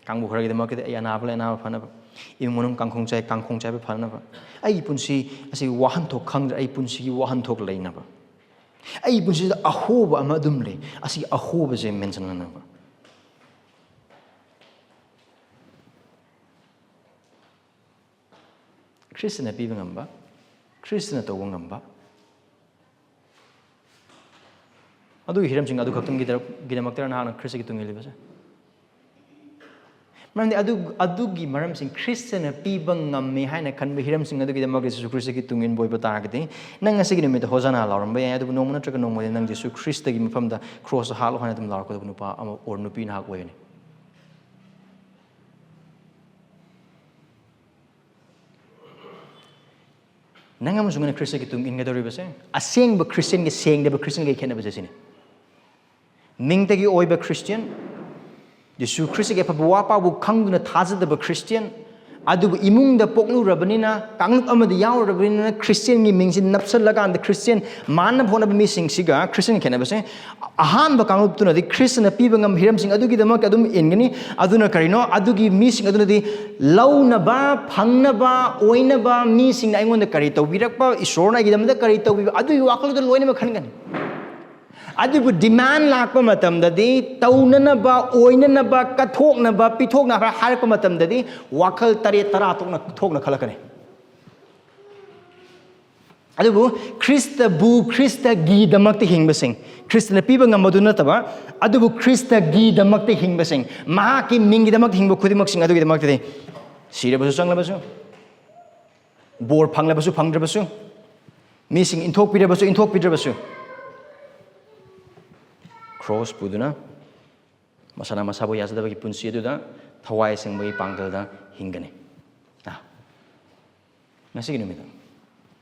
ꯀꯥꯡꯕꯨ ꯈꯔꯒꯤꯗꯃꯛꯇꯗꯤ ꯑꯩ ꯑꯅꯥꯕ ꯂꯩ, ꯑꯅꯥꯕ ꯐꯅꯕ, ꯏꯃꯨꯡ ꯃꯅꯨꯡ ꯀꯥꯡꯈꯣꯡ ꯆꯥꯏ, ꯀꯥꯡꯈꯣꯡ ꯆꯥꯏꯕ ꯐꯅꯕ, ꯑꯩꯒꯤ ꯄꯨꯟꯁꯤ ꯑꯁꯤ ꯋꯥꯍꯟꯊꯣꯛ ꯈꯪꯗ꯭ꯔꯦ, ꯑꯩ ꯄꯨꯟꯁꯤꯒꯤ ꯋꯥꯍꯟꯊꯣꯛ ꯂꯩꯅꯕ, ꯑꯩꯒꯤ ꯄꯨꯟꯁꯤꯗ ꯑꯍꯣꯕ ꯑꯃ ꯑꯗꯨꯝ ꯂꯩ, ꯑꯁꯤ ꯑꯍꯣꯕꯁꯦ ꯃꯦꯟꯁꯤꯟꯅꯅꯕ꯫ ꯈ꯭ꯔꯤꯁꯇꯅ ꯄꯤꯕ ꯉꯝꯕ, ꯈ꯭ꯔꯤꯁꯇꯅ ꯇꯧꯕ ꯉꯝꯕ, ꯑꯗꯨꯒꯤ ꯍꯤꯔꯝꯁꯤꯡ ꯑꯗꯨ ꯈꯛꯇꯪꯒꯤꯗꯃꯛꯇꯔ ꯅꯍꯥꯛꯅ ꯈ꯭ꯔꯤꯁꯇꯒꯤ ꯇꯨꯡ ꯏꯜꯂꯤꯕꯁꯦ? ꯃꯔꯝꯗꯤ ꯑꯗꯨ ꯑꯗꯨꯒꯤ ꯃꯔꯝꯁꯤꯡ, ꯈ꯭ꯔꯤꯁꯇꯅ ꯄꯤꯕ ꯉꯝꯃꯤ ꯍꯥꯏꯅ ꯈꯟꯕ ꯍꯤꯔꯝꯁꯤꯡ ꯑꯗꯨꯒꯤꯗꯃꯛ ꯖꯤꯁꯨ ꯈ꯭ꯔꯤꯁꯇꯒꯤ ꯇꯨꯡ ꯏꯟꯕ ꯑꯣꯏꯕ ꯇꯥꯔꯒꯗꯤ, ꯅꯪ ꯉꯁꯤꯒꯤ ꯅꯨꯃꯤꯠꯇ ꯍꯣꯖꯥꯅꯥ ꯂꯥꯎꯔꯝꯕ ꯌꯥꯏ, ꯑꯗꯨꯕꯨ ꯅꯣꯡꯃ ꯅꯠꯇ꯭ꯔꯒ ꯅꯣꯡꯃꯗꯤ ꯅꯪ ꯖꯤꯁꯨ ꯈ꯭ꯔꯤꯁꯇꯒꯤ ꯃꯐꯝꯗ ꯀ꯭ꯔꯣꯁꯇ ꯍꯥꯠꯂꯣ ꯍꯥꯏꯅ ꯑꯗꯨꯝ ꯂꯥꯎꯔꯛꯀꯗꯕ ꯅꯨꯄꯥ ꯑꯃ ꯑꯣꯔ ꯅꯨꯄꯤ ꯅꯍꯥꯛ ꯑꯣꯏꯒꯅꯤ꯫ ꯅꯪ ꯑꯃꯁꯨꯡ ꯑꯩꯅ ꯈ꯭ꯔꯤꯁꯇꯒꯤ ꯇꯨꯡ ꯏꯟꯒꯗꯧꯔꯤꯕꯁꯦ, ꯑꯁꯦꯡꯕ ꯈ꯭ꯔꯤꯁꯇꯤꯌꯟꯒ ꯁꯦꯡꯗꯕ ꯈ꯭ꯔꯤꯁꯇꯤꯌꯟꯒꯤ ꯈꯦꯠꯅꯕꯁꯦ ꯁꯤꯅꯤ꯫ ꯃꯤꯡꯇꯒꯤ ꯑꯣꯏꯕ ꯈ꯭ꯔꯤꯁꯇꯤꯌꯟ, ꯖꯤꯁꯨ ꯈ꯭ꯔꯤꯁꯇꯒꯤ ꯑꯐꯕ ꯋꯥ ꯄꯥꯎꯕꯨ ꯈꯪꯗꯨꯅ ꯊꯥꯖꯗꯕ ꯈ꯭ꯔꯤꯁꯇꯤꯌꯟ, ꯑꯗꯨꯕꯨ ꯏꯃꯨꯡꯗ ꯄꯣꯛꯂꯨꯔꯕꯅꯤꯅ, ꯀꯥꯡꯂꯨꯞ ꯑꯃꯗ ꯌꯥꯎꯔꯨꯔꯕꯅꯤꯅ, ꯈ꯭ꯔꯤꯁꯇꯤꯌꯟꯒꯤ ꯃꯤꯡꯁꯤ ꯅꯞꯁꯜꯂꯀꯥꯟꯗ ꯈ꯭ꯔꯤꯁꯇꯤꯌꯟ ꯃꯥꯟꯅꯕ ꯍꯣꯠꯅꯕ ꯃꯤꯁꯤꯡꯁꯤꯒ ꯈ꯭ꯔꯤꯁꯇꯤꯌꯟꯒꯤ ꯈꯦꯠꯅꯕꯁꯦ, ꯑꯍꯥꯟꯕ ꯀꯥꯡꯂꯨꯞꯇꯨꯅꯗꯤ ꯈ꯭ꯔꯤꯁꯇꯅ ꯄꯤꯕ ꯉꯝꯕ ꯍꯤꯔꯝꯁꯤꯡ ꯑꯗꯨꯒꯤꯗꯃꯛ ꯑꯗꯨꯝ ꯏꯟꯒꯅꯤ꯫ ꯑꯗꯨꯅ ꯀꯔꯤꯅꯣ? ꯑꯗꯨꯒꯤ ꯃꯤꯁꯤꯡ ꯑꯗꯨꯅꯗꯤ ꯂꯧꯅꯕ, ꯐꯪꯅꯕ, ꯑꯣꯏꯅꯕ, ꯃꯤꯁꯤꯡꯅ ꯑꯩꯉꯣꯟꯗ ꯀꯔꯤ ꯇꯧꯕꯤꯔꯛꯄ, ꯏꯁꯣꯔꯅ ꯑꯩꯒꯤꯗꯃꯛꯇ ꯀꯔꯤ ꯇꯧꯕꯤꯕ, ꯑꯗꯨꯒꯤ ꯋꯥꯈꯜꯗꯨꯗ ꯂꯣꯏꯅꯃꯛ ꯈꯟꯒꯅꯤ꯫ ꯑꯗꯨꯕꯨ ꯗꯤꯃꯥꯟ ꯂꯥꯛꯄ ꯃꯇꯝꯗꯗꯤ ꯇꯧꯅꯅꯕ, ꯑꯣꯏꯅꯅꯕ, ꯀꯠꯊꯣꯛꯅꯕ, ꯄꯤꯊꯣꯛꯅꯕ ꯍꯥꯏꯔꯛꯄ ꯃꯇꯝꯗꯗꯤ ꯋꯥꯈꯜ ꯇꯔꯦꯠ ꯇꯔꯥ ꯊꯣꯛꯅ, ꯊꯣꯛꯅ ꯈꯜꯂꯛꯀꯅꯤ꯫ ꯑꯗꯨꯕꯨ ꯈ꯭ꯔꯤꯁꯇꯕꯨ ꯈ꯭ꯔꯤꯁꯇꯒꯤꯗꯃꯛꯇ ꯍꯤꯡꯕꯁꯤꯡ, ꯈ꯭ꯔꯤꯁꯇꯅ ꯄꯤꯕ ꯉꯝꯕꯗꯨ ꯅꯠꯇꯕ, ꯑꯗꯨꯕꯨ ꯈ꯭ꯔꯤꯁꯇꯒꯤꯗꯃꯛꯇ ꯍꯤꯡꯕꯁꯤꯡ, ꯃꯍꯥꯛꯀꯤ ꯃꯤꯡꯒꯤꯗꯃꯛꯇ ꯍꯤꯡꯕ ꯈꯨꯗꯤꯡꯃꯛꯁꯤꯡ ꯑꯗꯨꯒꯤꯗꯃꯛꯇꯗꯤ ꯁꯤꯔꯕꯁꯨ ꯆꯪꯂꯕꯁꯨ, ꯕꯣꯔ ꯐꯪꯂꯕꯁꯨ ꯐꯪꯗ꯭ꯔꯕꯁꯨ, ꯃꯤꯁꯤꯡ ꯏꯟꯊꯣꯛꯄꯤꯔꯕꯁꯨ ꯏꯟꯊꯣꯛꯄꯤꯗ꯭ꯔꯕꯁꯨ, ꯀ꯭ꯔꯣꯁ ꯄꯨꯗꯨꯅ ꯃꯁꯥꯅ ꯃꯁꯥꯕꯨ ꯌꯥꯖꯗꯕꯒꯤ ꯄꯨꯟꯁꯤ ꯑꯗꯨꯗ ꯊꯋꯥꯏ ꯑꯁꯦꯡꯕꯒꯤ ꯄꯥꯡꯒꯜꯗ ꯍꯤꯡꯒꯅꯤ꯫ ꯑꯥ, ꯉꯁꯤꯒꯤ ꯅꯨꯃꯤꯠꯇ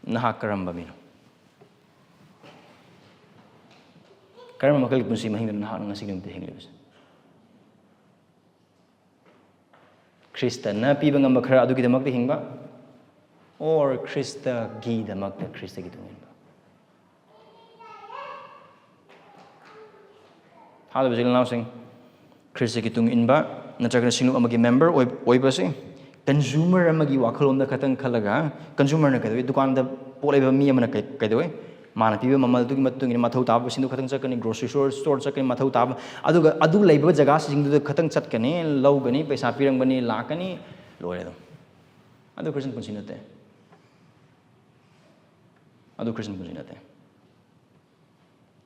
ꯅꯍꯥꯛ ꯀꯔꯝꯕ ꯃꯤꯅꯣ? ꯀꯔꯝꯕ ꯃꯈꯜꯒꯤ ꯄꯨꯟꯁꯤ ꯃꯍꯤꯡꯗꯅꯣ ꯅꯍꯥꯛꯅ ꯉꯁꯤꯒꯤ ꯅꯨꯃꯤꯠꯇ ꯍꯤꯡꯂꯤꯕꯁꯦ? ꯈ꯭ꯔꯤꯁꯇꯅ ꯄꯤꯕ ꯉꯝꯕ ꯈꯔ ꯑꯗꯨꯒꯤꯗꯃꯛꯇ ꯍꯤꯡꯕ, or ꯈ꯭ꯔꯤꯁꯇꯒꯤꯗꯃꯛꯇ ꯈ꯭ꯔꯤꯁꯇꯒꯤ ꯇꯨꯡ ꯏꯟꯕ? ꯊꯥꯖꯕ ꯏꯆꯤꯜ ꯏꯅꯥꯎꯁꯤꯡ, ꯈ꯭ꯔꯤꯁꯇꯒꯤ ꯇꯨꯡ ꯏꯟꯕ ꯅꯠꯇ꯭ꯔꯒꯅ ꯁꯤꯡꯂꯨꯞ ꯑꯃꯒꯤ ꯃꯦꯝꯕꯔ ꯑꯣꯏꯕꯁꯦ, ꯀꯟꯖꯨꯃꯔ ꯑꯃꯒꯤ ꯋꯥꯈꯜꯂꯣꯟꯗ ꯈꯛꯇꯪ ꯈꯜꯂꯒ, ꯀꯟꯖꯨꯃꯔꯅ ꯀꯩꯗꯧꯏ? ꯗꯨꯀꯥꯟꯗ ꯄꯣꯠ ꯂꯩꯕ ꯃꯤ ꯑꯃꯅ ꯀꯩ-, ꯀꯩꯗꯧꯏ? ꯃꯥꯅ ꯄꯤꯕ ꯃꯃꯜꯗꯨꯒꯤ ꯃꯇꯨꯡ ꯏꯟꯅ ꯃꯊꯧ ꯇꯥꯕꯁꯤꯡꯗꯨ ꯈꯛꯇꯪ ꯆꯠꯀꯅꯤ, ꯒ꯭ꯔꯣꯁꯔꯤ ꯁ꯭ꯇꯣꯔ, ꯁ꯭ꯇꯣꯔ ꯆꯠꯀꯅꯤ, ꯃꯊꯧ ꯇꯥꯕ, ꯑꯗꯨꯒ ꯑꯗꯨ ꯂꯩꯕ ꯖꯒꯥꯁꯤꯡꯗꯨꯗ ꯈꯛꯇꯪ ꯆꯠꯀꯅꯤ, ꯂꯧꯒꯅꯤ, ꯄꯩꯁꯥ ꯄꯤꯔꯝꯒꯅꯤ, ꯂꯥꯛꯀꯅꯤ, ꯂꯣꯏꯔꯦ ꯑꯗꯨꯝ꯫ ꯑꯗꯨ ꯈ꯭ꯔꯤꯁꯇꯟ ꯄꯨꯟꯁꯤ ꯅꯠꯇꯦ꯫ ꯑꯗꯨ ꯈ꯭ꯔꯤꯁꯇꯟ ꯄꯨꯟꯁꯤ ꯅꯠꯇꯦ꯫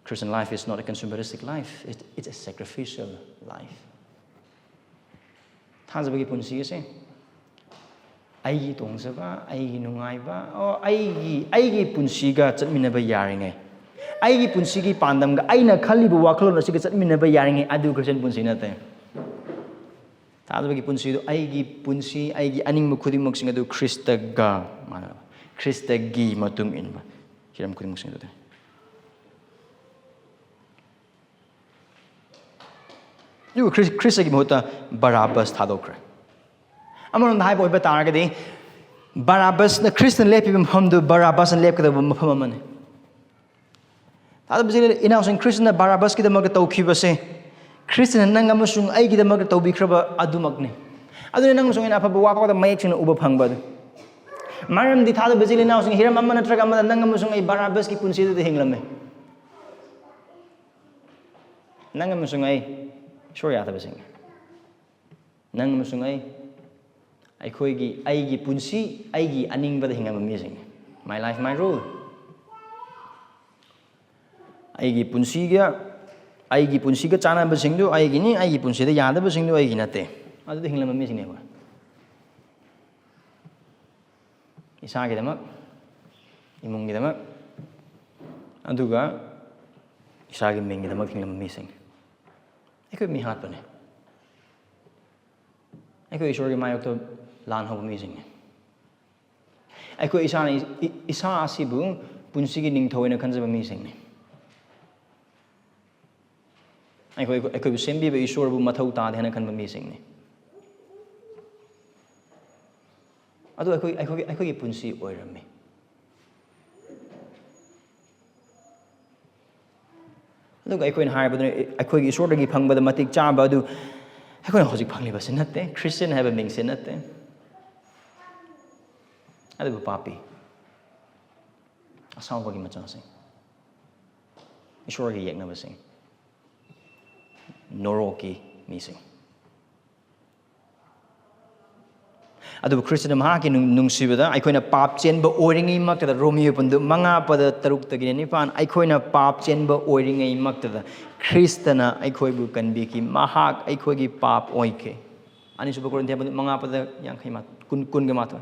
Christian life is not a consumeristic life, it, it's a sacrificial life. ꯊꯥꯖꯕꯒꯤ ꯄꯨꯟꯁꯤ ꯑꯁꯦ ꯑꯩꯒꯤ ꯇꯣꯡꯖꯕ, ꯑꯩꯒꯤ ꯅꯨꯡꯉꯥꯏꯕ, ꯑꯣ, ꯑꯩꯒꯤ, ꯑꯩꯒꯤ ꯄꯨꯟꯁꯤꯒ ꯆꯠꯃꯤꯟꯅꯕ ꯌꯥꯔꯤꯉꯩ, ꯑꯩꯒꯤ ꯄꯨꯟꯁꯤꯒꯤ ꯄꯥꯟꯗꯝꯒ ꯑꯩꯅ ꯈꯜꯂꯤꯕ ꯋꯥꯈꯜꯂꯣꯟ ꯑꯁꯤꯒ ꯆꯠꯃꯤꯟꯅꯕ ꯌꯥꯔꯤꯉꯩ, ꯑꯗꯨ ꯈ꯭ꯔꯤꯁꯇꯤꯌꯟ ꯄꯨꯟꯁꯤ ꯅꯠꯇꯦ꯫ ꯊꯥꯖꯕꯒꯤ ꯄꯨꯟꯁꯤꯗꯨ ꯑꯩꯒꯤ ꯄꯨꯟꯁꯤ, ꯑꯩꯒꯤ ꯑꯅꯤꯡꯕ ꯈꯨꯗꯤꯡꯃꯛꯁꯤꯡ ꯑꯗꯨ ꯈ꯭ꯔꯤꯁꯇꯒ ꯃꯥꯟꯅꯕ, ꯈ꯭ꯔꯤꯁꯇꯒꯤ ꯃꯇꯨꯡ ꯏꯟꯕ ꯍꯤꯔꯝ ꯈꯨꯗꯤꯡꯃꯛꯁꯤꯡ ꯑꯗꯨꯗ꯫ ꯑꯗꯨꯕꯨ ꯈ꯭ꯔꯤꯁ-, ꯈ꯭ꯔꯤꯁꯇꯒꯤ ꯃꯍꯨꯠꯇ ꯕꯔꯥꯕꯁ ꯊꯥꯗꯣꯛꯈ꯭ꯔꯦ꯫ ꯑꯃꯔꯣꯝꯗ ꯍꯥꯏꯕ ꯑꯣꯏꯕ ꯇꯥꯔꯒꯗꯤ, ꯕꯔꯥꯕꯁꯅ, ꯈ꯭ꯔꯤꯁꯇꯅ ꯂꯦꯞꯄꯤꯕ ꯃꯐꯝꯗꯨ ꯕꯔꯥꯕꯁꯅ ꯂꯦꯞꯀꯗꯕ ꯃꯐꯝ ꯑꯃꯅꯤ꯫ ꯊꯥꯖꯕ ꯏꯆꯤꯜ ꯏꯅꯥꯎꯁꯤꯡ, ꯈ꯭ꯔꯤꯁꯇꯅ ꯕꯔꯥꯕꯁꯀꯤꯗꯃꯛꯇ ꯇꯧꯈꯤꯕꯁꯦ, ꯈ꯭ꯔꯤꯁꯇꯅ ꯅꯪ ꯑꯃꯁꯨꯡ ꯑꯩꯒꯤꯗꯃꯛꯇ ꯇꯧꯕꯤꯈ꯭ꯔꯕ ꯑꯗꯨꯃꯛꯅꯤ꯫ ꯑꯗꯨꯅ ꯅꯪ ꯑꯃꯁꯨꯡ ꯑꯩꯅ ꯑꯐꯕ ꯋꯥꯐꯥꯎꯗ ꯃꯌꯦꯛ ꯁꯦꯡꯅ ꯎꯕ ꯐꯪꯕ ꯑꯗꯨ꯫ ꯃꯔꯝꯗꯤ ꯊꯥꯖꯕ ꯏꯆꯤꯜ ꯏꯅꯥꯎꯁꯤꯡ, ꯍꯤꯔꯝ ꯑꯃ ꯅꯠꯇ꯭ꯔꯒ ꯑꯃꯗ ꯅꯪ ꯑꯃꯁꯨꯡ ꯑꯩ ꯕꯔꯥꯕꯁꯀꯤ ꯄꯨꯟꯁꯤꯗꯨꯗ ꯍꯤꯡꯂꯝꯃꯦ꯫ ꯅꯪ ꯑꯃꯁꯨꯡ ꯑꯩ ꯏꯁꯣꯔ ꯌꯥꯗꯕꯁꯤꯡ꯫ ꯅꯪ ꯑꯃꯁꯨꯡ ꯑꯩ, ꯑꯩꯈꯣꯏꯒꯤ, ꯑꯩꯒꯤ ꯄꯨꯟꯁꯤ, ꯑꯩꯒꯤ ꯑꯅꯤꯡꯕꯗ ꯍꯤꯡꯉꯝꯕ ꯃꯤꯁꯤꯡꯅꯤ꯫ My life, my rule. ꯑꯩꯒꯤ ꯄꯨꯟꯁꯤꯒ, ꯑꯩꯒꯤ ꯄꯨꯟꯁꯤꯒ ꯆꯥꯟꯅꯕꯁꯤꯡꯗꯨ ꯑꯩꯒꯤꯅꯤ, ꯑꯩꯒꯤ ꯄꯨꯟꯁꯤꯗ ꯌꯥꯗꯕꯁꯤꯡꯗꯨ ꯑꯩꯒꯤ ꯅꯠꯇꯦ꯫ ꯑꯗꯨꯗ ꯍꯤꯡꯂꯝꯕ ꯃꯤꯁꯤꯡꯅꯦ ꯑꯩꯈꯣꯏ꯫ ꯏꯁꯥꯒꯤꯗꯃꯛ, ꯏꯃꯨꯡꯒꯤꯗꯃꯛ, ꯑꯗꯨꯒ ꯏꯁꯥꯒꯤ ꯃꯤꯡꯒꯤꯗꯃꯛ ꯍꯤꯡꯂꯝꯕ ꯃꯤꯁꯤꯡ꯫ ꯑꯩꯈꯣꯏ ꯃꯤ ꯍꯥꯠꯄꯅꯦ꯫ ꯑꯩꯈꯣꯏ ꯏꯁꯣꯔꯒꯤ ꯃꯥꯌꯣꯛꯇ ꯂꯥꯟ ꯍꯧꯕ ꯃꯤꯁꯤꯡꯅꯤ꯫ ꯑꯩꯈꯣꯏ ꯏꯁꯥꯅ ꯏ-, ꯏ-, ꯏꯁꯥ ꯑꯁꯤꯕꯨ ꯄꯨꯟꯁꯤꯒꯤ ꯅꯤꯡꯊꯧ ꯑꯣꯏꯅ ꯈꯟꯖꯕ ꯃꯤꯁꯤꯡꯅꯤ꯫ ꯑꯩꯈꯣꯏ, ꯑꯩꯈꯣꯏꯕꯨ ꯁꯦꯝꯕꯤꯕ ꯏꯁꯣꯔꯕꯨ ꯃꯊꯧ ꯇꯥꯗꯦ ꯍꯥꯏꯅ ꯈꯟꯕ ꯃꯤꯁꯤꯡꯅꯤ꯫ ꯑꯗꯨ ꯑꯩꯈꯣꯏ, ꯑꯩꯈꯣꯏꯒꯤ, ꯑꯩꯈꯣꯏꯒꯤ ꯄꯨꯟꯁꯤ ꯑꯣꯏꯔꯝꯃꯤ꯫ ꯑꯗꯨꯒ ꯑꯩꯈꯣꯏꯅ ꯍꯥꯏꯔꯕꯗꯨꯅ, ꯑꯩꯈꯣꯏꯒꯤ ꯏꯁꯣꯔꯗꯒꯤ ꯐꯪꯕꯗ ꯃꯇꯤꯛ ꯆꯥꯕ ꯑꯗꯨ ꯑꯩꯈꯣꯏꯅ ꯍꯧꯖꯤꯛ ꯐꯪꯂꯤꯕꯁꯤ ꯅꯠꯇꯦ, ꯈ꯭ꯔꯤꯁꯇꯤꯌꯟ ꯍꯥꯏꯕ ꯃꯤꯡꯁꯦ ꯅꯠꯇꯦ꯫ ꯑꯗꯨꯕꯨ ꯄꯥꯄꯤ, ꯑꯁꯥꯎꯕꯒꯤ ꯃꯆꯥꯁꯤꯡ, ꯏꯁꯣꯔꯒ ꯌꯦꯛꯅꯕꯁꯤꯡ, ꯅꯣꯔꯣꯛꯀꯤ ꯃꯤꯁꯤꯡ꯫ ꯑꯗꯨꯕꯨ ꯈ꯭ꯔꯤꯁꯇꯅ ꯃꯍꯥꯛꯀꯤ ꯅꯨꯡ-, ꯅꯨꯡꯁꯤꯕꯗ ꯑꯩꯈꯣꯏꯅ ꯄꯥꯞ ꯆꯦꯟꯕ ꯑꯣꯏꯔꯤꯉꯩꯃꯛꯇꯗ, ꯔꯣꯃꯤꯌꯣ ꯄꯟꯗꯨ ꯃꯉꯥ ꯄꯗ ꯇꯔꯨꯛꯇꯒꯤꯅ ꯅꯤꯄꯥꯟ, ꯑꯩꯈꯣꯏꯅ ꯄꯥꯞ ꯆꯦꯟꯕ ꯑꯣꯏꯔꯤꯉꯩꯃꯛꯇꯗ ꯈ꯭ꯔꯤꯁꯇꯅ ꯑꯩꯈꯣꯏꯕꯨ ꯀꯟꯕꯤꯈꯤ, ꯃꯍꯥꯛ ꯑꯩꯈꯣꯏꯒꯤ ꯄꯥꯞ ꯑꯣꯏꯈꯤ꯫ ꯑꯅꯤꯁꯨꯕ ꯀꯣꯔꯤꯟꯊꯤꯌꯥ ꯃꯉꯥ ꯄꯗ ꯌꯥꯡꯈꯩ ꯃꯥ-, ꯀꯨꯟ, ꯀꯨꯟꯒ ꯃꯥꯊꯣꯏ꯫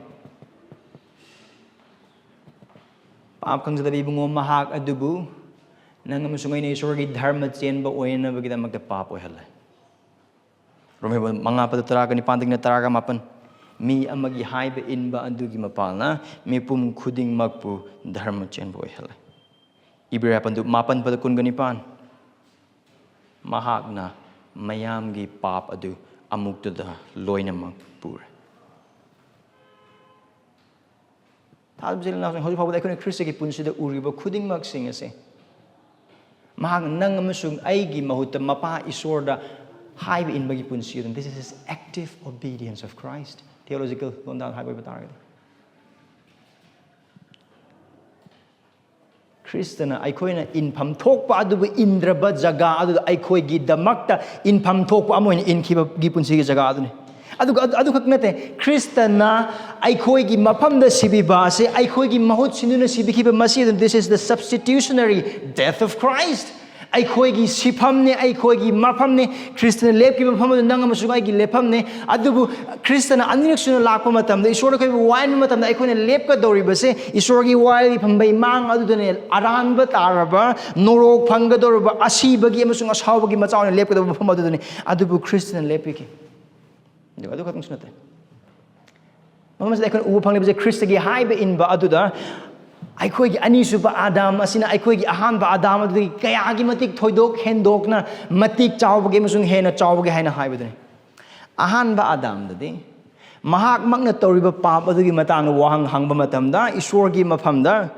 ꯄꯥꯞ ꯈꯪꯖꯗꯕ ꯏꯕꯨꯡꯉꯣ, ꯃꯍꯥꯛ ꯑꯗꯨꯕꯨ ꯅꯪ ꯑꯃꯁꯨꯡ ꯑꯩꯅ ꯏꯁꯣꯔꯒꯤ ꯙꯔꯃ ꯆꯦꯟꯕ ꯑꯣꯏꯅꯕꯒꯤꯗꯃꯛꯇ ꯄꯥꯞ ꯑꯣꯏꯍꯜꯂꯦ꯫ ꯔꯣꯃꯦ ꯃꯉꯥ ꯄꯗ ꯇꯔꯥꯒ ꯅꯤꯄꯥꯟꯗꯒꯤꯅ ꯇꯔꯥꯒ ꯃꯥꯄꯟ, "ꯃꯤ ꯑꯃꯒꯤ ꯍꯥꯏꯕ ꯏꯟꯕ ꯑꯗꯨꯒꯤ ꯃꯄꯥꯜꯅ ꯃꯤꯄꯨꯝ ꯈꯨꯗꯤꯡꯃꯛꯄꯨ ꯙꯔꯃ ꯆꯦꯟꯕ ꯑꯣꯏꯍꯜꯂꯦ"꯫ ꯏꯕ꯭ꯔꯤꯌꯥ ꯄꯟꯗꯨ ꯃꯥꯄꯟ ꯄꯗ ꯀꯨꯟꯒ ꯅꯤꯄꯥꯟ, "ꯃꯍꯥꯛꯅ ꯃꯌꯥꯝꯒꯤ ꯄꯥꯞ ꯑꯗꯨ ꯑꯃꯨꯛꯇꯗ ꯂꯣꯏꯅꯃꯛ ꯄꯨꯔꯦ"꯫ ꯊꯥꯖꯕ ꯏꯆꯤꯜ ꯏꯅꯥꯎꯁꯤꯡ, ꯍꯧꯖꯤꯛ ꯐꯥꯎꯕꯗ ꯑꯩꯈꯣꯏꯅ ꯈ꯭ꯔꯤꯁꯇꯒꯤ ꯄꯨꯟꯁꯤꯗ ꯎꯔꯤꯕ ꯈꯨꯗꯤꯡꯃꯛꯁꯤꯡ ꯑꯁꯦ, ꯃꯍꯥꯛꯅ ꯅꯪ ꯑꯃꯁꯨꯡ ꯑꯩꯒꯤ ꯃꯍꯨꯠꯇ ꯃꯄꯥ ꯏꯁꯣꯔꯗ ꯍꯥꯏꯕ ꯏꯟꯕꯒꯤ ꯄꯨꯟꯁꯤ ꯑꯗꯨꯅꯤ꯫ This is active obedience of Christ, theological ꯂꯣꯟꯗ ꯍꯥꯏꯕ ꯑꯣꯏꯕ ꯇꯥꯔꯒꯗꯤ꯫ ꯈ꯭ꯔꯤꯁꯇꯅ ꯑꯩꯈꯣꯏꯅ ꯏꯟꯐꯝ ꯊꯣꯛꯄ ꯑꯗꯨꯕꯨ ꯏꯟꯗ꯭ꯔꯕ ꯖꯒꯥ ꯑꯗꯨꯗ ꯑꯩꯈꯣꯏꯒꯤꯗꯃꯛꯇ ꯏꯟꯐꯝ ꯊꯣꯛꯄ ꯑꯃ ꯑꯣꯏꯅ ꯏꯟꯈꯤꯕꯒꯤ ꯄꯨꯟꯁꯤꯒꯤ ꯖꯒꯥ ꯑꯗꯨꯅꯤ꯫ ꯑꯗꯨꯒ ꯑꯗꯨ, ꯑꯗꯨꯈꯛ ꯅꯠꯇꯦ, ꯈ꯭ꯔꯤꯁꯇꯅ ꯑꯩꯈꯣꯏꯒꯤ ꯃꯐꯝꯗ ꯁꯤꯕꯤꯕ ꯑꯁꯤ, ꯑꯩꯈꯣꯏꯒꯤ ꯃꯍꯨꯠ ꯁꯤꯟꯗꯨꯅ ꯁꯤꯕꯤꯈꯤꯕ ꯃꯁꯤ ꯑꯗꯨꯝ, this is the substitutionary death of Christ. ꯑꯩꯈꯣꯏꯒꯤ ꯁꯤꯐꯝꯅꯤ, ꯑꯩꯈꯣꯏꯒꯤ ꯃꯐꯝꯅꯤ꯫ ꯈ꯭ꯔꯤꯁꯇꯅ ꯂꯦꯞꯈꯤꯕ ꯃꯐꯝ ꯑꯗꯨ ꯅꯪ ꯑꯃꯁꯨꯡ ꯑꯩꯒꯤ ꯂꯦꯞꯐꯝꯅꯤ꯫ ꯑꯗꯨꯕꯨ ꯈ꯭ꯔꯤꯁꯇꯅ ꯑꯅꯤꯔꯛ ꯁꯨꯅ ꯂꯥꯛꯄ ꯃꯇꯝꯗ, ꯏꯁꯣꯔꯅ ꯑꯩꯈꯣꯏꯕꯨ ꯋꯥꯍꯟꯕ ꯃꯇꯝꯗ, ꯑꯩꯈꯣꯏꯅ ꯂꯦꯞꯀꯗꯧꯔꯤꯕꯁꯦ ꯏꯁꯣꯔꯒꯤ ꯋꯥꯌꯦꯜꯒꯤ ꯐꯝꯕꯩ ꯃꯥꯡ ꯑꯗꯨꯗꯅꯦ, ꯑꯔꯥꯟꯕ ꯇꯥꯔꯕ, ꯅꯣꯔꯣꯛ ꯐꯪꯒꯗꯧꯔꯕ, ꯑꯁꯤꯕꯒꯤ ꯑꯃꯁꯨꯡ ꯑꯁꯥꯎꯕꯒꯤ ꯃꯆꯥ ꯑꯣꯏꯅ ꯂꯦꯞꯀꯗꯧꯕ ꯃꯐꯝ ꯑꯗꯨꯗꯅꯤ꯫ ꯑꯗꯨꯕꯨ ꯈ꯭ꯔꯤꯁꯇꯅ ꯂꯦꯞꯄꯤꯈꯤ꯫ ꯑꯗꯨꯒ ꯑꯗꯨ ꯈꯛꯇꯪꯁꯨ ꯅꯠꯇꯦ, ꯃꯐꯝ ꯑꯁꯤꯗ ꯑꯩꯈꯣꯏꯅ ꯎꯕ ꯐꯪꯂꯤꯕꯁꯦ, ꯈ꯭ꯔꯤꯁꯇꯒꯤ ꯍꯥꯏꯕ ꯏꯟꯕ ꯑꯗꯨꯗ ꯑꯩꯈꯣꯏꯒꯤ ꯑꯅꯤꯁꯨꯕ ꯑꯥꯗꯥꯝ ꯑꯁꯤꯅ ꯑꯩꯈꯣꯏꯒꯤ ꯑꯍꯥꯟꯕ ꯑꯥꯗꯥꯝ ꯑꯗꯨꯗꯒꯤ ꯀꯌꯥꯒꯤ ꯃꯇꯤꯛ ꯊꯣꯏꯗꯣꯛ ꯍꯦꯟꯗꯣꯛꯅ ꯃꯇꯤꯛ ꯆꯥꯎꯕꯒꯦ ꯑꯃꯁꯨꯡ ꯍꯦꯟꯅ ꯆꯥꯎꯕꯒꯦ ꯍꯥꯏꯅ ꯍꯥꯏꯕꯗꯨꯅꯤ꯫ ꯑꯍꯥꯟꯕ ꯑꯥꯗꯥꯝꯗꯗꯤ ꯃꯍꯥꯛꯃꯛꯅ ꯇꯧꯔꯤꯕ ꯄꯥꯞ ꯑꯗꯨꯒꯤ ꯃꯇꯥꯡꯗ ꯋꯥꯍꯪ ꯍꯪꯕ ꯃꯇꯝꯗ, ꯏꯁꯣꯔꯒꯤ ꯃꯐꯝꯗ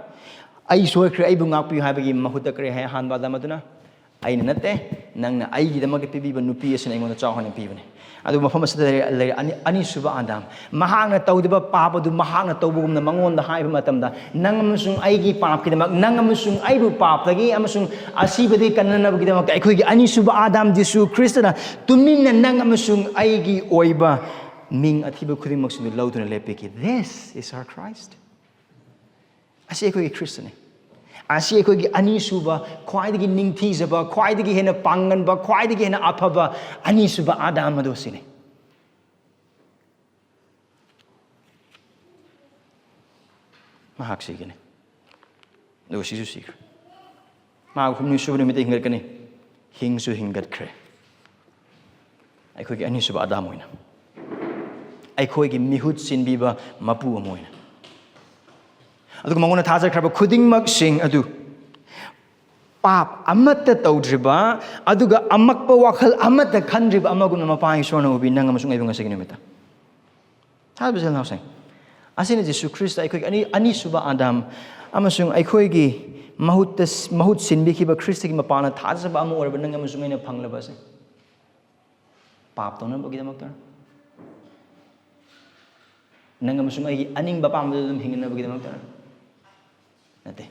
"ꯑꯩ ꯁꯣꯏꯈ꯭ꯔꯦ, ꯑꯩꯕꯨ ꯉꯥꯛꯄꯤꯌꯨ" ꯍꯥꯏꯕꯒꯤ ꯃꯍꯨꯠꯇ ꯀꯔꯤ ꯍꯥꯏ ꯑꯍꯥꯟꯕ ꯑꯥꯗꯥꯝ ꯑꯗꯨꯅ? "ꯑꯩꯅ ꯅꯠꯇꯦ, ꯅꯪꯅ ꯑꯩꯒꯤꯗꯃꯛꯇ ꯄꯤꯕꯤꯕ ꯅꯨꯄꯤ ꯑꯁꯤꯅ ꯑꯩꯉꯣꯟꯗ ꯆꯥꯎ ꯍꯥꯏꯅ ꯄꯤꯕꯅꯤ"꯫ ꯑꯗꯨꯕꯨ ꯃꯐꯝ ꯑꯁꯤꯗ ꯂꯩꯔꯦ, ꯂꯩꯔꯦ ꯑꯅꯤ-, ꯑꯅꯤꯁꯨꯕ ꯑꯥꯗꯥꯝ꯫ ꯃꯍꯥꯛꯅ ꯇꯧꯗꯕ ꯄꯥꯞ ꯑꯗꯨ ꯃꯍꯥꯛꯅ ꯇꯧꯕꯒꯨꯝꯅ ꯃꯉꯣꯟꯗ ꯍꯥꯏꯕ ꯃꯇꯝꯗ, ꯅꯪ ꯑꯃꯁꯨꯡ ꯑꯩꯒꯤ ꯄꯥꯞꯀꯤꯗꯃꯛ, ꯅꯪ ꯑꯃꯁꯨꯡ ꯑꯩꯕꯨ ꯄꯥꯞꯇꯒꯤ ꯑꯃꯁꯨꯡ ꯑꯁꯤꯕꯗꯒꯤ ꯀꯟꯅꯅꯕꯒꯤꯗꯃꯛꯇ ꯑꯩꯈꯣꯏꯒꯤ ꯑꯅꯤꯁꯨꯕ ꯑꯥꯗꯥꯝ ꯖꯤꯁꯨ ꯈ꯭ꯔꯤꯁꯇꯅ ꯇꯨꯃꯤꯟꯅ ꯅꯪ ꯑꯃꯁꯨꯡ ꯑꯩꯒꯤ ꯑꯣꯏꯕ ꯃꯤꯡ ꯑꯊꯤꯕ ꯈꯨꯗꯤꯡꯃꯛꯁꯤꯡꯗꯨ ꯂꯧꯗꯨꯅ ꯂꯦꯞꯄꯤꯈꯤ꯫ This is our Christ. ꯑꯁꯤ ꯑꯩꯈꯣꯏꯒꯤ ꯈ꯭ꯔꯤꯁꯇꯅꯤ꯫ ꯑꯁꯤ ꯑꯩꯈꯣꯏꯒꯤ ꯑꯅꯤꯁꯨꯕ, ꯈ꯭ꯋꯥꯏꯗꯒꯤ ꯅꯤꯡꯊꯤꯖꯕ, ꯈ꯭ꯋꯥꯏꯗꯒꯤ ꯍꯦꯟꯅ ꯄꯥꯡꯒꯟꯕ, ꯈ꯭ꯋꯥꯏꯗꯒꯤ ꯍꯦꯟꯅ ꯑꯐꯕ ꯑꯅꯤꯁꯨꯕ ꯑꯥꯗꯥꯝ ꯑꯗꯨ ꯑꯁꯤꯅꯤ꯫ ꯃꯍꯥꯛ ꯁꯤꯒꯅꯤ, ꯑꯗꯨꯒ ꯁꯤꯁꯨ ꯁꯤꯈ꯭ꯔꯦ꯫ ꯃꯍꯥꯛ ꯍꯨꯝꯅꯤ ꯁꯨꯕ ꯅꯨꯃꯤꯠꯇ ꯍꯤꯡꯒꯠꯀꯅꯤ, ꯍꯤꯡꯁꯨ ꯍꯤꯡꯒꯠꯈ꯭ꯔꯦ꯫ ꯑꯩꯈꯣꯏꯒꯤ ꯑꯅꯤꯁꯨꯕ ꯑꯗꯥꯝ ꯑꯣꯏꯅ, ꯑꯩꯈꯣꯏꯒꯤ ꯃꯤꯍꯨꯠ ꯁꯤꯟꯕꯤꯕ ꯃꯄꯨ ꯑꯃ ꯑꯣꯏꯅ, ꯑꯗꯨꯒ ꯃꯉꯣꯟꯗ ꯊꯥꯖꯈ꯭ꯔꯕ ꯈꯨꯗꯤꯡꯃꯛꯁꯤꯡ ꯑꯗꯨ ꯄꯥꯞ ꯑꯃꯠꯇ ꯇꯧꯗ꯭ꯔꯤꯕ, ꯑꯗꯨꯒ ꯑꯃꯛꯄ ꯋꯥꯈꯜ ꯑꯃꯠꯇ ꯈꯟꯗ꯭ꯔꯤꯕ ꯑꯃꯒꯨꯝꯅ ꯃꯄꯥ ꯏꯁꯣꯔꯅ ꯎꯕꯤ ꯅꯪ ꯑꯃꯁꯨꯡ ꯑꯩꯕꯨ ꯉꯁꯤꯒꯤ ꯅꯨꯃꯤꯠꯇ꯫ ꯊꯥꯖꯕ ꯏꯆꯤꯜ ꯏꯅꯥꯎꯁꯤꯡ, ꯑꯁꯤꯅ ꯖꯤꯁꯨ ꯈ꯭ꯔꯤꯁꯇ ꯑꯩꯈꯣꯏꯒꯤ ꯑꯅꯤ-, ꯑꯅꯤꯁꯨꯕ ꯑꯗꯥꯝ ꯑꯃꯁꯨꯡ ꯑꯩꯈꯣꯏꯒꯤ ꯃꯍꯨꯠꯇ, ꯃꯍꯨꯠ ꯁꯤꯟꯕꯤꯈꯤꯕ ꯈ꯭ꯔꯤꯁꯇꯒꯤ ꯃꯄꯥꯟꯅ ꯊꯥꯖꯕ ꯑꯃ ꯑꯣꯏꯔꯕ ꯅꯪ ꯑꯃꯁꯨꯡ ꯑꯩꯅ ꯐꯪꯂꯕ ꯑꯁꯦ꯫ ꯄꯥꯞ ꯇꯧꯅꯕꯒꯤꯗꯃꯛꯇ, ꯅꯪ ꯑꯃꯁꯨꯡ ꯑꯩꯒꯤ ꯑꯅꯤꯡꯕ ꯑꯄꯥꯝꯕꯗ ꯑꯗꯨꯝ ꯍꯤꯡꯅꯅꯕꯒꯤꯗꯃꯛꯇ ꯅꯠꯇꯦ꯫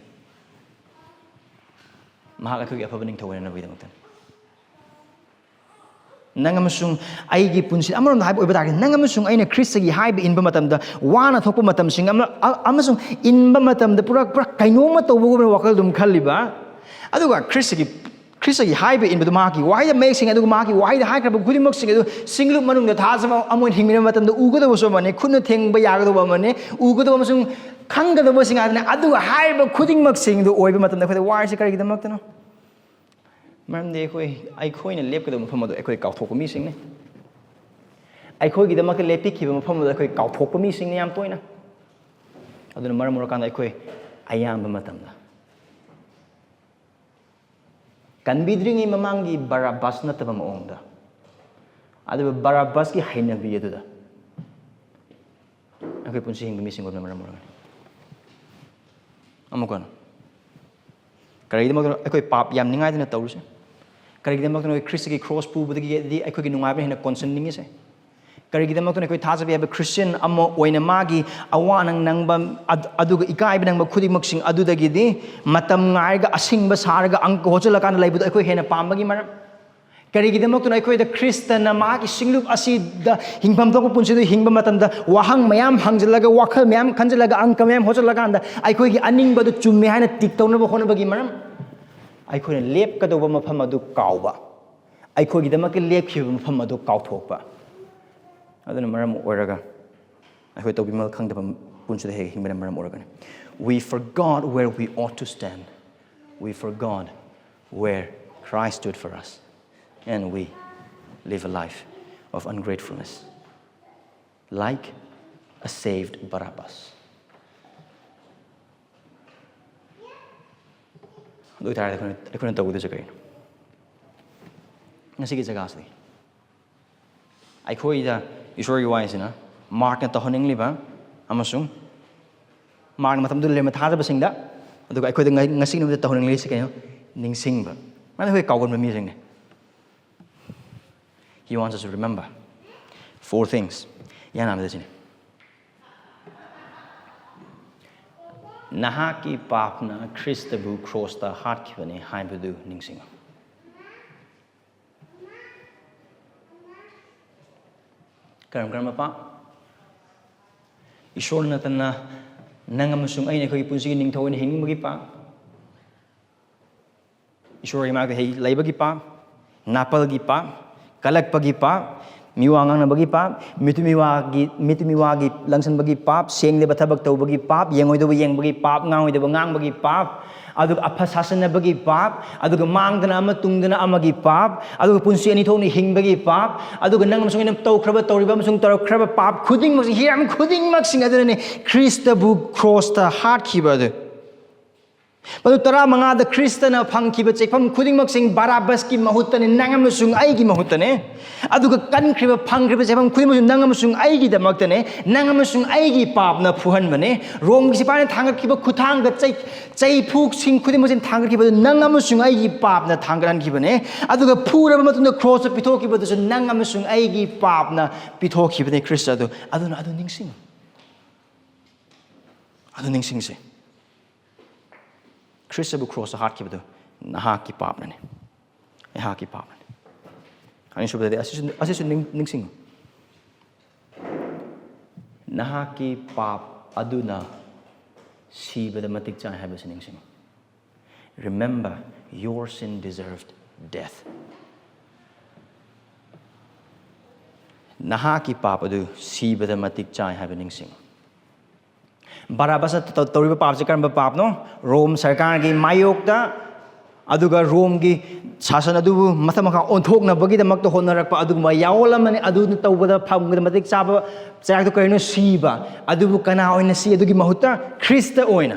ꯃꯍꯥꯛ ꯑꯩꯈꯣꯏꯒꯤ ꯑꯐꯕ ꯅꯤꯡꯊꯧ ꯑꯣꯏꯅꯅꯕꯒꯤꯗꯃꯛꯇꯅꯤ꯫ ꯅꯪ ꯑꯃꯁꯨꯡ ꯑꯩꯒꯤ ꯄꯨꯟꯁꯤ, ꯑꯃꯔꯣꯝꯗ ꯍꯥꯏꯕ ꯑꯣꯏꯕ ꯇꯥꯔꯒꯗꯤ, ꯅꯪ ꯑꯃꯁꯨꯡ ꯑꯩꯅ ꯈ꯭ꯔꯤꯁꯇꯒꯤ ꯍꯥꯏꯕ ꯏꯟꯕ ꯃꯇꯝꯗ, ꯋꯥꯅ ꯊꯣꯛꯄ ꯃꯇꯝꯁꯤꯡ ꯑꯃ-, ꯑ-, ꯑꯃꯁꯨꯡ ꯏꯟꯕ ꯃꯇꯝꯗ ꯄꯨꯔꯥ, ꯄꯨꯔꯥ ꯀꯩꯅꯣꯝꯃ ꯇꯧꯕꯒꯨꯝꯕ ꯋꯥꯈꯜ ꯑꯗꯨꯝ ꯈꯜꯂꯤꯕ, ꯑꯗꯨꯒ ꯈ꯭ꯔꯤꯁꯇꯒꯤ, ꯈ꯭ꯔꯤꯁꯇꯒꯤ ꯍꯥꯏꯕ ꯏꯟꯕꯗꯨ ꯃꯍꯥꯛꯀꯤ ꯋꯥꯍꯩꯗ ꯃꯌꯦꯛ ꯁꯦꯡꯉꯤ, ꯑꯗꯨꯒ ꯃꯍꯥꯛꯀꯤ ꯋꯥꯍꯩꯗ ꯍꯥꯏꯈ꯭ꯔꯕ ꯈꯨꯗꯤꯡꯃꯛꯁꯤꯡ ꯑꯗꯨ ꯁꯤꯡꯂꯨꯞ ꯃꯅꯨꯡꯗ ꯊꯥꯖꯕ ꯑꯃ ꯑꯣꯏꯅ ꯍꯤꯡꯃꯤꯟꯅꯕ ꯃꯇꯝꯗ ꯎꯒꯗꯕꯁꯨ ꯑꯃꯅꯤ, ꯈꯨꯠꯅ ꯊꯦꯡꯕ ꯌꯥꯒꯗꯧꯕ ꯑꯃꯅꯤ, ꯎꯒꯗꯕ ꯑꯃꯁꯨꯡ ꯈꯪꯒꯗꯕꯁꯤꯡ ꯉꯥꯛꯇꯅꯤ꯫ ꯑꯗꯨꯒ ꯍꯥꯏꯔꯤꯕ ꯈꯨꯗꯤꯡꯃꯛꯁꯤꯡꯗꯨ ꯑꯣꯏꯕ ꯃꯇꯝꯗ ꯑꯩꯈꯣꯏꯗ ꯋꯥꯔꯤꯁꯤ ꯀꯔꯤꯒꯤꯗꯃꯛꯇꯅꯣ? ꯃꯔꯝꯗꯤ ꯑꯩꯈꯣꯏ, ꯑꯩꯈꯣꯏꯅ ꯂꯦꯞꯀꯗꯕ ꯃꯐꯝ ꯑꯗꯨ ꯑꯩꯈꯣꯏ ꯀꯥꯎꯊꯣꯛꯄ ꯃꯤꯁꯤꯡꯅꯤ꯫ ꯑꯩꯈꯣꯏꯒꯤꯗꯃꯛꯇ ꯂꯦꯞꯄꯤꯈꯤꯕ ꯃꯐꯝ ꯑꯗꯨ ꯑꯩꯈꯣꯏ ꯀꯥꯎꯊꯣꯛꯄ ꯃꯤꯁꯤꯡꯅꯤ ꯌꯥꯝ ꯇꯣꯏꯅ꯫ ꯑꯗꯨꯅ ꯃꯔꯝ ꯑꯣꯏꯔꯀꯥꯟꯗ ꯑꯩꯈꯣꯏ ꯑꯌꯥꯝꯕ ꯃꯇꯝꯗ ꯀꯟꯕꯤꯗ꯭ꯔꯤꯉꯩ ꯃꯃꯥꯡꯒꯤ ꯕꯔꯥꯕꯥꯁ ꯅꯠꯇꯕ ꯃꯑꯣꯡꯗ, ꯑꯗꯨꯕꯨ ꯕꯔꯥꯕꯥꯁꯀꯤ ꯍꯩꯅꯕꯤ ꯑꯗꯨꯗ ꯑꯩꯈꯣꯏ ꯄꯨꯟꯁꯤ ꯍꯤꯡꯕ ꯃꯤꯁꯤꯡ ꯑꯣꯏꯕꯅ ꯃꯔꯝ ꯑꯣꯏꯔꯒꯅꯤ꯫ ꯑꯃꯨꯛꯀ ꯍꯟꯅ, ꯀꯔꯤꯒꯤꯗꯃꯛꯇꯅꯣ ꯑꯩꯈꯣꯏ ꯄꯥꯞ ꯌꯥꯝꯅꯤꯡꯉꯥꯏꯗꯅ ꯇꯧꯔꯤꯁꯦ? ꯀꯔꯤꯒꯤꯗꯃꯛꯇꯅꯣ ꯑꯩꯈꯣꯏ ꯈ꯭ꯔꯤꯁꯇꯒꯤ ꯀ꯭ꯔꯣꯁ ꯄꯨꯕꯗꯒꯤꯗꯤ ꯑꯩꯈꯣꯏꯒꯤ ꯅꯨꯡꯉꯥꯏꯕꯅ ꯍꯦꯟꯅ ꯀꯣꯟꯁꯤꯟꯅꯤꯡꯉꯤꯁꯦ? ꯀꯔꯤꯒꯤꯗꯃꯛꯇꯅꯣ ꯑꯩꯈꯣꯏ ꯊꯥꯖꯕ ꯌꯥꯕ ꯈ꯭ꯔꯤꯁꯇꯤꯌꯟ ꯑꯃ ꯑꯣꯏꯅ ꯃꯥꯒꯤ ꯑꯋꯥ ꯑꯅꯪ ꯅꯪꯕ, ꯑꯗ-, ꯑꯗꯨꯒ ꯏꯀꯥꯏꯕ ꯅꯪꯕ ꯈꯨꯗꯤꯡꯃꯛꯁꯤꯡ ꯑꯗꯨꯗꯒꯤꯗꯤ ꯃꯇꯝ ꯉꯥꯏꯔꯒ, ꯑꯁꯤꯡꯕ ꯁꯥꯔꯒ, ꯑꯪꯀ ꯍꯣꯠꯆꯤꯜꯂꯀꯥꯟꯗ ꯂꯩꯕꯗꯣ ꯑꯩꯈꯣꯏ ꯍꯦꯟꯅ ꯄꯥꯝꯕꯒꯤ ꯃꯔꯝ? ꯀꯔꯤꯒꯤꯗꯃꯛꯇꯅꯣ ꯑꯩꯈꯣꯏꯗ ꯈ꯭ꯔꯤꯁꯇꯅ ꯃꯍꯥꯛꯀꯤ ꯁꯤꯡꯂꯨꯞ ꯑꯁꯤꯗ ꯍꯤꯡꯐꯝ ꯊꯣꯛꯄ ꯄꯨꯟꯁꯤꯗ ꯍꯤꯡꯕ ꯃꯇꯝꯗ ꯋꯥꯍꯪ ꯃꯌꯥꯝ ꯍꯪꯖꯤꯜꯂꯒ, ꯋꯥꯈꯜ ꯃꯌꯥꯝ ꯈꯟꯖꯤꯜꯂꯒ, ꯑꯪꯀ ꯃꯌꯥꯝ ꯍꯣꯠꯆꯤꯜꯂꯀꯥꯟꯗ ꯑꯩꯈꯣꯏꯒꯤ ꯑꯅꯤꯡꯕꯗꯨ ꯆꯨꯝꯃꯦ ꯍꯥꯏꯅ ꯇꯤꯛ ꯇꯧꯅꯕ ꯍꯣꯠꯅꯕꯒꯤ ꯃꯔꯝ? ꯑꯩꯈꯣꯏꯅ ꯂꯦꯞꯀꯗꯧꯕ ꯃꯐꯝ ꯑꯗꯨ ꯀꯥꯎꯕ, ꯑꯩꯈꯣꯏꯒꯤꯗꯃꯛꯇ ꯂꯦꯞꯈꯤꯕ ꯃꯐꯝ ꯑꯗꯨ ꯀꯥꯎꯊꯣꯛꯄ꯫ ꯑꯗꯨꯅ ꯃꯔꯝ ꯑꯣꯏꯔꯒ ꯑꯩꯈꯣꯏ ꯇꯧꯕꯤꯃꯜ ꯈꯪꯗꯕ ꯄꯨꯟꯁꯤꯗ ꯍꯦꯛ ꯍꯤꯡꯕꯅ ꯃꯔꯝ ꯑꯣꯏꯔꯒꯅꯤ꯫ We forgot where we ought to stand. We forgot where Christ stood for us. And we live a life of ungratefulness, like a saved Barabbas. ꯑꯗꯨ ꯑꯣꯏꯇꯥꯔꯗꯤ ꯑꯩꯈꯣꯏꯅ, ꯑꯩꯈꯣꯏꯅ ꯇꯧꯒꯗꯣꯏꯁꯦ ꯀꯔꯤꯅꯣ? ꯉꯁꯤꯒꯤ ꯖꯒꯥꯁꯤꯗꯤ ꯑꯩꯈꯣꯏꯗ ꯏꯁꯣꯔꯒꯤ ꯋꯥꯍꯩꯁꯤꯅ ꯃꯥꯔꯛꯅ ꯇꯧꯍꯟꯅꯤꯡꯂꯤꯕ ꯑꯃꯁꯨꯡ ꯃꯥꯔꯛꯅ ꯃꯇꯝꯗꯨꯗ ꯂꯦꯝꯅ ꯊꯥꯗꯕꯁꯤꯡꯗ, ꯑꯗꯨꯒ ꯑꯩꯈꯣꯏꯗ ꯉ-, ꯉꯁꯤ ꯅꯨꯃꯤꯠꯇ ꯇꯧꯍꯟꯅꯤꯡꯂꯤꯁꯤ ꯀꯩꯅꯣ? ꯅꯤꯡꯁꯤꯡꯕ꯫ ꯃꯔꯝꯗꯤ ꯑꯩꯈꯣꯏ ꯀꯥꯎꯒꯟꯕ ꯃꯤꯁꯤꯡꯅꯤ꯫ He wants us to remember four things. ꯌꯥꯅꯕꯗ ꯁꯤꯅꯤ꯫ ꯅꯍꯥꯛꯀꯤ ꯄꯥꯞꯅ ꯈ꯭ꯔꯤꯁꯇꯕꯨ ꯀ꯭ꯔꯣꯁꯇ ꯍꯥꯠꯈꯤꯕꯅꯤ ꯍꯥꯏꯕꯗꯨ ꯅꯤꯡꯁꯤꯡꯉꯨ꯫ ꯀꯔꯝ ꯀꯔꯝꯕ ꯄꯥꯞ? ꯏꯁꯣꯔ ꯅꯠꯇꯅ ꯅꯪ ꯑꯃꯁꯨꯡ ꯑꯩꯅ ꯑꯩꯈꯣꯏꯒꯤ ꯄꯨꯟꯁꯤꯒꯤ ꯅꯤꯡꯊꯧ ꯑꯣꯏꯅ ꯍꯤꯡꯅꯤꯡꯕꯒꯤ ꯄꯥꯞ, ꯏꯁꯣꯔꯒꯤ ꯃꯥꯒꯤ ꯍꯩ ꯂꯩꯕꯒꯤ ꯄꯥꯞ, ꯅꯥꯄꯜꯒꯤ ꯄꯥꯞ, ꯀꯂꯛꯄꯒꯤ ꯄꯥꯞ, ꯃꯤꯋꯥ ꯉꯥꯡꯅꯕꯒꯤ ꯄꯥꯞ, ꯃꯤꯇꯨ ꯃꯤꯋꯥꯒꯤ, ꯃꯤꯇꯨ ꯃꯤꯋꯥꯒꯤ ꯂꯪꯁꯟꯕꯒꯤ ꯄꯥꯞ, ꯁꯦꯡꯗꯕ ꯊꯕꯛ ꯇꯧꯕꯒꯤ ꯄꯥꯞ, ꯌꯦꯡꯉꯣꯏꯗꯕ ꯌꯦꯡꯕꯒꯤ ꯄꯥꯞ, ꯉꯥꯡꯉꯣꯏꯗꯕ ꯉꯥꯡꯕꯒꯤ ꯄꯥꯞ, ꯑꯗꯨꯒ ꯑꯐ ꯁꯥꯁꯟꯅꯕꯒꯤ ꯄꯥꯞ, ꯑꯗꯨꯒ ꯃꯥꯡꯗꯅ ꯑꯃ ꯇꯨꯡꯗꯅ ꯑꯃꯒꯤ ꯄꯥꯞ, ꯑꯗꯨꯒ ꯄꯨꯟꯁꯤ ꯑꯅꯤ ꯊꯣꯛꯅ ꯍꯤꯡꯕꯒꯤ ꯄꯥꯞ, ꯑꯗꯨꯒ ꯅꯪ ꯑꯃꯁꯨꯡ ꯑꯩꯅ ꯇꯧꯈ꯭ꯔꯕ, ꯇꯧꯔꯤꯕ ꯑꯃꯁꯨꯡ ꯇꯧꯔꯛꯈ꯭ꯔꯕ ꯄꯥꯞ ꯈꯨꯗꯤꯡꯃꯛꯁꯤ, ꯍꯤꯔꯝ ꯈꯨꯗꯤꯡꯃꯛꯁꯤꯡ ꯑꯗꯨꯅꯅꯤ ꯈ꯭ꯔꯤꯁꯇꯕꯨ ꯀ꯭ꯔꯣꯁꯇ ꯍꯥꯠꯈꯤꯕ ꯑꯗꯨ꯫ ꯃꯗꯨ ꯇꯔꯥꯃꯉꯥꯗ ꯈ꯭ꯔꯤꯁꯇꯅ ꯐꯪꯈꯤꯕ ꯆꯩꯐꯝ ꯈꯨꯗꯤꯡꯃꯛꯁꯤꯡ ꯕꯥꯔꯥꯕꯁꯀꯤ ꯃꯍꯨꯠꯇꯅꯤ, ꯅꯪ ꯑꯃꯁꯨꯡ ꯑꯩꯒꯤ ꯃꯍꯨꯠꯇꯅꯤ꯫ ꯑꯗꯨꯒ ꯀꯟꯈ꯭ꯔꯤꯕ, ꯐꯪꯈ꯭ꯔꯤꯕ ꯆꯩꯐꯝ ꯈꯨꯗꯤꯡꯃꯛꯁꯨ ꯅꯪ ꯑꯃꯁꯨꯡ ꯑꯩꯒꯤꯗꯃꯛꯇꯅꯤ, ꯅꯪ ꯑꯃꯁꯨꯡ ꯑꯩꯒꯤ ꯄꯥꯞꯅ ꯐꯨꯍꯟꯕꯅꯤ꯫ ꯔꯣꯝꯒꯤ ꯁꯤꯐꯥꯏꯅ ꯊꯥꯡꯒꯠꯈꯤꯕ ꯈꯨꯊꯥꯡꯗ ꯆꯩ, ꯆꯩꯐꯨꯁꯤꯡ ꯈꯨꯗꯤꯡꯃꯛꯁꯤꯅ ꯊꯥꯡꯒꯠꯈꯤꯕꯗꯨ ꯅꯪ ꯑꯃꯁꯨꯡ ꯑꯩꯒꯤ ꯄꯥꯞꯅ ꯊꯥꯡꯒꯠꯍꯟꯈꯤꯕꯅꯤ꯫ ꯑꯗꯨꯒ ꯐꯨꯔꯕ ꯃꯇꯨꯡꯗ ꯀ꯭ꯔꯣꯁꯇ ꯄꯤꯊꯣꯛꯈꯤꯕꯗꯨꯁꯨ ꯅꯪ ꯑꯃꯁꯨꯡ ꯑꯩꯒꯤ ꯄꯥꯞꯅ ꯄꯤꯊꯣꯛꯈꯤꯕꯅꯤ ꯈ꯭ꯔꯤꯁꯇ ꯑꯗꯨ꯫ ꯑꯗꯨꯅ ꯑꯗꯨ ꯅꯤꯡꯁꯤꯡꯉꯨ꯫ ꯑꯗꯨ ꯅꯤꯡꯁꯤꯡꯁꯦ꯫ ꯈ꯭ꯔꯤꯁꯇꯕꯨ ꯀ꯭ꯔꯣꯁꯇ ꯍꯥꯠꯈꯤꯕꯗꯨ ꯅꯍꯥꯛꯀꯤ ꯄꯥꯞꯅꯅꯤ, ꯑꯩꯍꯥꯛꯀꯤ ꯄꯥꯞꯅꯅꯤ꯫ ꯑꯅꯤꯁꯨꯕꯗꯗꯤ ꯑꯁꯤꯁꯨ, ꯑꯁꯤꯁꯨ ꯅꯤꯡ-, ꯅꯤꯡꯁꯤꯡꯉꯨ꯫ ꯅꯍꯥꯛꯀꯤ ꯄꯥꯞ ꯑꯗꯨꯅ ꯁꯤꯕꯗ ꯃꯇꯤꯛ ꯆꯥꯏ ꯍꯥꯏꯕꯁꯤ ꯅꯤꯡꯁꯤꯡꯉꯨ꯫ Remember, your sin deserved death. ꯅꯍꯥꯛꯀꯤ ꯄꯥꯞ ꯑꯗꯨ ꯁꯤꯕꯗ ꯃꯇꯤꯛ ꯆꯥꯏ ꯍꯥꯏꯕ ꯅꯤꯡꯁꯤꯡꯉꯨ꯫ ꯕꯔꯥꯕꯥꯁꯅ ꯇꯧ- ꯇꯧꯔꯤꯕ ꯄꯥꯞꯁꯦ ꯀꯔꯝꯕ ꯄꯥꯞꯅꯣ? ꯔꯣꯝ ꯁꯔꯀꯥꯔꯒꯤ ꯃꯥꯌꯣꯛꯇ, ꯑꯗꯨꯒ ꯔꯣꯝꯒꯤ ꯁꯥꯁꯟ ꯑꯗꯨꯕꯨ ꯃꯊꯛ ꯃꯈꯥ ꯑꯣꯟꯊꯣꯛꯅꯕꯒꯤꯗꯃꯛꯇ ꯍꯣꯠꯅꯔꯛꯄ ꯑꯗꯨꯒꯨꯝꯕ ꯌꯥꯑꯣꯜ ꯑꯃꯅꯤ꯫ ꯑꯗꯨꯅ ꯇꯧꯕꯗ ꯐꯪꯕꯗ ꯃꯇꯤꯛ ꯆꯥꯕ ꯆꯩꯔꯥꯛꯇꯣ ꯀꯔꯤꯅꯣ? ꯁꯤꯕ꯫ ꯑꯗꯨꯕꯨ ꯀꯅꯥ ꯑꯣꯏꯅ ꯁꯤ? ꯑꯗꯨꯒꯤ ꯃꯍꯨꯠꯇ ꯈ꯭ꯔꯤꯁꯇ ꯑꯣꯏꯅ꯫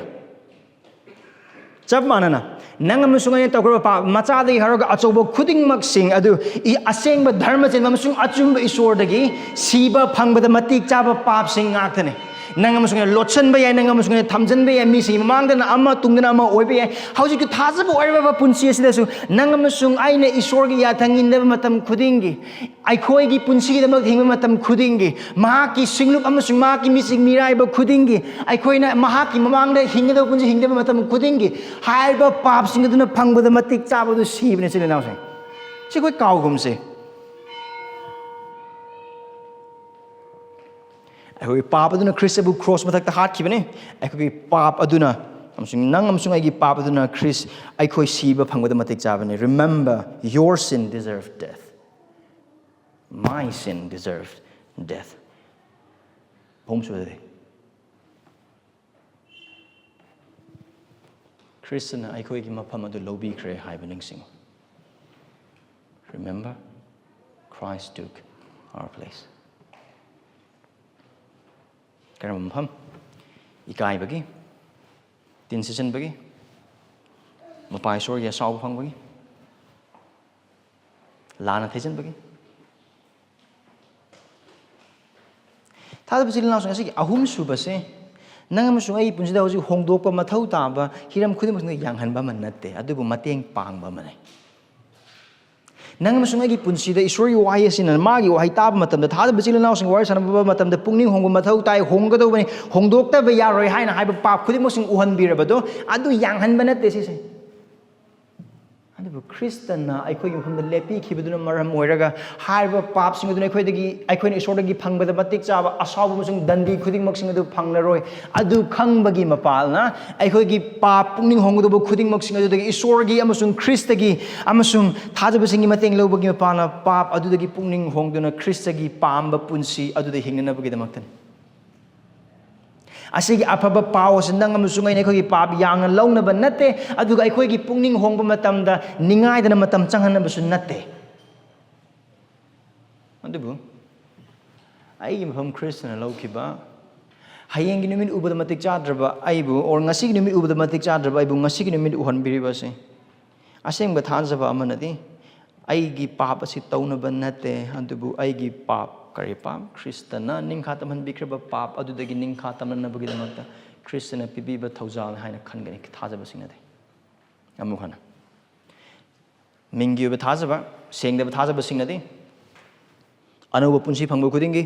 ꯆꯞ ꯃꯥꯟꯅꯅ ꯅꯪ ꯑꯃꯁꯨꯡ ꯑꯩꯅ ꯇꯧꯈ꯭ꯔꯕ ꯄꯥꯞ, ꯃꯆꯥꯗꯒꯤ ꯍꯧꯔꯒ ꯑꯆꯧꯕ ꯈꯨꯗꯤꯡꯃꯛꯁꯤꯡ ꯑꯗꯨ ꯏ-, ꯑꯁꯦꯡꯕ ꯙꯔꯃ ꯆꯦꯟꯕ ꯑꯃꯁꯨꯡ ꯑꯆꯨꯝꯕ ꯏꯁꯣꯔꯗꯒꯤ ꯁꯤꯕ ꯐꯪꯕꯗ ꯃꯇꯤꯛ ꯆꯥꯕ ꯄꯥꯞꯁꯤꯡ ꯉꯥꯛꯇꯅꯤ꯫ ꯅꯪ ꯑꯃꯁꯨꯡ ꯑꯩꯅ ꯂꯣꯠꯁꯤꯟꯕ ꯌꯥꯏ, ꯅꯪ ꯑꯃꯁꯨꯡ ꯑꯩꯅ ꯊꯝꯖꯤꯟꯕ ꯌꯥꯏ, ꯃꯤꯁꯤꯡꯒꯤ ꯃꯃꯥꯡꯗꯅ ꯑꯃ, ꯇꯨꯡꯗꯅ ꯑꯃ ꯑꯣꯏꯕ ꯌꯥꯏ꯫ ꯍꯧꯖꯤꯛꯀꯤ ꯊꯥꯖꯕ ꯑꯣꯏꯔꯕ ꯄꯨꯟꯁꯤ ꯑꯁꯤꯗꯁꯨ ꯅꯪ ꯑꯃꯁꯨꯡ ꯑꯩꯅ ꯏꯁꯣꯔꯒꯤ ꯌꯥꯊꯪ ꯏꯟꯗꯕ ꯃꯇꯝ ꯈꯨꯗꯤꯡꯒꯤ, ꯑꯩꯈꯣꯏꯒꯤ ꯄꯨꯟꯁꯤꯒꯤꯗꯃꯛ ꯍꯤꯡꯕ ꯃꯇꯝ ꯈꯨꯗꯤꯡꯒꯤ, ꯃꯍꯥꯛꯀꯤ ꯁꯤꯡꯂꯨꯞ ꯑꯃꯁꯨꯡ ꯃꯍꯥꯛꯀꯤ ꯃꯤꯆꯤꯛ ꯃꯤꯔꯥꯏꯕ ꯈꯨꯗꯤꯡꯒꯤ, ꯑꯩꯈꯣꯏꯅ ꯃꯍꯥꯛꯀꯤ ꯃꯃꯥꯡꯗ ꯍꯤꯡꯒꯗꯕ ꯄꯨꯟꯁꯤ ꯍꯤꯡꯗꯕ ꯃꯇꯝ ꯈꯨꯗꯤꯡꯒꯤ, ꯍꯥꯏꯔꯤꯕ ꯄꯥꯞꯁꯤꯡ ꯑꯗꯨꯅ ꯐꯪꯕꯗ ꯃꯇꯤꯛ ꯆꯥꯕꯗꯨ ꯁꯤꯕꯅꯤ, ꯏꯆꯤꯜ ꯏꯅꯥꯎꯁꯤꯡ꯫ ꯁꯤ ꯑꯩꯈꯣꯏ ꯀꯥꯎꯒꯨꯝꯁꯦ꯫ ꯑꯩꯈꯣꯏꯒꯤ ꯄꯥꯞ ꯑꯗꯨꯅ ꯈ꯭ꯔꯤꯁꯇꯕꯨ ꯀ꯭ꯔꯣꯁ ꯃꯊꯛꯇ ꯍꯥꯠꯈꯤꯕꯅꯤ꯫ ꯑꯩꯈꯣꯏꯒꯤ ꯄꯥꯞ ꯑꯗꯨꯅ, ꯑꯃꯁꯨꯡ ꯅꯪ ꯑꯃꯁꯨꯡ ꯑꯩꯒꯤ ꯄꯥꯞ ꯑꯗꯨꯅ ꯈ꯭ꯔꯤꯁ, ꯑꯩꯈꯣꯏ ꯁꯤꯕ ꯐꯪꯕꯗ ꯃꯇꯤꯛ ꯆꯥꯕꯅꯤ꯫ Remember, your sin deserve death. My sin deserved death. ꯑꯍꯨꯝꯁꯨꯕꯗꯗꯤ, ꯈ꯭ꯔꯤꯁꯇꯅ ꯑꯩꯈꯣꯏꯒꯤ ꯃꯐꯝ ꯑꯗꯨ ꯂꯧꯕꯤꯈ꯭ꯔꯦ ꯍꯥꯏꯕ ꯅꯤꯡꯁꯤꯡꯉꯨ꯫ Remember, Christ took our place. ꯀꯔꯝꯕ ꯃꯐꯝ? ꯏꯀꯥꯏꯕꯒꯤ, ꯇꯤꯟ ꯁꯤꯠꯆꯤꯟꯕꯒꯤ, ꯃꯄꯥ ꯏꯁꯣꯔꯒꯤ ꯑꯁꯥꯎꯕ ꯐꯪꯕꯒꯤ, ꯂꯥꯟꯅ ꯊꯩꯖꯤꯟꯕꯒꯤ꯫ ꯊꯥꯖꯕ ꯏꯆꯤꯜ ꯏꯅꯥꯎꯁꯤꯡ, ꯑꯁꯤꯒꯤ ꯑꯍꯨꯝꯁꯨꯕꯁꯦ ꯅꯪ ꯑꯃꯁꯨꯡ ꯑꯩꯒꯤ ꯄꯨꯟꯁꯤꯗ ꯍꯧꯖꯤꯛ ꯍꯣꯡꯗꯣꯛꯄ ꯃꯊꯧ ꯇꯥꯕ ꯍꯤꯔꯝ ꯈꯨꯗꯤꯡꯃꯛꯁꯤꯗ ꯌꯥꯡꯍꯟꯕ ꯑꯃ ꯅꯠꯇꯦ, ꯑꯗꯨꯕꯨ ꯃꯇꯦꯡ ꯄꯥꯡꯕ ꯑꯃꯅꯤ꯫ ꯅꯪ ꯑꯃꯁꯨꯡ ꯑꯩꯒꯤ ꯄꯨꯟꯁꯤꯗ ꯏꯁꯣꯔꯒꯤ ꯋꯥꯍꯩ ꯑꯁꯤꯅ, ꯃꯥꯒꯤ ꯋꯥꯍꯩ ꯇꯥꯕ ꯃꯇꯝꯗ, ꯊꯥꯖꯕ ꯏꯆꯤꯜ ꯏꯅꯥꯎꯁꯤꯡ ꯋꯥꯔꯤ ꯁꯥꯟꯅꯕ ꯃꯇꯝꯗ ꯄꯨꯛꯅꯤꯡ ꯍꯣꯡꯕ ꯃꯊꯧ ꯇꯥꯏ, ꯍꯣꯡꯒꯗꯧꯕꯅꯤ, ꯍꯣꯡꯗꯣꯛꯇꯕ ꯌꯥꯔꯣꯏ ꯍꯥꯏꯅ ꯍꯥꯏꯕ ꯄꯥꯞ ꯈꯨꯗꯤꯡꯃꯛꯁꯤꯡ ꯎꯍꯟꯕꯤꯔꯕꯗꯣ, ꯑꯗꯨ ꯌꯥꯡꯍꯟꯕ ꯅꯠꯇꯦ ꯁꯤꯁꯦ꯫ ꯑꯗꯨꯕꯨ ꯈ꯭ꯔꯤꯁꯇꯅ ꯑꯩꯈꯣꯏꯒꯤ ꯃꯐꯝꯗ ꯂꯦꯞꯄꯤꯈꯤꯕꯗꯨꯅ ꯃꯔꯝ ꯑꯣꯏꯔꯒ, ꯍꯥꯏꯔꯤꯕ ꯄꯥꯞꯁꯤꯡ ꯑꯗꯨꯅ ꯑꯩꯈꯣꯏꯗꯒꯤ, ꯑꯩꯈꯣꯏꯅ ꯏꯁꯣꯔꯗꯒꯤ ꯐꯪꯕꯗ ꯃꯇꯤꯛ ꯆꯥꯕ ꯑꯁꯥꯎꯕ ꯑꯃꯁꯨꯡ ꯗꯟꯗꯤ ꯈꯨꯗꯤꯡꯃꯛꯁꯤꯡ ꯑꯗꯨ ꯐꯪꯂꯔꯣꯏ꯫ ꯑꯗꯨ ꯈꯪꯕꯒꯤ ꯃꯄꯥꯜꯅ ꯑꯩꯈꯣꯏꯒꯤ ꯄꯥꯞ, ꯄꯨꯛꯅꯤꯡ ꯍꯣꯡꯒꯗꯧꯕ ꯈꯨꯗꯤꯡꯃꯛꯁꯤꯡ ꯑꯗꯨꯗꯒꯤ ꯏꯁꯣꯔꯒꯤ ꯑꯃꯁꯨꯡ ꯈ꯭ꯔꯤꯁꯇꯒꯤ ꯑꯃꯁꯨꯡ ꯊꯥꯖꯕꯁꯤꯡꯒꯤ ꯃꯇꯦꯡ ꯂꯧꯕꯒꯤ ꯃꯄꯥꯜꯅ ꯄꯥꯞ ꯑꯗꯨꯗꯒꯤ ꯄꯨꯛꯅꯤꯡ ꯍꯣꯡꯗꯨꯅ ꯈ꯭ꯔꯤꯁꯇꯒꯤ ꯄꯥꯝꯕ ꯄꯨꯟꯁꯤ ꯑꯗꯨꯗ ꯍꯤꯡꯅꯅꯕꯒꯤꯗꯃꯛꯇꯅꯤ꯫ ꯑꯁꯤꯒꯤ ꯑꯐꯕ ꯄꯥꯎ ꯑꯁꯤ ꯅꯪ ꯑꯃꯁꯨꯡ ꯑꯩꯅ ꯑꯩꯈꯣꯏꯒꯤ ꯄꯥꯞ ꯌꯥꯡꯅ ꯂꯧꯅꯕ ꯅꯠꯇꯦ, ꯑꯗꯨꯒ ꯑꯩꯈꯣꯏꯒꯤ ꯄꯨꯛꯅꯤꯡ ꯍꯣꯡꯕ ꯃꯇꯝꯗ ꯅꯤꯡꯉꯥꯏꯗꯅ ꯃꯇꯝ ꯆꯪꯍꯟꯅꯕꯁꯨ ꯅꯠꯇꯦ꯫ ꯑꯗꯨꯕꯨ ꯑꯩꯒꯤ ꯃꯐꯝ ꯈ꯭ꯔꯤꯁꯇꯅ ꯂꯧꯈꯤꯕ, ꯍꯌꯦꯡꯒꯤ ꯅꯨꯃꯤꯠ ꯎꯕꯗ ꯃꯇꯤꯛ ꯆꯥꯗ꯭ꯔꯕ ꯑꯩꯕꯨ, or ꯉꯁꯤꯒꯤ ꯅꯨꯃꯤꯠ ꯎꯕꯗ ꯃꯇꯤꯛ ꯆꯥꯗ꯭ꯔꯕ ꯑꯩꯕꯨ ꯉꯁꯤꯒꯤ ꯅꯨꯃꯤꯠ ꯎꯍꯟꯕꯤꯔꯤꯕ ꯑꯁꯤ ꯑꯁꯦꯡꯕ ꯊꯥꯖꯕ ꯑꯃꯅꯗꯤ, ꯑꯩꯒꯤ ꯄꯥꯞ ꯑꯁꯤ ꯇꯧꯅꯕ ꯅꯠꯇꯦ, ꯑꯗꯨꯕꯨ ꯑꯩꯒꯤ ꯄꯥꯞ, ꯀꯔꯤ ꯄꯥꯞ? ꯈ꯭ꯔꯤꯁꯇꯅ ꯅꯤꯡꯈꯥ ꯇꯝꯍꯟꯕꯤꯈ꯭ꯔꯕ ꯄꯥꯞ ꯑꯗꯨꯗꯒꯤ ꯅꯤꯡꯈꯥ ꯇꯝꯅꯅꯕꯒꯤꯗꯃꯛꯇ ꯈ꯭ꯔꯤꯁꯇꯅ ꯄꯤꯕꯤꯕ ꯊꯧꯖꯥꯜ ꯍꯥꯏꯅ ꯈꯟꯒꯅꯤ ꯊꯥꯖꯕꯁꯤꯡꯅꯗꯤ꯫ ꯑꯃꯨꯛ ꯍꯟꯅ, ꯃꯤꯡꯒꯤ ꯑꯣꯏꯕ ꯊꯥꯖꯕ, ꯁꯦꯡꯗꯕ ꯊꯥꯖꯕꯁꯤꯡꯅꯗꯤ ꯑꯅꯧꯕ ꯄꯨꯟꯁꯤ ꯐꯪꯕ ꯈꯨꯗꯤꯡꯒꯤ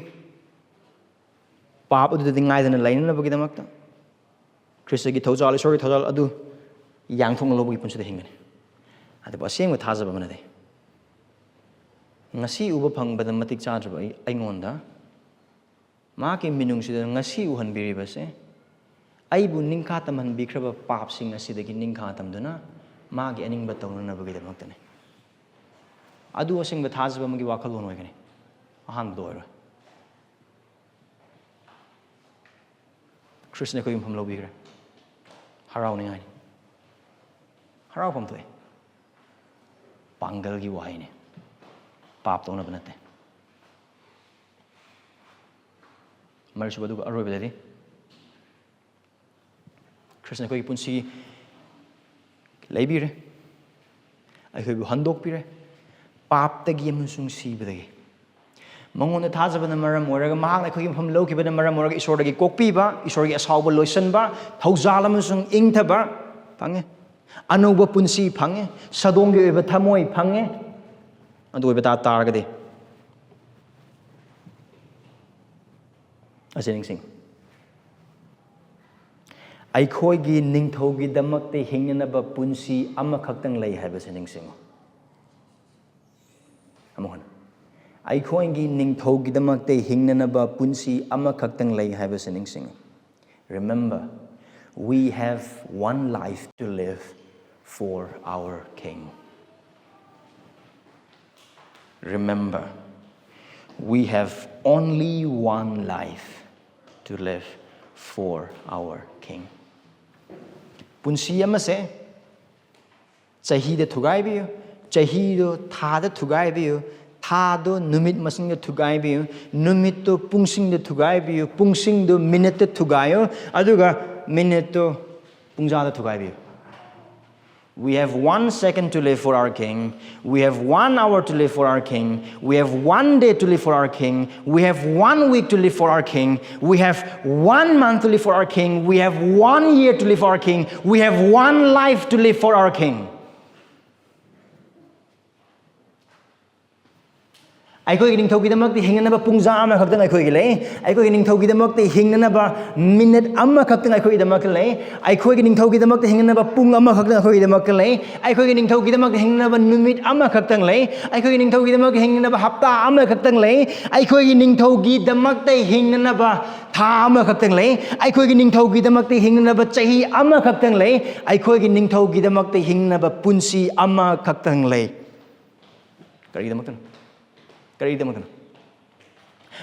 ꯄꯥꯞ ꯑꯗꯨꯗꯗꯤ ꯉꯥꯏꯗꯅ ꯂꯩꯅꯅꯕꯒꯤꯗꯃꯛꯇ ꯈ꯭ꯔꯤꯁꯇꯒꯤ ꯊꯧꯖꯥꯜ, ꯏꯁꯣꯔꯒꯤ ꯊꯧꯖꯥꯜ ꯑꯗꯨ ꯌꯥꯡꯊꯣꯛꯅ ꯂꯧꯕꯒꯤ ꯄꯨꯟꯁꯤꯗ ꯍꯤꯡꯒꯅꯤ꯫ ꯑꯗꯨꯕꯨ ꯑꯁꯦꯡꯕ ꯊꯥꯖꯕ ꯑꯃꯅꯗꯤ, ꯉꯁꯤ ꯎꯕ ꯐꯪꯕꯗ ꯃꯇꯤꯛ ꯆꯥꯗ꯭ꯔꯕ ꯑꯩ, ꯑꯩꯉꯣꯟꯗ ꯃꯍꯥꯛꯀꯤ ꯃꯤꯅꯨꯡꯁꯤꯗ ꯉꯁꯤ ꯎꯍꯟꯕꯤꯔꯤꯕꯁꯦ, ꯑꯩꯕꯨ ꯅꯤꯡꯈꯥ ꯇꯝꯍꯟꯕꯤꯈ꯭ꯔꯕ ꯄꯥꯞꯁꯤꯡ ꯑꯁꯤꯗꯒꯤ ꯅꯤꯡꯈꯥ ꯇꯝꯗꯨꯅ ꯃꯥꯒꯤ ꯑꯅꯤꯡꯕ ꯇꯧꯅꯅꯕꯒꯤꯗꯃꯛꯇꯅꯤ꯫ ꯑꯗꯨ ꯑꯁꯦꯡꯕ ꯊꯥꯖꯕ ꯑꯃꯒꯤ ꯋꯥꯈꯜꯂꯣꯟ ꯑꯣꯏꯒꯅꯤ, ꯑꯍꯥꯟꯕꯗ ꯑꯣꯏꯔꯣꯏ꯫ ꯈ꯭ꯔꯤꯁꯅ ꯑꯩꯈꯣꯏꯒꯤ ꯃꯐꯝ ꯂꯧꯕꯤꯈ꯭ꯔꯦ꯫ ꯍꯔꯥꯎꯅꯤꯡꯉꯥꯏꯅꯤ꯫ ꯍꯔꯥꯎꯐꯝ ꯊꯣꯛꯑꯦ꯫ ꯄꯥꯡꯒꯜꯒꯤ ꯋꯥꯍꯩꯅꯤ꯫ ꯄꯥꯞ ꯇꯧꯅꯕ ꯅꯠꯇꯦ꯫ ꯃꯔꯤꯁꯨꯕ ꯑꯗꯨꯒ ꯑꯔꯣꯏꯕꯗꯗꯤ, ꯈ꯭ꯔꯤꯁꯅ ꯑꯩꯈꯣꯏꯒꯤ ꯄꯨꯟꯁꯤ ꯂꯩꯕꯤꯔꯦ, ꯑꯩꯈꯣꯏꯕꯨ ꯍꯟꯗꯣꯛꯄꯤꯔꯦ ꯄꯥꯞꯇꯒꯤ ꯑꯃꯁꯨꯡ ꯁꯤꯕꯗꯒꯤ꯫ ꯃꯉꯣꯟꯗ ꯊꯥꯖꯕꯅ ꯃꯔꯝ ꯑꯣꯏꯔꯒ, ꯃꯍꯥꯛꯅ ꯑꯩꯈꯣꯏꯒꯤ ꯃꯐꯝ ꯂꯧꯈꯤꯕꯅ ꯃꯔꯝ ꯑꯣꯏꯔꯒ, ꯏꯁꯣꯔꯗꯒꯤ ꯀꯣꯛꯄꯤꯕ, ꯏꯁꯣꯔꯒꯤ ꯑꯁꯥꯎꯕ ꯂꯣꯏꯁꯤꯟꯕ, ꯊꯧꯖꯥꯜ ꯑꯃꯁꯨꯡ ꯏꯪꯊꯕ ꯐꯪꯉꯦ꯫ ꯑꯅꯧꯕ ꯄꯨꯟꯁꯤ ꯐꯪꯉꯦ꯫ ꯁꯗꯣꯝꯒꯤ ꯑꯣꯏꯕ ꯊꯃꯣꯏ ꯐꯪꯉꯦ꯫ ꯑꯗꯨ ꯑꯣꯏꯕ ꯇꯥ-, ꯇꯥꯔꯒꯗꯤ, ꯑꯁꯤ ꯅꯤꯡꯁꯤꯡ, ꯑꯩꯈꯣꯏꯒꯤ ꯅꯤꯡꯊꯧꯒꯤꯗꯃꯛꯇ ꯍꯤꯡꯅꯅꯕ ꯄꯨꯟꯁꯤ ꯑꯃꯈꯛꯇꯪ ꯂꯩ ꯍꯥꯏꯕꯁꯤ ꯅꯤꯡꯁꯤꯡꯉꯨ꯫ ꯑꯃꯨꯛ ꯍꯟꯅ, ꯑꯩꯈꯣꯏꯒꯤ ꯅꯤꯡꯊꯧꯒꯤꯗꯃꯛꯇ ꯍꯤꯡꯅꯅꯕ ꯄꯨꯟꯁꯤ ꯑꯃꯈꯛꯇꯪ ꯂꯩ ꯍꯥꯏꯕꯁꯤ ꯅꯤꯡꯁꯤꯡꯉꯨ꯫ Remember, we have one life to live for our King. Remember, we have only one life to live for our King. ꯄꯨꯟꯁꯤ ꯑꯃꯁꯦ ꯆꯍꯤꯗ ꯊꯨꯒꯥꯏꯕꯤꯌꯨ, ꯆꯍꯤꯗꯣ ꯊꯥꯗ ꯊꯨꯒꯥꯏꯕꯤꯌꯨ, ꯊꯥꯗꯣ ꯅꯨꯃꯤꯠ ꯃꯁꯤꯡꯗ ꯊꯨꯒꯥꯏꯕꯤꯌꯨ, ꯅꯨꯃꯤꯠꯇꯣ ꯄꯨꯡꯁꯤꯡꯗ ꯊꯨꯒꯥꯏꯕꯤꯌꯨ, ꯄꯨꯡꯁꯤꯡꯗꯣ ꯃꯤꯅꯤꯠꯇ ꯊꯨꯒꯥꯏꯌꯨ, ꯑꯗꯨꯒ ꯃꯤꯅꯤꯠꯇꯣ ꯄꯨꯡꯖꯥꯗ ꯊꯨꯒꯥꯏꯕꯤꯌꯨ꯫ We have one second to live for our King. We have one hour to live for our King. We have one day to live for our King. We have one week to live for our King. We have one month to live for our King. We have one year to live for our King. We have one life to live for our King. ꯑꯩꯈꯣꯏꯒꯤ ꯅꯤꯡꯊꯧꯒꯤꯗꯃꯛꯇ ꯍꯤꯡꯅꯅꯕ ꯄꯨꯡꯖꯥ ꯑꯃꯈꯛꯇꯪ ꯑꯩꯈꯣꯏꯒꯤ ꯂꯩ꯫ ꯑꯩꯈꯣꯏꯒꯤ ꯅꯤꯡꯊꯧꯒꯤꯗꯃꯛꯇ ꯍꯤꯡꯅꯅꯕ minute ꯑꯃꯈꯛꯇꯪ ꯑꯩꯈꯣꯏꯒꯤꯗꯃꯛꯇ ꯂꯩ꯫ ꯑꯩꯈꯣꯏꯒꯤ ꯅꯤꯡꯊꯧꯒꯤꯗꯃꯛꯇ ꯍꯤꯡꯅꯅꯕ ꯄꯨꯡ ꯑꯃꯈꯛꯇꯪ ꯑꯩꯈꯣꯏꯒꯤꯗꯃꯛꯇ ꯂꯩ꯫ ꯑꯩꯈꯣꯏꯒꯤ ꯅꯤꯡꯊꯧꯒꯤꯗꯃꯛꯇ ꯍꯤꯡꯅꯅꯕ ꯅꯨꯃꯤꯠ ꯑꯃꯈꯛꯇꯪ ꯂꯩ꯫ ꯑꯩꯈꯣꯏꯒꯤ ꯅꯤꯡꯊꯧꯒꯤꯗꯃꯛꯇ ꯍꯤꯡꯅꯅꯕ ꯍꯞꯇꯥ ꯑꯃꯈꯛꯇꯪ ꯂꯩ꯫ ꯑꯩꯈꯣꯏꯒꯤ ꯅꯤꯡꯊꯧꯒꯤꯗꯃꯛꯇ ꯍꯤꯡꯅꯅꯕ ꯊꯥ ꯑꯃꯈꯛꯇꯪ ꯂꯩ꯫ ꯑꯩꯈꯣꯏꯒꯤ ꯅꯤꯡꯊꯧꯒꯤꯗꯃꯛꯇ ꯍꯤꯡꯅꯅꯕ ꯆꯍꯤ ꯑꯃꯈꯛꯇꯪ ꯂꯩ꯫ ꯑꯩꯈꯣꯏꯒꯤ ꯅꯤꯡꯊꯧꯒꯤꯗꯃꯛꯇ ꯍꯤꯡꯅꯕ ꯄꯨꯟꯁꯤ ꯑꯃꯈꯛꯇꯪ ꯂꯩ꯫ ꯀꯔꯤꯒꯤꯗꯃꯛꯇꯅꯣ? ꯀꯔꯤꯒꯤꯗꯃꯛꯇꯅꯣ?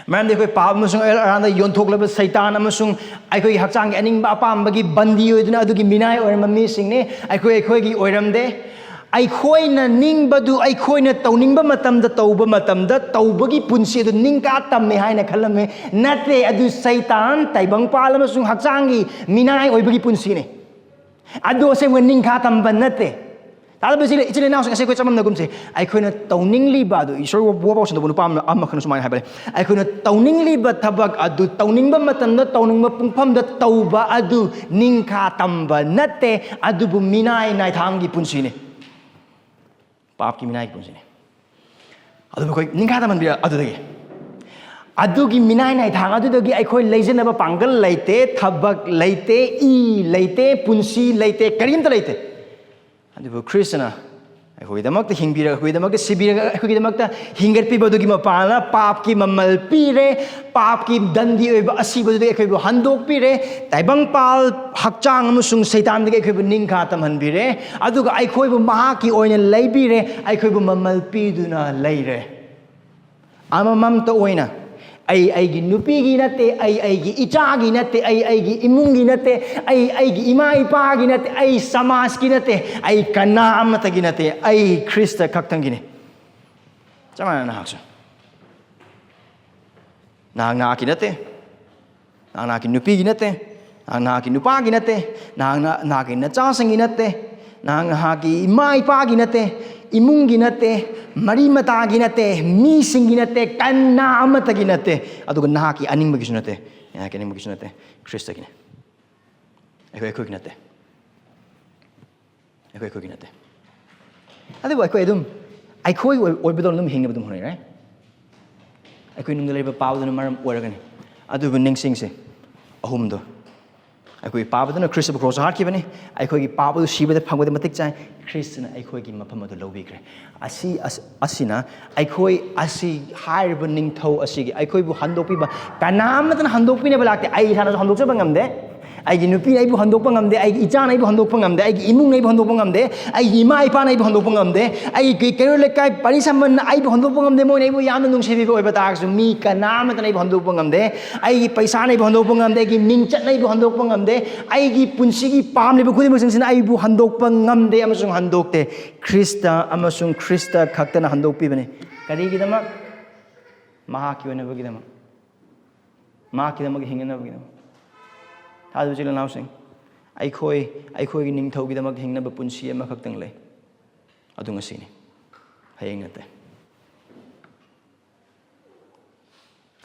ꯃꯔꯝꯗꯤ ꯑꯩꯈꯣꯏ ꯄꯥꯞ ꯑꯃꯁꯨꯡ ꯑꯔꯥꯟꯗ ꯌꯣꯟꯊꯣꯛꯂꯕ ꯁꯩꯇꯥꯟ ꯑꯃꯁꯨꯡ ꯑꯩꯈꯣꯏꯒꯤ ꯍꯛꯆꯥꯡꯒꯤ ꯑꯅꯤꯡꯕ ꯑꯄꯥꯝꯕꯒꯤ ꯕꯟꯗꯤ ꯑꯣꯏꯗꯨꯅ ꯑꯗꯨꯒꯤ ꯃꯤꯅꯥꯏ ꯑꯣꯏꯔꯝꯕ ꯃꯤꯁꯤꯡꯅꯤ꯫ ꯑꯩꯈꯣꯏ ꯑꯩꯈꯣꯏꯒꯤ ꯑꯣꯏꯔꯝꯗꯦ꯫ ꯑꯩꯈꯣꯏꯅ ꯅꯤꯡꯕꯗꯨ ꯑꯩꯈꯣꯏꯅ ꯇꯧꯅꯤꯡꯕ ꯃꯇꯝꯗ ꯇꯧꯕ ꯃꯇꯝꯗ ꯇꯧꯕꯒꯤ ꯄꯨꯟꯁꯤ ꯑꯗꯨ ꯅꯤꯡꯀꯥ ꯇꯝꯃꯦ ꯍꯥꯏꯅ ꯈꯜꯂꯝꯃꯤ꯫ ꯅꯠꯇꯦ, ꯑꯗꯨ ꯁꯩꯇꯥꯟ, ꯇꯥꯏꯕꯪꯄꯥꯜ ꯑꯃꯁꯨꯡ ꯍꯛꯆꯥꯡꯒꯤ ꯃꯤꯅꯥꯏ ꯑꯣꯏꯕꯒꯤ ꯄꯨꯟꯁꯤꯅꯤ꯫ ꯑꯗꯨ ꯑꯁꯦꯡꯕ ꯅꯤꯡꯈꯥ ꯇꯝꯕ ꯅꯠꯇꯦ꯫ ꯇꯥꯗꯕ ꯏꯆꯤꯜ ꯏꯆꯤꯜ ꯏꯅꯥꯎꯁꯤꯡ ꯑꯁꯦ ꯑꯩꯈꯣꯏ ꯆꯃꯝꯅꯒꯨꯝꯁꯦ꯫ ꯑꯩꯈꯣꯏꯅ ꯇꯧꯅꯤꯡꯂꯤꯕ ꯑꯗꯨ ꯏꯁꯣꯔ ꯋꯥ-, ꯋꯥꯕꯥꯎ ꯁꯟꯗꯧꯕ ꯅꯨꯄꯥ ꯑꯃ, ꯑꯃꯈꯛꯅ ꯁꯨꯃꯥꯏꯅ ꯍꯥꯏꯕ ꯂꯩ, "ꯑꯩꯈꯣꯏꯅ ꯇꯧꯅꯤꯡꯂꯤꯕ ꯊꯕꯛ ꯑꯗꯨ ꯇꯧꯅꯤꯡꯕ ꯃꯇꯝꯗ ꯇꯧꯅꯤꯡꯕ ꯄꯨꯡꯐꯝꯗ ꯇꯧꯕ ꯑꯗꯨ ꯅꯤꯡꯈꯥ ꯇꯝꯕ ꯅꯠꯇꯦ, ꯑꯗꯨꯕꯨ ꯃꯤꯅꯥꯏ ꯅꯥꯏꯊꯥꯡꯒꯤ ꯄꯨꯟꯁꯤꯅꯤ꯫ ꯄꯥꯞꯀꯤ ꯃꯤꯅꯥꯏꯒꯤ ꯄꯨꯟꯁꯤꯅꯤ꯫" ꯑꯗꯨꯕꯨ ꯑꯩꯈꯣꯏ ꯅꯤꯡꯈꯥ ꯇꯝꯍꯟꯕꯤꯔ ꯑꯗꯨꯗꯒꯤ ꯑꯗꯨꯒꯤ ꯃꯤꯅꯥꯏ ꯅꯥꯏꯊꯥꯡ ꯑꯗꯨꯗꯒꯤ ꯑꯩꯈꯣꯏ ꯂꯩꯖꯅꯕ ꯄꯥꯡꯒꯜ ꯂꯩꯇꯦ, ꯊꯕꯛ ꯂꯩꯇꯦ, ꯏ ꯂꯩꯇꯦ, ꯄꯨꯟꯁꯤ ꯂꯩꯇꯦ, ꯀꯔꯤꯝꯇ ꯂꯩꯇꯦ꯫ ꯑꯗꯨꯕꯨ ꯈ꯭ꯔꯤꯁꯇꯅ ꯑꯩꯈꯣꯏꯒꯤꯗꯃꯛꯇ ꯍꯤꯡꯕꯤꯔꯒ, ꯑꯩꯈꯣꯏꯒꯤꯗꯃꯛꯇ ꯁꯤꯕꯤꯔꯒ, ꯑꯩꯈꯣꯏꯒꯤꯗꯃꯛꯇ ꯍꯤꯡꯒꯠꯄꯤꯕꯗꯨꯒꯤ ꯃꯄꯥꯟꯅ ꯄꯥꯞꯀꯤ ꯃꯃꯜ ꯄꯤꯔꯦ, ꯄꯥꯞꯀꯤ ꯗꯟꯗꯤ ꯑꯣꯏꯕ ꯑꯁꯤꯕꯗꯨꯗꯒꯤ ꯑꯩꯈꯣꯏꯕꯨ ꯍꯟꯗꯣꯛꯄꯤꯔꯦ, ꯇꯥꯏꯕꯪꯄꯥꯜ ꯍꯛꯆꯥꯡ ꯑꯃꯁꯨꯡ ꯁꯩꯇꯥꯟꯗꯒꯤ ꯑꯩꯈꯣꯏꯕꯨ ꯅꯤꯡꯈꯥ ꯇꯝꯍꯟꯕꯤꯔꯦ, ꯑꯗꯨꯒ ꯑꯩꯈꯣꯏꯕꯨ ꯃꯍꯥꯛꯀꯤ ꯑꯣꯏꯅ ꯂꯩꯕꯤꯔꯦ, ꯑꯩꯈꯣꯏꯕꯨ ꯃꯃꯜ ꯄꯤꯗꯨꯅ ꯂꯩꯔꯦ꯫ ꯑꯃꯃꯝꯇ ꯑꯣꯏꯅ ꯑꯩ ꯑꯩꯒꯤ ꯅꯨꯄꯤꯒꯤ ꯅꯠꯇꯦ, ꯑꯩ ꯑꯩꯒꯤ ꯏꯆꯥꯒꯤ ꯅꯠꯇꯦ, ꯑꯩ ꯑꯩꯒꯤ ꯏꯃꯨꯡꯒꯤ ꯅꯠꯇꯦ, ꯑꯩ ꯑꯩꯒꯤ ꯏꯃꯥ ꯏꯄꯥꯒꯤ ꯅꯠꯇꯦ, ꯑꯩ ꯁꯃꯥꯖꯀꯤ ꯅꯠꯇꯦ, ꯑꯩ ꯀꯅꯥ ꯑꯃꯠꯇꯒꯤ ꯅꯠꯇꯦ, ꯑꯩ ꯈ꯭ꯔꯤꯁꯇ ꯈꯛꯇꯪꯒꯤꯅꯤ꯫ ꯆꯞ ꯃꯥꯟꯅꯅ ꯅꯍꯥꯛꯁꯨ꯫ ꯅꯍꯥꯛ ꯅꯍꯥꯛꯀꯤ ꯅꯠꯇꯦ, ꯅꯍꯥꯛ ꯅꯍꯥꯛꯀꯤ ꯅꯨꯄꯤꯒꯤ ꯅꯠꯇꯦ, ꯅꯍꯥꯛ ꯅꯍꯥꯛꯀꯤ ꯅꯨꯄꯥꯒꯤ ꯅꯠꯇꯦ, ꯅꯍꯥꯛ ꯅꯍꯥꯛꯀꯤ ꯅꯆꯥꯁꯤꯡꯒꯤ ꯅꯠꯇꯦ, ꯅꯍꯥꯛ ꯅꯍꯥꯛꯀꯤ ꯏꯃꯥ ꯏꯄꯥꯒꯤ ꯅꯠꯇꯦ, ꯏꯃꯨꯡꯒꯤ ꯅꯠꯇꯦ, ꯃꯔꯤ ꯃꯇꯥꯒꯤ ꯅꯠꯇꯦ, ꯃꯤꯁꯤꯡꯒꯤ ꯅꯠꯇꯦ, ꯀꯅꯥ ꯑꯃꯠꯇꯒꯤ ꯅꯠꯇꯦ꯫ ꯑꯗꯨꯒ ꯅꯍꯥꯛꯀꯤ ꯑꯅꯤꯡꯕꯒꯤꯁꯨ ꯅꯠꯇꯦ, ꯅꯍꯥꯛꯀꯤ ꯑꯅꯤꯡꯕꯒꯤꯁꯨ ꯅꯠꯇꯦ, ꯈ꯭ꯔꯤꯁꯇꯒꯤꯅꯤ꯫ ꯑꯩꯈꯣꯏ ꯑꯩꯈꯣꯏꯒꯤ ꯅꯠꯇꯦ꯫ ꯑꯩꯈꯣꯏ ꯑꯩꯈꯣꯏꯒꯤ ꯅꯠꯇꯦ꯫ ꯑꯗꯨꯕꯨ ꯑꯩꯈꯣꯏ ꯑꯗꯨꯝ ꯑꯩꯈꯣꯏ ꯑꯣꯏ-, ꯑꯣꯏꯕꯗꯧꯅ ꯑꯗꯨꯝ ꯍꯤꯡꯅꯕ ꯑꯗꯨꯝ ꯍꯣꯠꯅꯩ, right? ꯑꯩꯈꯣꯏ ꯅꯨꯡꯗ ꯂꯩꯕ ꯄꯥꯕꯗꯨꯅ ꯃꯔꯝ ꯑꯣꯏꯔꯒꯅꯤ꯫ ꯑꯗꯨꯕꯨ ꯅꯤꯡꯁꯤꯡꯁꯦ, ꯑꯍꯨꯝꯗꯣ꯫ ꯑꯩꯈꯣꯏ ꯄꯥꯕꯗꯨꯅ ꯈ꯭ꯔꯤꯁꯇꯕꯨ ꯀ꯭ꯔꯣꯁꯇ ꯍꯥꯠꯈꯤꯕꯅꯤ꯫ ꯑꯩꯈꯣꯏꯒꯤ ꯄꯥꯕꯗꯨ ꯁꯤꯕꯗ ꯐꯪꯕꯗ ꯃꯇꯤꯛ ꯆꯥꯏ꯫ ꯈ꯭ꯔꯤꯁꯇꯅ ꯑꯩꯈꯣꯏꯒꯤ ꯃꯐꯝ ꯑꯗꯨ ꯂꯧꯕꯤꯈ꯭ꯔꯦ꯫ ꯑꯁꯤ, ꯑꯁ-, ꯑꯁꯤꯅ ꯑꯩꯈꯣꯏ ꯑꯁꯤ ꯍꯥꯏꯔꯤꯕ ꯅꯤꯡꯊꯧ ꯑꯁꯤꯒꯤ ꯑꯩꯈꯣꯏꯕꯨ ꯍꯟꯗꯣꯛꯄꯤꯕ ꯀꯅꯥ ꯑꯃꯠꯇꯅ ꯍꯟꯗꯣꯛꯄꯤꯅꯕ ꯂꯥꯛꯇꯦ꯫ ꯑꯩ ꯏꯁꯥꯅꯁꯨ ꯍꯟꯗꯣꯛꯆꯕ ꯉꯝꯗꯦ꯫ ꯑꯩꯒꯤ ꯅꯨꯄꯤꯅ ꯑꯩꯕꯨ ꯍꯟꯗꯣꯛꯄ ꯉꯝꯗꯦ, ꯑꯩꯒꯤ ꯏꯆꯥꯅ ꯑꯩꯕꯨ ꯍꯟꯗꯣꯛꯄ ꯉꯝꯗꯦ, ꯑꯩꯒꯤ ꯏꯃꯨꯡꯅ ꯑꯩꯕꯨ ꯍꯟꯗꯣꯛꯄ ꯉꯝꯗꯦ, ꯑꯩꯒꯤ ꯏꯃꯥ ꯏꯄꯥꯅ ꯑꯩꯕꯨ ꯍꯟꯗꯣꯛꯄ ꯉꯝꯗꯦ, ꯑꯩꯒꯤ ꯀꯩꯔꯣꯜ ꯂꯩꯀꯥꯏ ꯄꯔꯤ ꯁꯝꯕꯟꯅ ꯑꯩꯕꯨ ꯍꯟꯗꯣꯛꯄ ꯉꯝꯗꯦ꯫ ꯃꯣꯏꯅ ꯑꯩꯕꯨ ꯌꯥꯝꯅ ꯅꯨꯡꯁꯤꯕꯤꯕ ꯑꯣꯏꯕ ꯇꯥꯔꯒꯁꯨ, ꯃꯤ ꯀꯅꯥ ꯑꯃꯠꯇꯅ ꯑꯩꯕꯨ ꯍꯟꯗꯣꯛꯄ ꯉꯝꯗꯦ꯫ ꯑꯩꯒꯤ ꯄꯩꯁꯥꯅ ꯑꯩꯕꯨ ꯍꯟꯗꯣꯛꯄ ꯉꯝꯗꯦ, ꯑꯩꯒꯤ ꯃꯤꯡꯆꯠꯅ ꯑꯩꯕꯨ ꯍꯟꯗꯣꯛꯄ ꯉꯝꯗꯦ, ꯑꯩꯒꯤ ꯄꯨꯟꯁꯤꯒꯤ ꯄꯥꯝꯂꯤꯕ ꯈꯨꯗꯤꯡꯃꯛꯁꯤꯡꯁꯤꯅ ꯑꯩꯕꯨ ꯍꯟꯗꯣꯛꯄ ꯉꯝꯗꯦ ꯑꯃꯁꯨꯡ ꯍꯟꯗꯣꯛꯇꯦ꯫ ꯈ꯭ꯔꯤꯁꯇ ꯑꯃꯁꯨꯡ ꯈ꯭ꯔꯤꯁꯇ ꯈꯛꯇꯅ ꯍꯟꯗꯣꯛꯄꯤꯕꯅꯤ꯫ ꯀꯔꯤꯒꯤꯗꯃꯛ? ꯃꯍꯥꯛꯀꯤ ꯑꯣꯏꯅꯕꯒꯤꯗꯃꯛ, ꯃꯍꯥꯛꯀꯤꯗꯃꯛ ꯍꯤꯡꯅꯅꯕꯒꯤꯗꯃꯛ꯫ ꯊꯥꯖꯕ ꯏꯆꯤꯜ ꯏꯅꯥꯎꯁꯤꯡ, ꯑꯩꯈꯣꯏ, ꯑꯩꯈꯣꯏꯒꯤ ꯅꯤꯡꯊꯧꯒꯤꯗꯃꯛ ꯍꯤꯡꯅꯕ ꯄꯨꯟꯁꯤ ꯑꯃꯈꯛꯇꯪ ꯂꯩ꯫ ꯑꯗꯨ ꯉꯁꯤꯅꯤ, ꯍꯌꯦꯡ ꯅꯠꯇꯦ꯫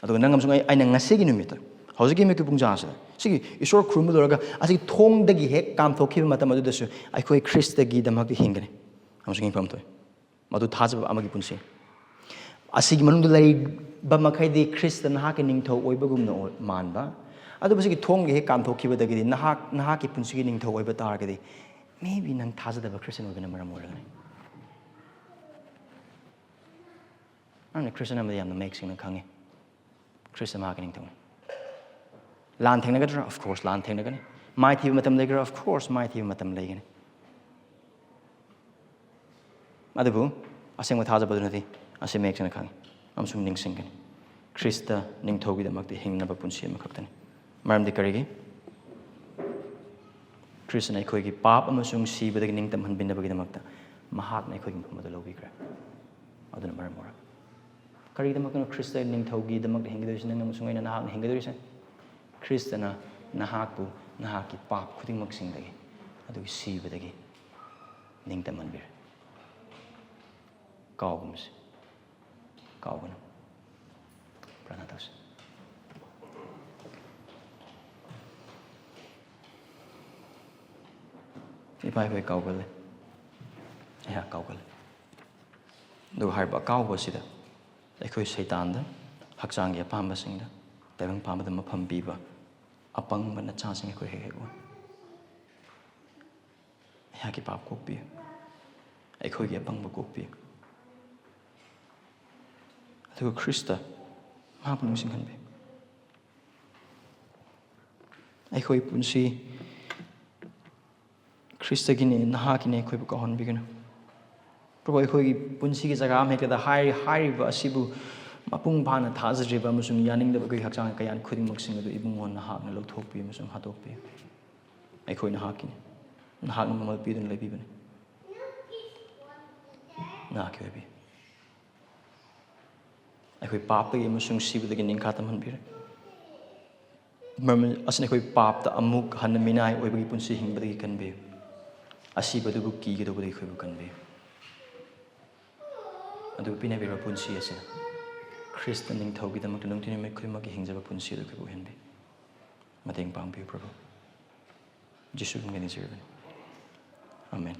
ꯑꯗꯨꯒ ꯅꯪ ꯑꯃꯁꯨꯡ ꯑꯩ, ꯑꯩꯅ ꯉꯁꯤꯒꯤ ꯅꯨꯃꯤꯠꯇ, ꯍꯧꯖꯤꯛꯀꯤ ꯅꯨꯃꯤꯠꯀꯤ ꯄꯨꯡꯖꯥꯁꯤꯗ, ꯁꯤꯒꯤ ꯏꯁꯣꯔ ꯈꯨꯔꯨꯝꯕ ꯂꯣꯏꯔꯒ ꯑꯁꯤꯒꯤ ꯊꯣꯡꯗꯒꯤ ꯍꯦꯛ ꯀꯥꯝꯊꯣꯛꯈꯤꯕ ꯃꯇꯝ ꯑꯗꯨꯗꯁꯨ ꯑꯩꯈꯣꯏ ꯈ꯭ꯔꯤꯁꯇꯒꯤꯗꯃꯛꯇ ꯍꯤꯡꯒꯅꯤ ꯑꯃꯁꯨꯡ ꯍꯤꯡꯐꯝ ꯊꯣꯛꯏ꯫ ꯃꯗꯨ ꯊꯥꯖꯕ ꯑꯃꯒꯤ ꯄꯨꯟꯁꯤ꯫ ꯑꯁꯤꯒꯤ ꯃꯅꯨꯡꯗ ꯂꯩꯕ ꯃꯈꯩꯗꯤ ꯈ꯭ꯔꯤꯁꯇ ꯅꯍꯥꯛꯀꯤ ꯅꯤꯡꯊꯧ ꯑꯣꯏꯕꯒꯨꯝꯅ ꯑꯣꯏ-, ꯃꯥꯟꯕ꯫ ꯑꯗꯨꯕꯨ ꯁꯤꯒꯤ ꯊꯣꯡꯒꯤ ꯍꯦꯛ ꯀꯥꯝꯊꯣꯛꯈꯤꯕꯗꯒꯤꯗꯤ ꯅꯍꯥꯛ, ꯅꯍꯥꯛꯀꯤ ꯄꯨꯟꯁꯤꯒꯤ ꯅꯤꯡꯊꯧ ꯑꯣꯏꯕ ꯇꯥꯔꯒꯗꯤ, maybe ꯅꯪ ꯊꯥꯖꯗꯕ ꯈ꯭ꯔꯤꯁꯇꯤꯌꯟ ꯑꯣꯏꯕꯅ ꯃꯔꯝ ꯑꯣꯏꯔꯒꯅꯤ꯫ ꯅꯪꯅ ꯈ꯭ꯔꯤꯁꯇꯤꯌꯟ ꯑꯃꯗꯤ ꯌꯥꯝꯅ ꯃꯌꯦꯛ ꯁꯦꯡꯅ ꯈꯪꯉꯤ꯫ ꯈ꯭ꯔꯤꯁꯇ ꯃꯍꯥꯛꯀꯤ ꯅꯤꯡꯊꯧꯅꯤ꯫ ꯂꯥꯟ ꯊꯦꯡꯅꯒꯗ꯭ꯔꯥ? Of course, ꯂꯥꯟ ꯊꯦꯡꯅꯒꯅꯤ꯫ ꯃꯥꯏꯊꯤꯕ ꯃꯇꯝ ꯂꯩꯒꯗ꯭ꯔꯥ? Of course, ꯃꯥꯏꯊꯤꯕ ꯃꯇꯝ ꯂꯩꯒꯅꯤ꯫ ꯑꯗꯨꯕꯨ ꯑꯁꯦꯡꯕ ꯊꯥꯖꯕꯗꯨꯅꯗꯤ ꯑꯁꯤ ꯃꯌꯦꯛ ꯁꯦꯡꯅ ꯈꯪꯉꯤ ꯑꯃꯁꯨꯡ ꯅꯤꯡꯁꯤꯡꯒꯅꯤ꯫ ꯈ꯭ꯔꯤꯁꯇ ꯅꯤꯡꯊꯧꯒꯤꯗꯃꯛꯇ ꯍꯤꯡꯅꯕ ꯄꯨꯟꯁꯤ ꯑꯃꯈꯛꯇꯅꯤ꯫ ꯃꯔꯝꯗꯤ ꯀꯔꯤꯒꯤ? ꯈ꯭ꯔꯤꯁꯇꯅ ꯑꯩꯈꯣꯏꯒꯤ ꯄꯥꯞ ꯑꯃꯁꯨꯡ ꯁꯤꯕꯗꯒꯤ ꯅꯤꯡꯇꯝꯍꯟꯕꯤꯅꯕꯒꯤꯗꯃꯛꯇ ꯃꯍꯥꯛꯅ ꯑꯩꯈꯣꯏꯒꯤ ꯃꯐꯝ ꯑꯗꯨ ꯂꯧꯕꯤꯈ꯭ꯔꯦ꯫ ꯑꯗꯨꯅ ꯃꯔꯝ ꯑꯣꯏꯔꯒ ꯀꯔꯤꯒꯤꯗꯃꯛꯇꯅꯣ ꯈ꯭ꯔꯤꯁꯇ ꯅꯤꯡꯊꯧꯒꯤꯗꯃꯛꯇ ꯍꯤꯡꯒꯗꯧꯔꯤꯁꯦ? ꯅꯪ ꯑꯃꯁꯨꯡ ꯑꯩꯅ ꯅꯍꯥꯛꯅ ꯍꯤꯡꯒꯗꯧꯔꯤꯁꯦ? ꯈ꯭ꯔꯤꯁꯇꯅ ꯅꯍꯥꯛꯄꯨ ꯅꯍꯥꯛꯀꯤ ꯄꯥꯞ ꯈꯨꯗꯤꯡꯃꯛꯁꯤꯡꯗꯒꯤ, ꯑꯗꯨꯒꯤ ꯁꯤꯕꯗꯒꯤ ꯅꯤꯡꯇꯝꯍꯟꯕꯤꯔꯦ꯫ ꯀꯥꯎꯒꯨꯝꯁꯤ꯫ ꯀꯥꯎꯒꯅꯨ꯫ ꯄ꯭ꯔꯥꯔꯊꯅꯥ ꯇꯧꯁꯤ꯫ ꯏꯄꯥ, ꯑꯩꯈꯣꯏ ꯀꯥꯎꯒꯜꯂꯦ꯫ ꯑꯩꯍꯥꯛ ꯀꯥꯎꯒꯜꯂꯦ꯫ ꯑꯗꯨꯒ ꯍꯥꯏꯔꯤꯕ ꯑꯀꯥꯎꯕ ꯑꯁꯤꯗ ꯑꯩꯈꯣꯏ ꯁꯩꯇꯥꯟꯗ, ꯍꯛꯆꯥꯡꯒꯤ ꯑꯄꯥꯝꯕꯁꯤꯡꯗ, ꯇꯥꯏꯕꯪ ꯄꯥꯝꯕꯗ ꯃꯐꯝ ꯄꯤꯕ ꯑꯄꯪꯕ ꯅꯆꯥꯁꯤꯡ ꯑꯩꯈꯣꯏ ꯍꯦꯛ ꯍꯦꯛ ꯑꯣꯏ꯫ ꯑꯩꯍꯥꯛꯀꯤ ꯄꯥꯞ ꯀꯣꯛꯄꯤꯌꯨ꯫ ꯑꯩꯈꯣꯏꯒꯤ ꯑꯄꯪꯕ ꯀꯣꯛꯄꯤꯌꯨ꯫ ꯑꯗꯨꯒ ꯈ꯭ꯔꯤꯁꯇ ꯃꯍꯥꯛꯄꯨ ꯅꯤꯡꯁꯤꯡꯍꯟꯕꯤꯌꯨ꯫ ꯑꯩꯈꯣꯏ ꯄꯨꯟꯁꯤ ꯈ꯭ꯔꯤꯁꯇꯒꯤꯅꯤ, ꯅꯍꯥꯛꯀꯤꯅꯤ, ꯑꯩꯈꯣꯏꯕꯨ ꯀꯥꯎꯍꯟꯕꯤꯒꯅꯨ꯫ ꯄ꯭ꯔꯚꯨ, ꯑꯩꯈꯣꯏꯒꯤ ꯄꯨꯟꯁꯤꯒꯤ ꯖꯒꯥ ꯑꯃ ꯍꯦꯛꯇꯗ ꯍꯥꯏ-, ꯍꯥꯏꯔꯤꯕ ꯑꯁꯤꯕꯨ ꯃꯄꯨꯡ ꯐꯥꯅ ꯊꯥꯖꯗ꯭ꯔꯤꯕ ꯑꯃꯁꯨꯡ ꯌꯥꯅꯤꯡꯗꯕ ꯑꯩꯈꯣꯏꯒꯤ ꯍꯛꯆꯥꯡ ꯀꯌꯥꯠ ꯈꯨꯗꯤꯡꯃꯛꯁꯤꯡ ꯑꯗꯨ ꯏꯕꯨꯡꯉꯣ ꯅꯍꯥꯛꯅ ꯂꯧꯊꯣꯛꯄꯤꯌꯨ ꯑꯃꯁꯨꯡ ꯍꯥꯠꯇꯣꯛꯄꯤꯌꯨ꯫ ꯑꯩꯈꯣꯏ ꯅꯍꯥꯛꯀꯤꯅꯤ꯫ ꯅꯍꯥꯛꯅ ꯃꯃꯜ ꯄꯤꯗꯨꯅ ꯂꯩꯕꯤꯕꯅꯤ꯫ ꯅꯍꯥꯛꯀꯤ ꯑꯣꯏꯕꯤꯌꯨ꯫ ꯑꯩꯈꯣꯏ ꯄꯥꯞꯇꯒꯤ ꯑꯃꯁꯨꯡ ꯁꯤꯕꯗꯒꯤ ꯅꯤꯡꯈꯥ ꯇꯝꯍꯟꯕꯤꯔꯦ꯫ ꯃꯔꯝ ꯑꯁꯤꯅ ꯑꯩꯈꯣꯏ ꯄꯥꯞꯇ ꯑꯃꯨꯛ ꯍꯟꯅ ꯃꯤꯅꯥꯏ ꯑꯣꯏꯕꯒꯤ ꯄꯨꯟꯁꯤ ꯍꯤꯡꯕꯗꯒꯤ ꯀꯟꯕꯤꯌꯨ꯫ ꯑꯁꯤꯕꯗꯨꯕꯨ ꯀꯤꯒꯗꯧꯕꯗꯒꯤ ꯑꯩꯈꯣꯏꯕꯨ ꯀꯟꯕꯤꯌꯨ꯫ ꯑꯗꯨꯕꯨ ꯄꯤꯅꯕꯤꯔꯕ ꯄꯨꯟꯁꯤ ꯑꯁꯤꯅ ꯈ꯭ꯔꯤꯁꯇ ꯅꯤꯡꯊꯧꯒꯤꯗꯃꯛꯇ ꯅꯨꯡꯇꯤ ꯅꯨꯃꯤꯠ ꯈꯨꯗꯤꯡꯃꯛꯀꯤ ꯍꯤꯡꯖꯕ ꯄꯨꯟꯁꯤ ꯑꯗꯨ ꯑꯩꯈꯣꯏꯕꯨ ꯑꯣꯏꯍꯟꯕꯤꯌꯨ꯫ ꯃꯇꯦꯡ ꯄꯥꯡꯕꯤꯌꯨ ꯄ꯭ꯔꯚꯨ꯫ ꯖꯤꯁꯨꯒꯤ ꯃꯤꯡꯗ ꯅꯤꯖꯔꯕꯅꯤ꯫ ꯑꯥꯃꯦꯟ꯫